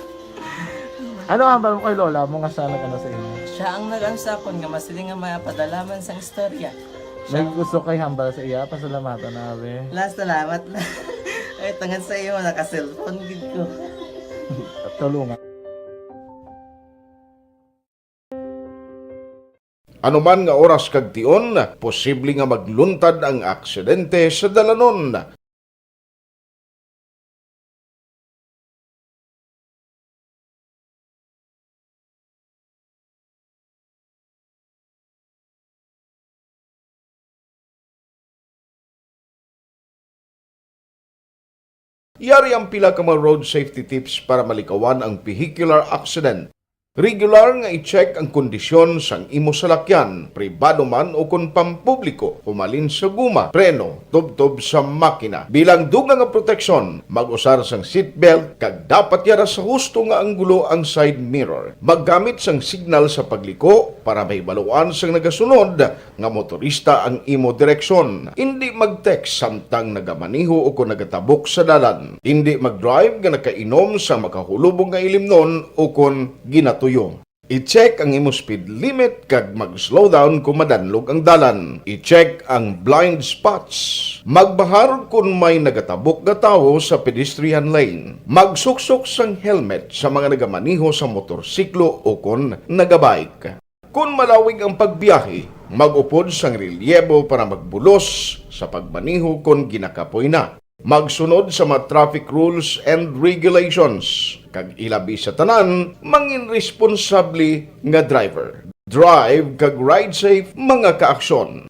Ano ang hambal mo kay lola mo nga siya nag-ano sa imo? Siya ang nag-ano sa akon nga masiling nga mapadala man sang istorya. May Siya gusto kay hambal sa iya, pasalamatan na, abi. La, salamat la. Ay, tungod sa imo, naka-cellphone gid ko. Tulungan. Ano man nga oras kag tion, posible nga magluntad ang aksidente sa dalanon. Yari ang pila ka mga road safety tips para malikawan ang vehicular accident. Regular nga i-check ang kondisyon sang imo salakyan, pribado man o kon pampubliko, humalin sa guma, preno, tubtob sa makina. Bilang dugang nga proteksyon, mag-usar sang seatbelt kag dapat yara sa husto nga anggulo ang side mirror. Maggamit sang signal sa pagliko para mahibaluan sang nagasunod nga motorista ang imo direksyon. Indi mag-text samtang nagamaneho o kon nagatabok sa dalan. Indi mag-drive nga nakainom sa makahulubong nga ilimnon o kon ginatuyo. I-check ang imo speed limit kag mag-slow down kon madanlog ang dalan. I-check ang blind spots. Magbahar kon may nagatabok nga tawo sa pedestrian lane. Magsuksok sang helmet sa mga nagamaneho sa motorsiklo o kon nagabike. Kon malawig ang pagbiyahe, mag-upod sang relyebo para magbulos sa pagmaneho kon ginakapoy na. Magsunod sa mga traffic rules and regulations, kag ilabi sa tanan, mangin responsable nga driver. Drive kag ride safe, mga kaaksyon.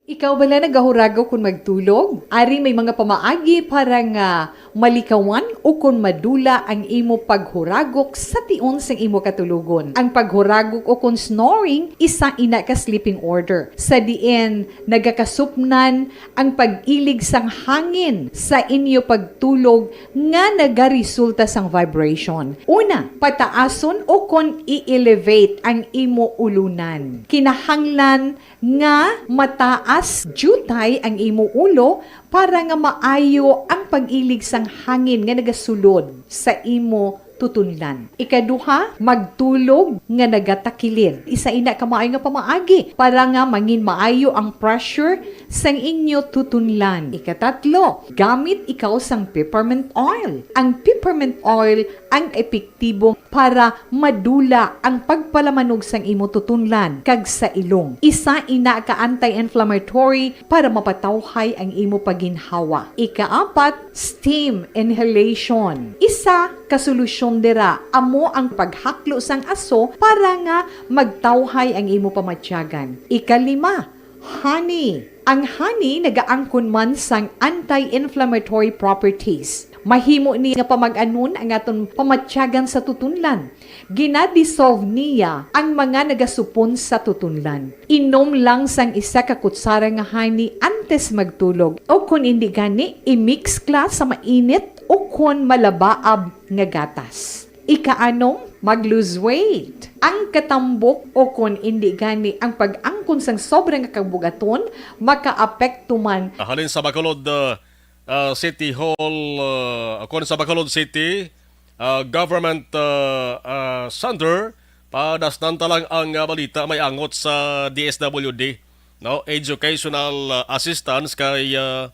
Ikaw bala nagahuragok kon magtulog? Ari may mga pamaagi para nga malikawan ukon madula ang imo paghuragok sa tion sang imo katulogon. Ang paghuragok ukon snoring, isa ina ka sleeping order, sa diin nagakasupnan ang pag-ilig sang hangin sa inyo pagtulog nga nagaresulta sang vibration. Una, pataason ukon i-elevate ang imo ulunan. Kinahanglan nga mataas diutay ang imo ulo para nga maayo ang pag-ilig sang hangin nga nagasulod sa imo tutunlan. Ikaduha, magtulog nga nagatakilid. Isa ina ka maayo nga pamaagi para nga mangin maayo ang pressure sang inyo tutunlan. Ikatatlo, gamit ikaw sang peppermint oil. Ang peppermint oil ang epektibo para madula ang pagpalamanog sang imo tutunlan kag sa ilong. Isa ina ka anti-inflammatory para mapatawhay ang imo paginhawa. Ikaapat, steam inhalation. Isa ka solusyon dira amo ang paghaklo sang aso para nga magtawhay ang imo pamatyagan. Ikalima, honey. Ang honey nagaangkon man sang anti-inflammatory properties. Mahimo ni nga pamag-anon ang aton pamatyagan sa tutunlan. Gina-dissolve niya ang mga nagasupon sa tutunlan. Inom lang sang isa ka kutsara nga honey antes magtulog, o kon indi gani, i-mix kla sa mainit o kon malabaab nga gatas. Ikaanom, mag-lose weight. Ang katambok o kon indi gani ang pag-angkon sang sobra nga kabugaton makaapekto man. Halin sa Bacolod, uh, uh, City Hall, uh, kon sa Bacolod City, uh, Government, uh, uh, Center, padasnan ta lang ang, uh, balita may angot sa D S W D, no? Educational, uh, assistance kay, uh,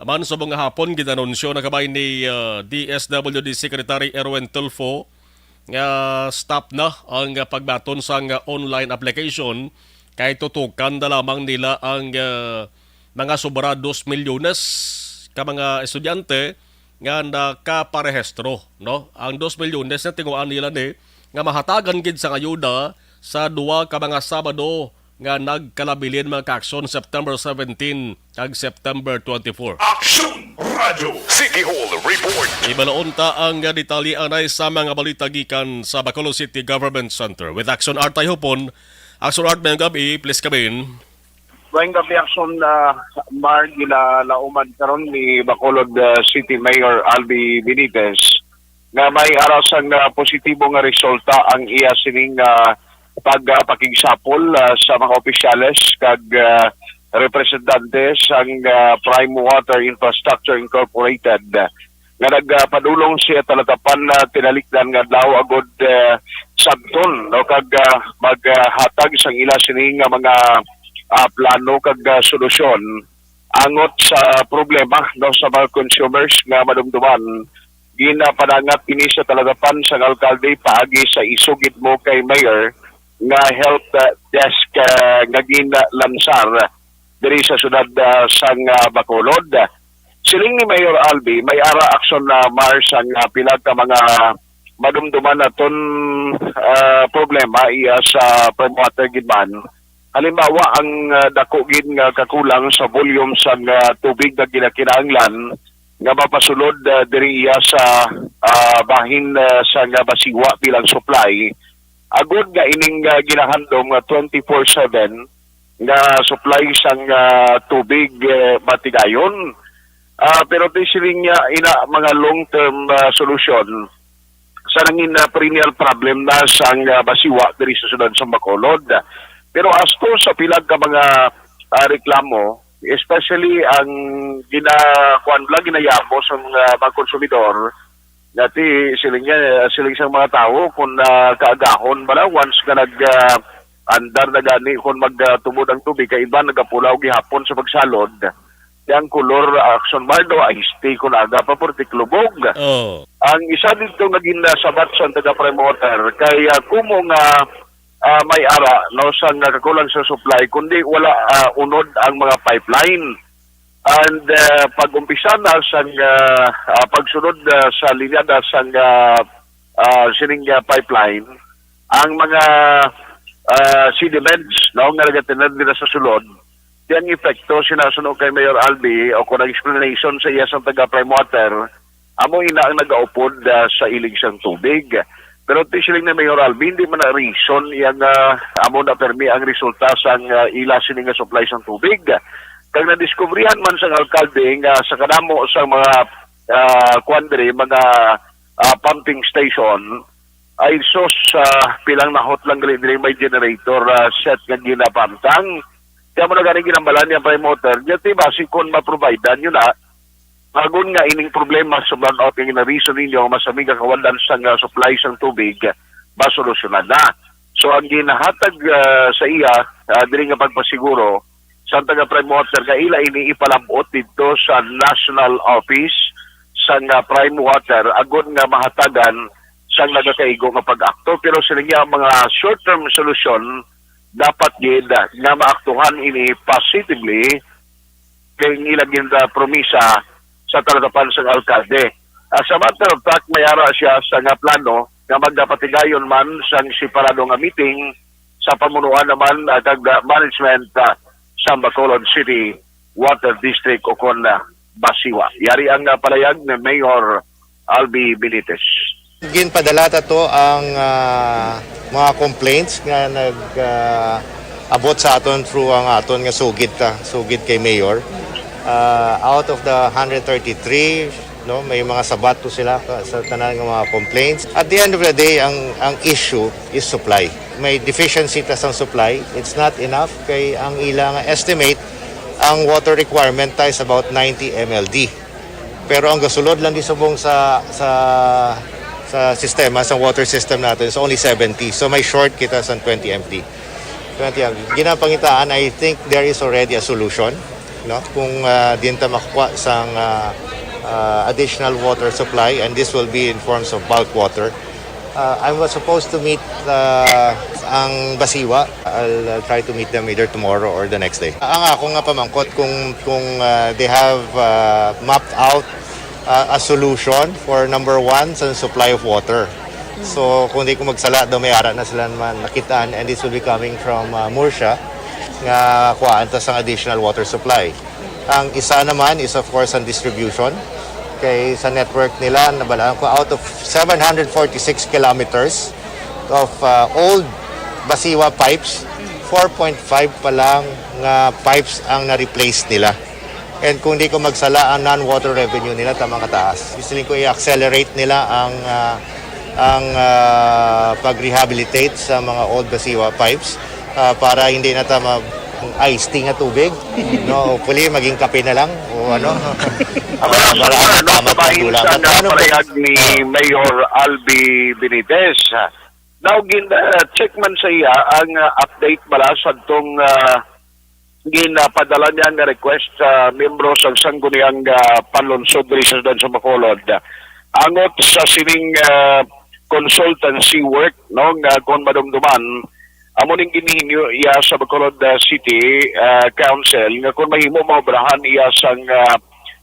man subong nga hapon ginanunsyo na kabay ni, uh, D S W D Secretary Erwin Tulfo nga stop na ang, uh, pagbaton sang, uh, online application kay tutukan na lamang nila ang, uh, mga sobra dos milyones ka mga estudyante nga nakaparehistro, no? Ang dos milyones nga tinguhaan nila ni nga mahatagan gid sang ayuda sa duha ka mga Sabado nga nagkalabilin, mga kaaksyon, September seventeen kag September twenty-four. Aksyon Radyo City Hall Report. Ibalaon ta ang detalye anay sa mga balita gikan sa Bacolod City Government Center. With Action Art tayo hupon. Action Art, mayong gabi, please come in. Mayong gabi, Action, ah, Mar, ginalauman karon ni Bacolod, ah, City Mayor Albi Benitez nga may ara sang, ah, positibo nga resulta ang iya sining, ah, pagpakigsapol, ah, sa mga opisyales kag, ah, representante sang, ah, Prime Water Infrastructure Incorporated nga nagpadulong siya talatapan na tinalikdan nga daw agud, ah, sabton, no, kag, ah, maghatag sang ila sini nga mga, ah, plano kag, ah, solusyon angot sa problema, no, sa mga consumers nga madumduman. Ginapanangat ini sa talatapan sang alkalde paagi sa isugid mo kay Mayor nga help, ah, desk, ah, nga ginlansar diri sa siyudad, ah, sang, ah, Bacolod. Siling ni Mayor Albi, may ara aksyon na Mars ang, ah, pila ka mga madumduman naton, ah, problema iya sa Prime Water gid man. Halimbawa, ang, ah, dako gid nga kakulang sa volume sang, ah, tubig nga ginakinahanglan nga mapasulod, ah, diri iya sa, ah, bahin, ah, sang, ah, Basiwa bilang supply. Agod nga ining, ah, ginahandom nga twenty-four seven nga supply sang, ah, tubig, eh, matigayon. Ah, pero ti siling niya ina mga long-term, ah, solusyon sa nangin, ah, perennial problem na sang, ah, Basiwa diri sa siyudad sa Bacolod. Pero as to sa pila ka mga, ah, reklamo, especially ang gina-, kuwan lang, ginayamo sa mga, mga konsumidor, dati siling niya, siling sang mga tawo kung, ah, kaagahon bala, once nga nag, ah, andar na gani kung magtubod ang tubig, kay iban nagapulaw gihapon sa pagsalod. Yang kulor, ah, action bar daw, iced tea kung aga pa, purti klubog. Oh. Ang isa dito nga ginasabat sa taga Prime Water, kay, ah, kumo nga, ah, may ara, no, sa nga kakulang sa supply, kundi wala, ah, unod ang mga pipeline. And, ah, pag-umpisa na sang, ah, ah, pagsunod, ah, sa linyada sang, ah, ah, sining, ah, pipeline, ang mga, ah, sediments, no, nga nagatinan dira sa sulod, di ang epekto, sinasuno kay Mayor Albi, o kung ang explanation sa iya sang taga Prime Water, amo ina ang nagaupod, ah, sa ilig sang tubig. Pero ti siling ni Mayor Albi, hindi man na reason iya nga amo na permi ang resulta sang, ah, ila sini nga supply sang tubig. Kag nadiskubrihan man sang alkalde nga sa kadamo sang mga, ah, kuwan diri, mga, ah, pumping station, ay sus, ah, pilang nahot lang gali diri may generator, ah, set nga ginapamtang. Kaya mo na gani ginambalan niya Prime Water, niya ti basi kung ma-provide-an yun na, Agon nga ining problema sa brownout nga gina-reason ninyo nga mas amiga kawalan sang, ah, supply sang tubig, masolusyonan na. So ang ginahatag, ah, sa iya, ah, diri nga pagpasiguro sa taga Prime Water nga ila ini ipalab-ot didto sa national office sang, ah, Prime Water agon nga mahatagan sang nagakaigo nga pag-akto. Pero sila niya ang mga short-term solusyon dapat gid nga maaktuhan ini positively kay ang ila ginpromisa sa talatapan sang alkalde. As a matter of fact, may ara siya sa nga plano nga magapatigayon man sang separado nga meeting sa pamunuan naman, ah, kag, ah, management, ah, sa Bacolod City Water District o kon, ah, Basiwa. Yari ang, ah, palayag ni Mayor Albi Benitez. Ginpadala ta to ang, ah, mga complaints nga nag, ah, abot sa aton through ang aton nga sugid ta, sugid kay Mayor. Ah, out of the hundred thirty-three, no, may mga sabat to sila ka-, sa tanan nga mga complaints. At the end of the day, ang, ang issue is supply. May deficiency ta sang supply. It's not enough kay ang ila nga estimate, ang water requirement ta is about ninety M L D. Pero ang gasulod lang di subong sa, sa, sa sistema, sa water system natin is only seventy. So may short kita sa twenty M D. Twenty M D. Ginapangitaan, I think there is already a solution, no? Kung, ah, din ta makuha sang, ah, ah, additional water supply, and this will be in forms of bulk water. Uh, I was supposed to meet, uh, ang Basiwa. I'll, I'll try to meet them either tomorrow or the next day. Ang ako nga pamangkot kung, kung, uh, they have, uh, mapped out, uh, a solution for number one sa supply of water. So kung di ko magsala daw may ara na sila naman nakitaan, and this will be coming from, uh, Murcia nga kuhaan ta sang additional water supply. Ang isa naman is of course ang distribution. Kay sa network nila, nabalaan ko, out of seven hundred forty-six kilometers of, uh, old Basiwa pipes, four point five pa lang nga pipes ang na-replace nila. And kung di ko magsala, ang non-water revenue nila tama kataas. Gusto ko i-accelerate nila ang, uh, ang, uh, pag-rehabilitate sa mga old Basiwa pipes, uh, para hindi na ta ma-, iced tea nga tubig. No, hopefully maging kape na lang o ano. Ang mga marami ano, tama kabahin tandula. Sa But ano ba- palayag ni Mayor Albi Benitez. Now, gin, uh, check man sa iya ang, uh, update bala sa tong, uh, ginapadala niya nga request sa miyembro sa Sangguniang, uh, Panlungsod diri sa Siyudad sa Bacolod. Angot sa sining, uh, consultancy work, no, nga kung madumduman, amo ning ginhinyo iya sa Bacolod, uh, City, uh, Council nga kung mahimo maobrahan iya sang, uh,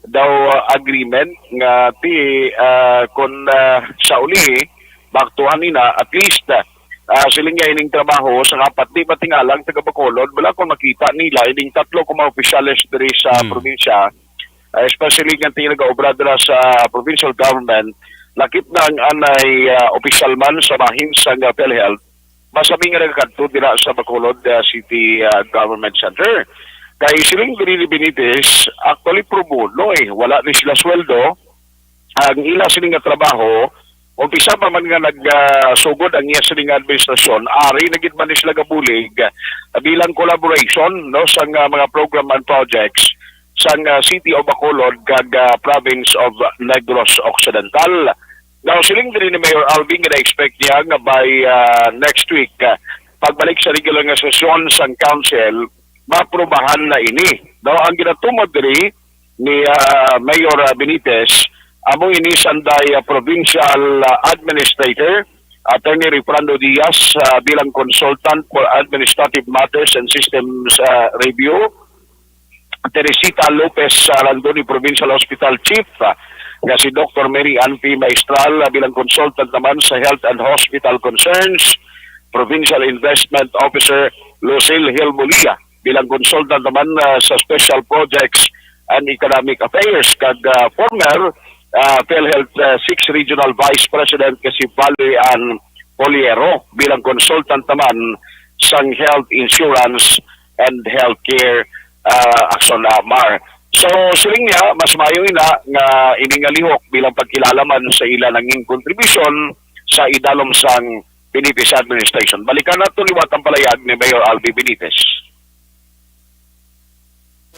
daw, uh, agreement nga ti, uh, kung, uh, sa uli maaktuhan nina, at least, uh, siling niya ining trabaho sa apat di matingalang taga Bacolod, wala kung makita nila ining tatlo ka mga opisyales diri sa Hmm. probinsya, uh, especially nga tingin nag-obra dira sa provincial government, lakip na ang anay, uh, opisyal man sa bahin sang, uh, PhilHealth, masami nga nagakadto dira sa Bacolod, uh, City, uh, Government Center. Kay siling diri ni Benitez, actually pro bono eh, wala ni sila sweldo. Ang ila sini nga trabaho, umpisa pa man nga nag, ah, sugod ang iya sini nga administrasyon, ari na gid man ni sila gabulig, ah, bilang collaboration, no, sa nga mga program and projects sa nga City of Bacolod kag, ah, Province of Negros Occidental. Now, siling diri ni Mayor Alvin nga na-expect niya nga by, ah, next week, ah, pagbalik sa regular nga sesyon sang council, maaprubahan na ini. No, ang ginatumod diri ni, ah, Mayor, ah, Benitez, amo ini sanday, ah, provincial, ah, administrator, Attorney Refrando Diaz, ah, bilang consultant for administrative matters and systems, ah, review, Teresita Lopez, ah, Landoni, Provincial Hospital Chief, ah, nga si Doctor Mary Ann P. Maestral, ah, bilang consultant naman sa Health and Hospital Concerns, Provincial Investment Officer Lucille Hill Mulia, bilang consultant naman, ah, sa Special Projects and Economic Affairs, kag, ah, former, ah, PhilHealth, ah, six Regional Vice President nga si Valerie Ann Poliero bilang consultant naman sang Health Insurance and Healthcare, ah, Action, ah, Mar. So, siling niya, mas maayo ina nga ini nga lihok bilang pagkilala man sa ila nanging kontribusyon sa idalom sang Benitez administration. Balikan nato liwat ang palayag ni Mayor Albi Benitez.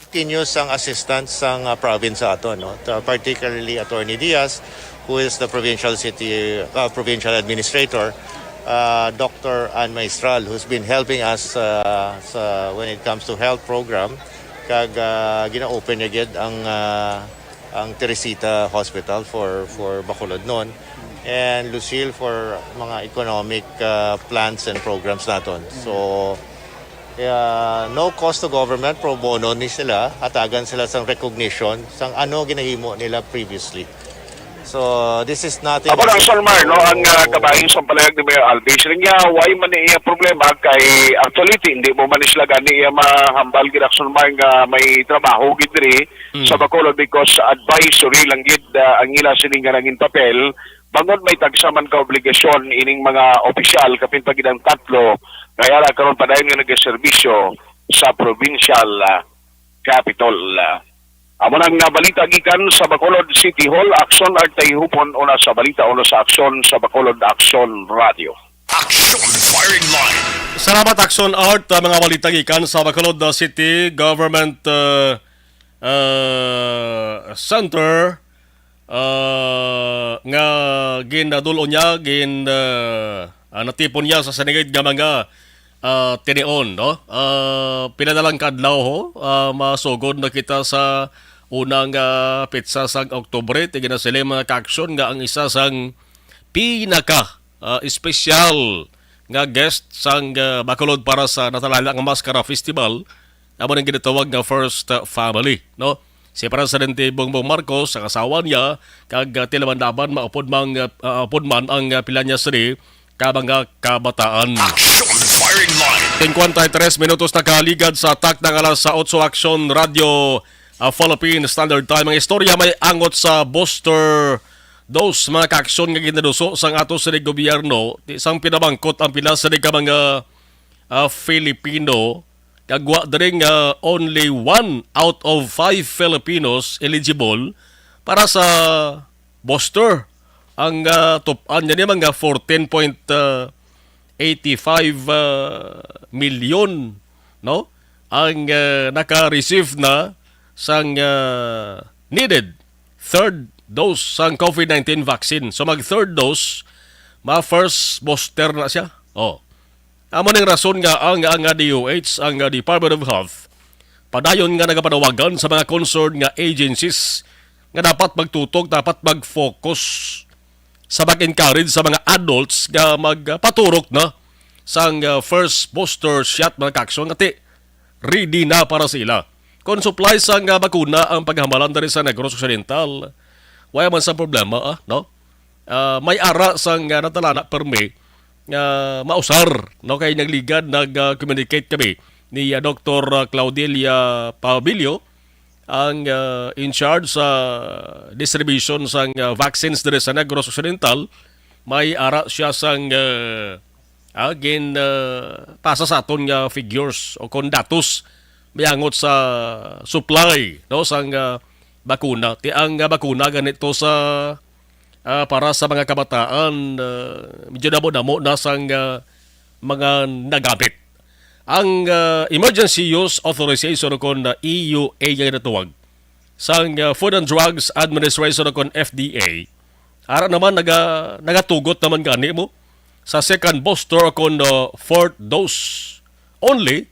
Continuous ang assistance sang, ah, province sa ato, no? Ta-, particularly Attorney Diaz, who is the provincial city, ah, provincial administrator, ah, Doctor Ann Maestral, who's been helping us, ah, sa, when it comes to health program, kag, ah, gina-open niya gid ang, ah, ang Teresita Hospital for, for Bacolodnon, and Lucille for mga economic, ah, plans and programs naton. So, kaya no cost to government, pro bono ni sila, hatagan sila sang recognition sang ano ginahimo nila previously. So, this is nothing. Ako lang, Sir Mar, no, ang, ah, kabahin sa palayag ni Mayor Alvin, siya nga, why man ni iya problema kay actually, ti-, hindi mo man sila gani iya mahambal gid, Sir Mar, nga may trabaho gid diri Mm. sa Bacolod because advisory lang gid, ah, ang ila sini nga nangin papel, bangod may tagsa man ka obligasyon ining mga opisyal, kapin pa gid ang tatlo, kaya ra karon padayon nga nagaserbisyo sa provincial, ah, capitol. Amo nang nabalita gikan sa Bacolod City Hall, Aksyon Artay Hupon, una sa balita, una sa aksyon sa Bacolod Aksyon Radio. Action Firing Line. Salamat, Action Art. Ah, mga balita gikan sa Bacolod, ah, City Government, ah, ah, Center, ah, nga ginadul-on niya, gin, ah, ah, natipon niya sa sinigid nga mga, ah, tinion, no? Ah, pila na lang ka adlaw, ho, ah, masugod na kita sa unang, ah, petsa sang Oktubre. Ti ginasiling mga ka-aksyon nga ang isa sang pinaka, ah, espesyal nga guest sang, ah, Bacolod para sa natalala nga Maskara Festival, amo nang ginatawag nga First, ah, Family, no? Si Presidente Bongbong Marcos, ang asawa niya, kag, ah, tila man laban, maupod mang, ah, ah, upod man ang, ah, pila niya sini ka mga kabataan. Action Firing Line. Singkwenta y tres minutos nakaligad sa takna nga alas otso, Action Radio, ah, Philippine Standard Time. Ang istorya may angot sa booster dose, mga ka-aksyon, nga ginaduso sang ato sini gobyerno, ti sang pinamangkot ang pila sini ka mga, ah, Filipino, kag wa diri nga only one out of five Filipinos eligible para sa booster. Ang, ah, tup-an niya ni mga fourteen point eighty-five, ah, milyon, no? Ang, ah, naka-receive na sang, ah, needed third dose sang COVID nineteen vaccine. So, mag third dose, ma first booster na siya. Oh. Amo ning rason nga ang, ang D O H, ang Department of Health, padayon nga nagapanawagan sa mga concerned nga agencies nga dapat magtutok, dapat mag-focus sa pag-encourage sa mga adults nga magpaturok na sang, uh, first booster shot, mga ka-aksyon, nga ti ready na para sa ila. Kung supply sang, uh, bakuna ang paghamalan diri sa Negros Occidental, wala man sa problema, ah, no? Ah, may ara sang, ah, natalana permi nga mausar, no, kay nagligad nag, ah, communicate kami ni, ah, Doktor Claudelia Pabilio, ang, ah, in charge sa distribution sang, ah, vaccines diri sa Negros Occidental. May ara siya sang, ah, ah, gin, ah, pasa sa aton nga figures o kon datos mayangot sa supply, no, sang, ah, bakuna. Ti ang, ah, bakuna ganito sa, ah, para sa mga kabataan, ah, medyo damo-damo na sang, ah, mga nagamit. Ang, ah, emergency use authorization o kon, ah, E U A nga ginatawag sang, ah, Food and Drugs Administration o kon F D A, ara naman naga-, nagatugot naman gani mo sa second booster o kon, ah, fourth dose only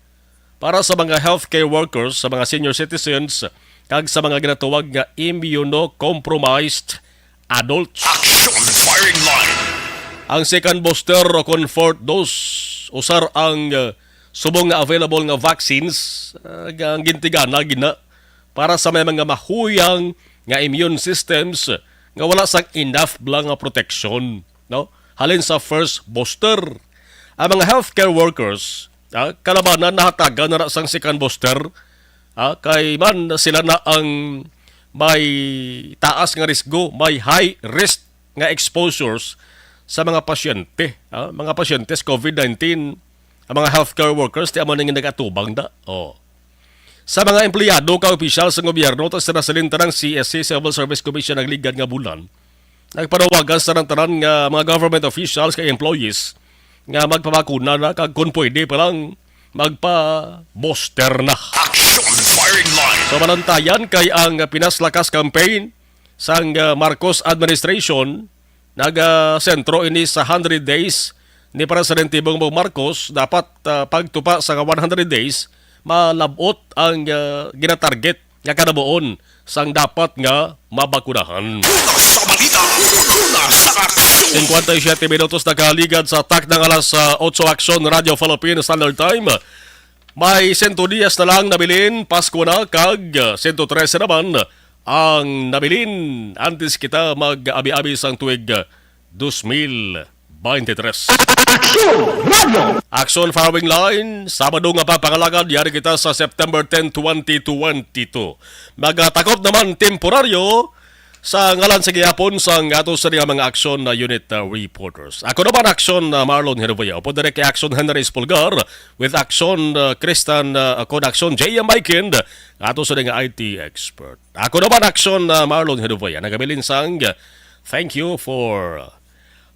para sa mga healthcare workers, sa mga senior citizens, kag sa mga ginatawag nga immunocompromised adults. Action Firing Line. Ang second booster o kon fourth dose, usar ang, uh, subong nga available nga vaccines, uh, nga ang gintigana gina para sa may mga mahuyang nga immune systems nga wala sang enough bala nga protection, no? Halin sa first booster, ang mga healthcare workers, ah, kalabanan nahatagan na ra sang second booster, ah, kay man sila na ang may taas nga risgo, may high risk nga exposures sa mga pasyente, ah, mga pasyente sa COVID nineteen, ang mga healthcare workers, ti amo ning nagatubang na. Oh. Sa mga empleyado ka opisyal sa gobyerno, tas sila sa lintarang C S C, Civil Service Commission, nagligad nga bulan, nagpanawagan sa tanan-tanan nga mga government officials kay employees nga magpabakuna na kag kung pwede pa lang magpa-booster na. Action Firing line. So, manantayan kay ang Pinas Lakas campaign sang, ah, Marcos administration nagasentro ini sa hundred days ni Presidente Bongbong Marcos. Dapat, ah, pagtupa sa one hundred days, malab-ot ang, ah, ginatarget nga kanabuon sang dapat nga mabakunahan. Una sa balita, una sa aksyon. Singkwenta y siyete minutos nakaligad sa takna nga alas, ah, otso, Aksyon Radio Philippines Standard Time. May sento diyes na lang nabilin, Pasko na, kag, ah, sento trese naman ang nabilin antes kita mag-abi-abi sang tuig, ah, dos mil veintitrés. Aksyon Radio! Aksyon Firing Line, Sabado nga pagpangalagad, yari kita sa September ten, twenty twenty-two. Magatakop naman temporaryo sa ngalan sa gihapon sang ato sa nga mga aksyon na unit, uh, reporters. Ako naman, Aksyon, uh, Marlon Hervea. Upod diri kay Aksyon Henry Espulgar, with Aksyon, uh, Kristan, uh, Akon, Aksyon J M Maikind, ato sa nga I T expert. Ako naman, Aksyon, uh, Marlon Hervea. Nagabilin sang, uh, thank you for, uh,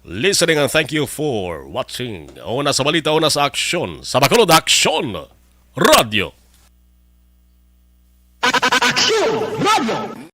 listening and thank you for watching. Una sa balita, una sa aksyon. Sa Bacolod, Aksyon Radio. Aksyon Radio.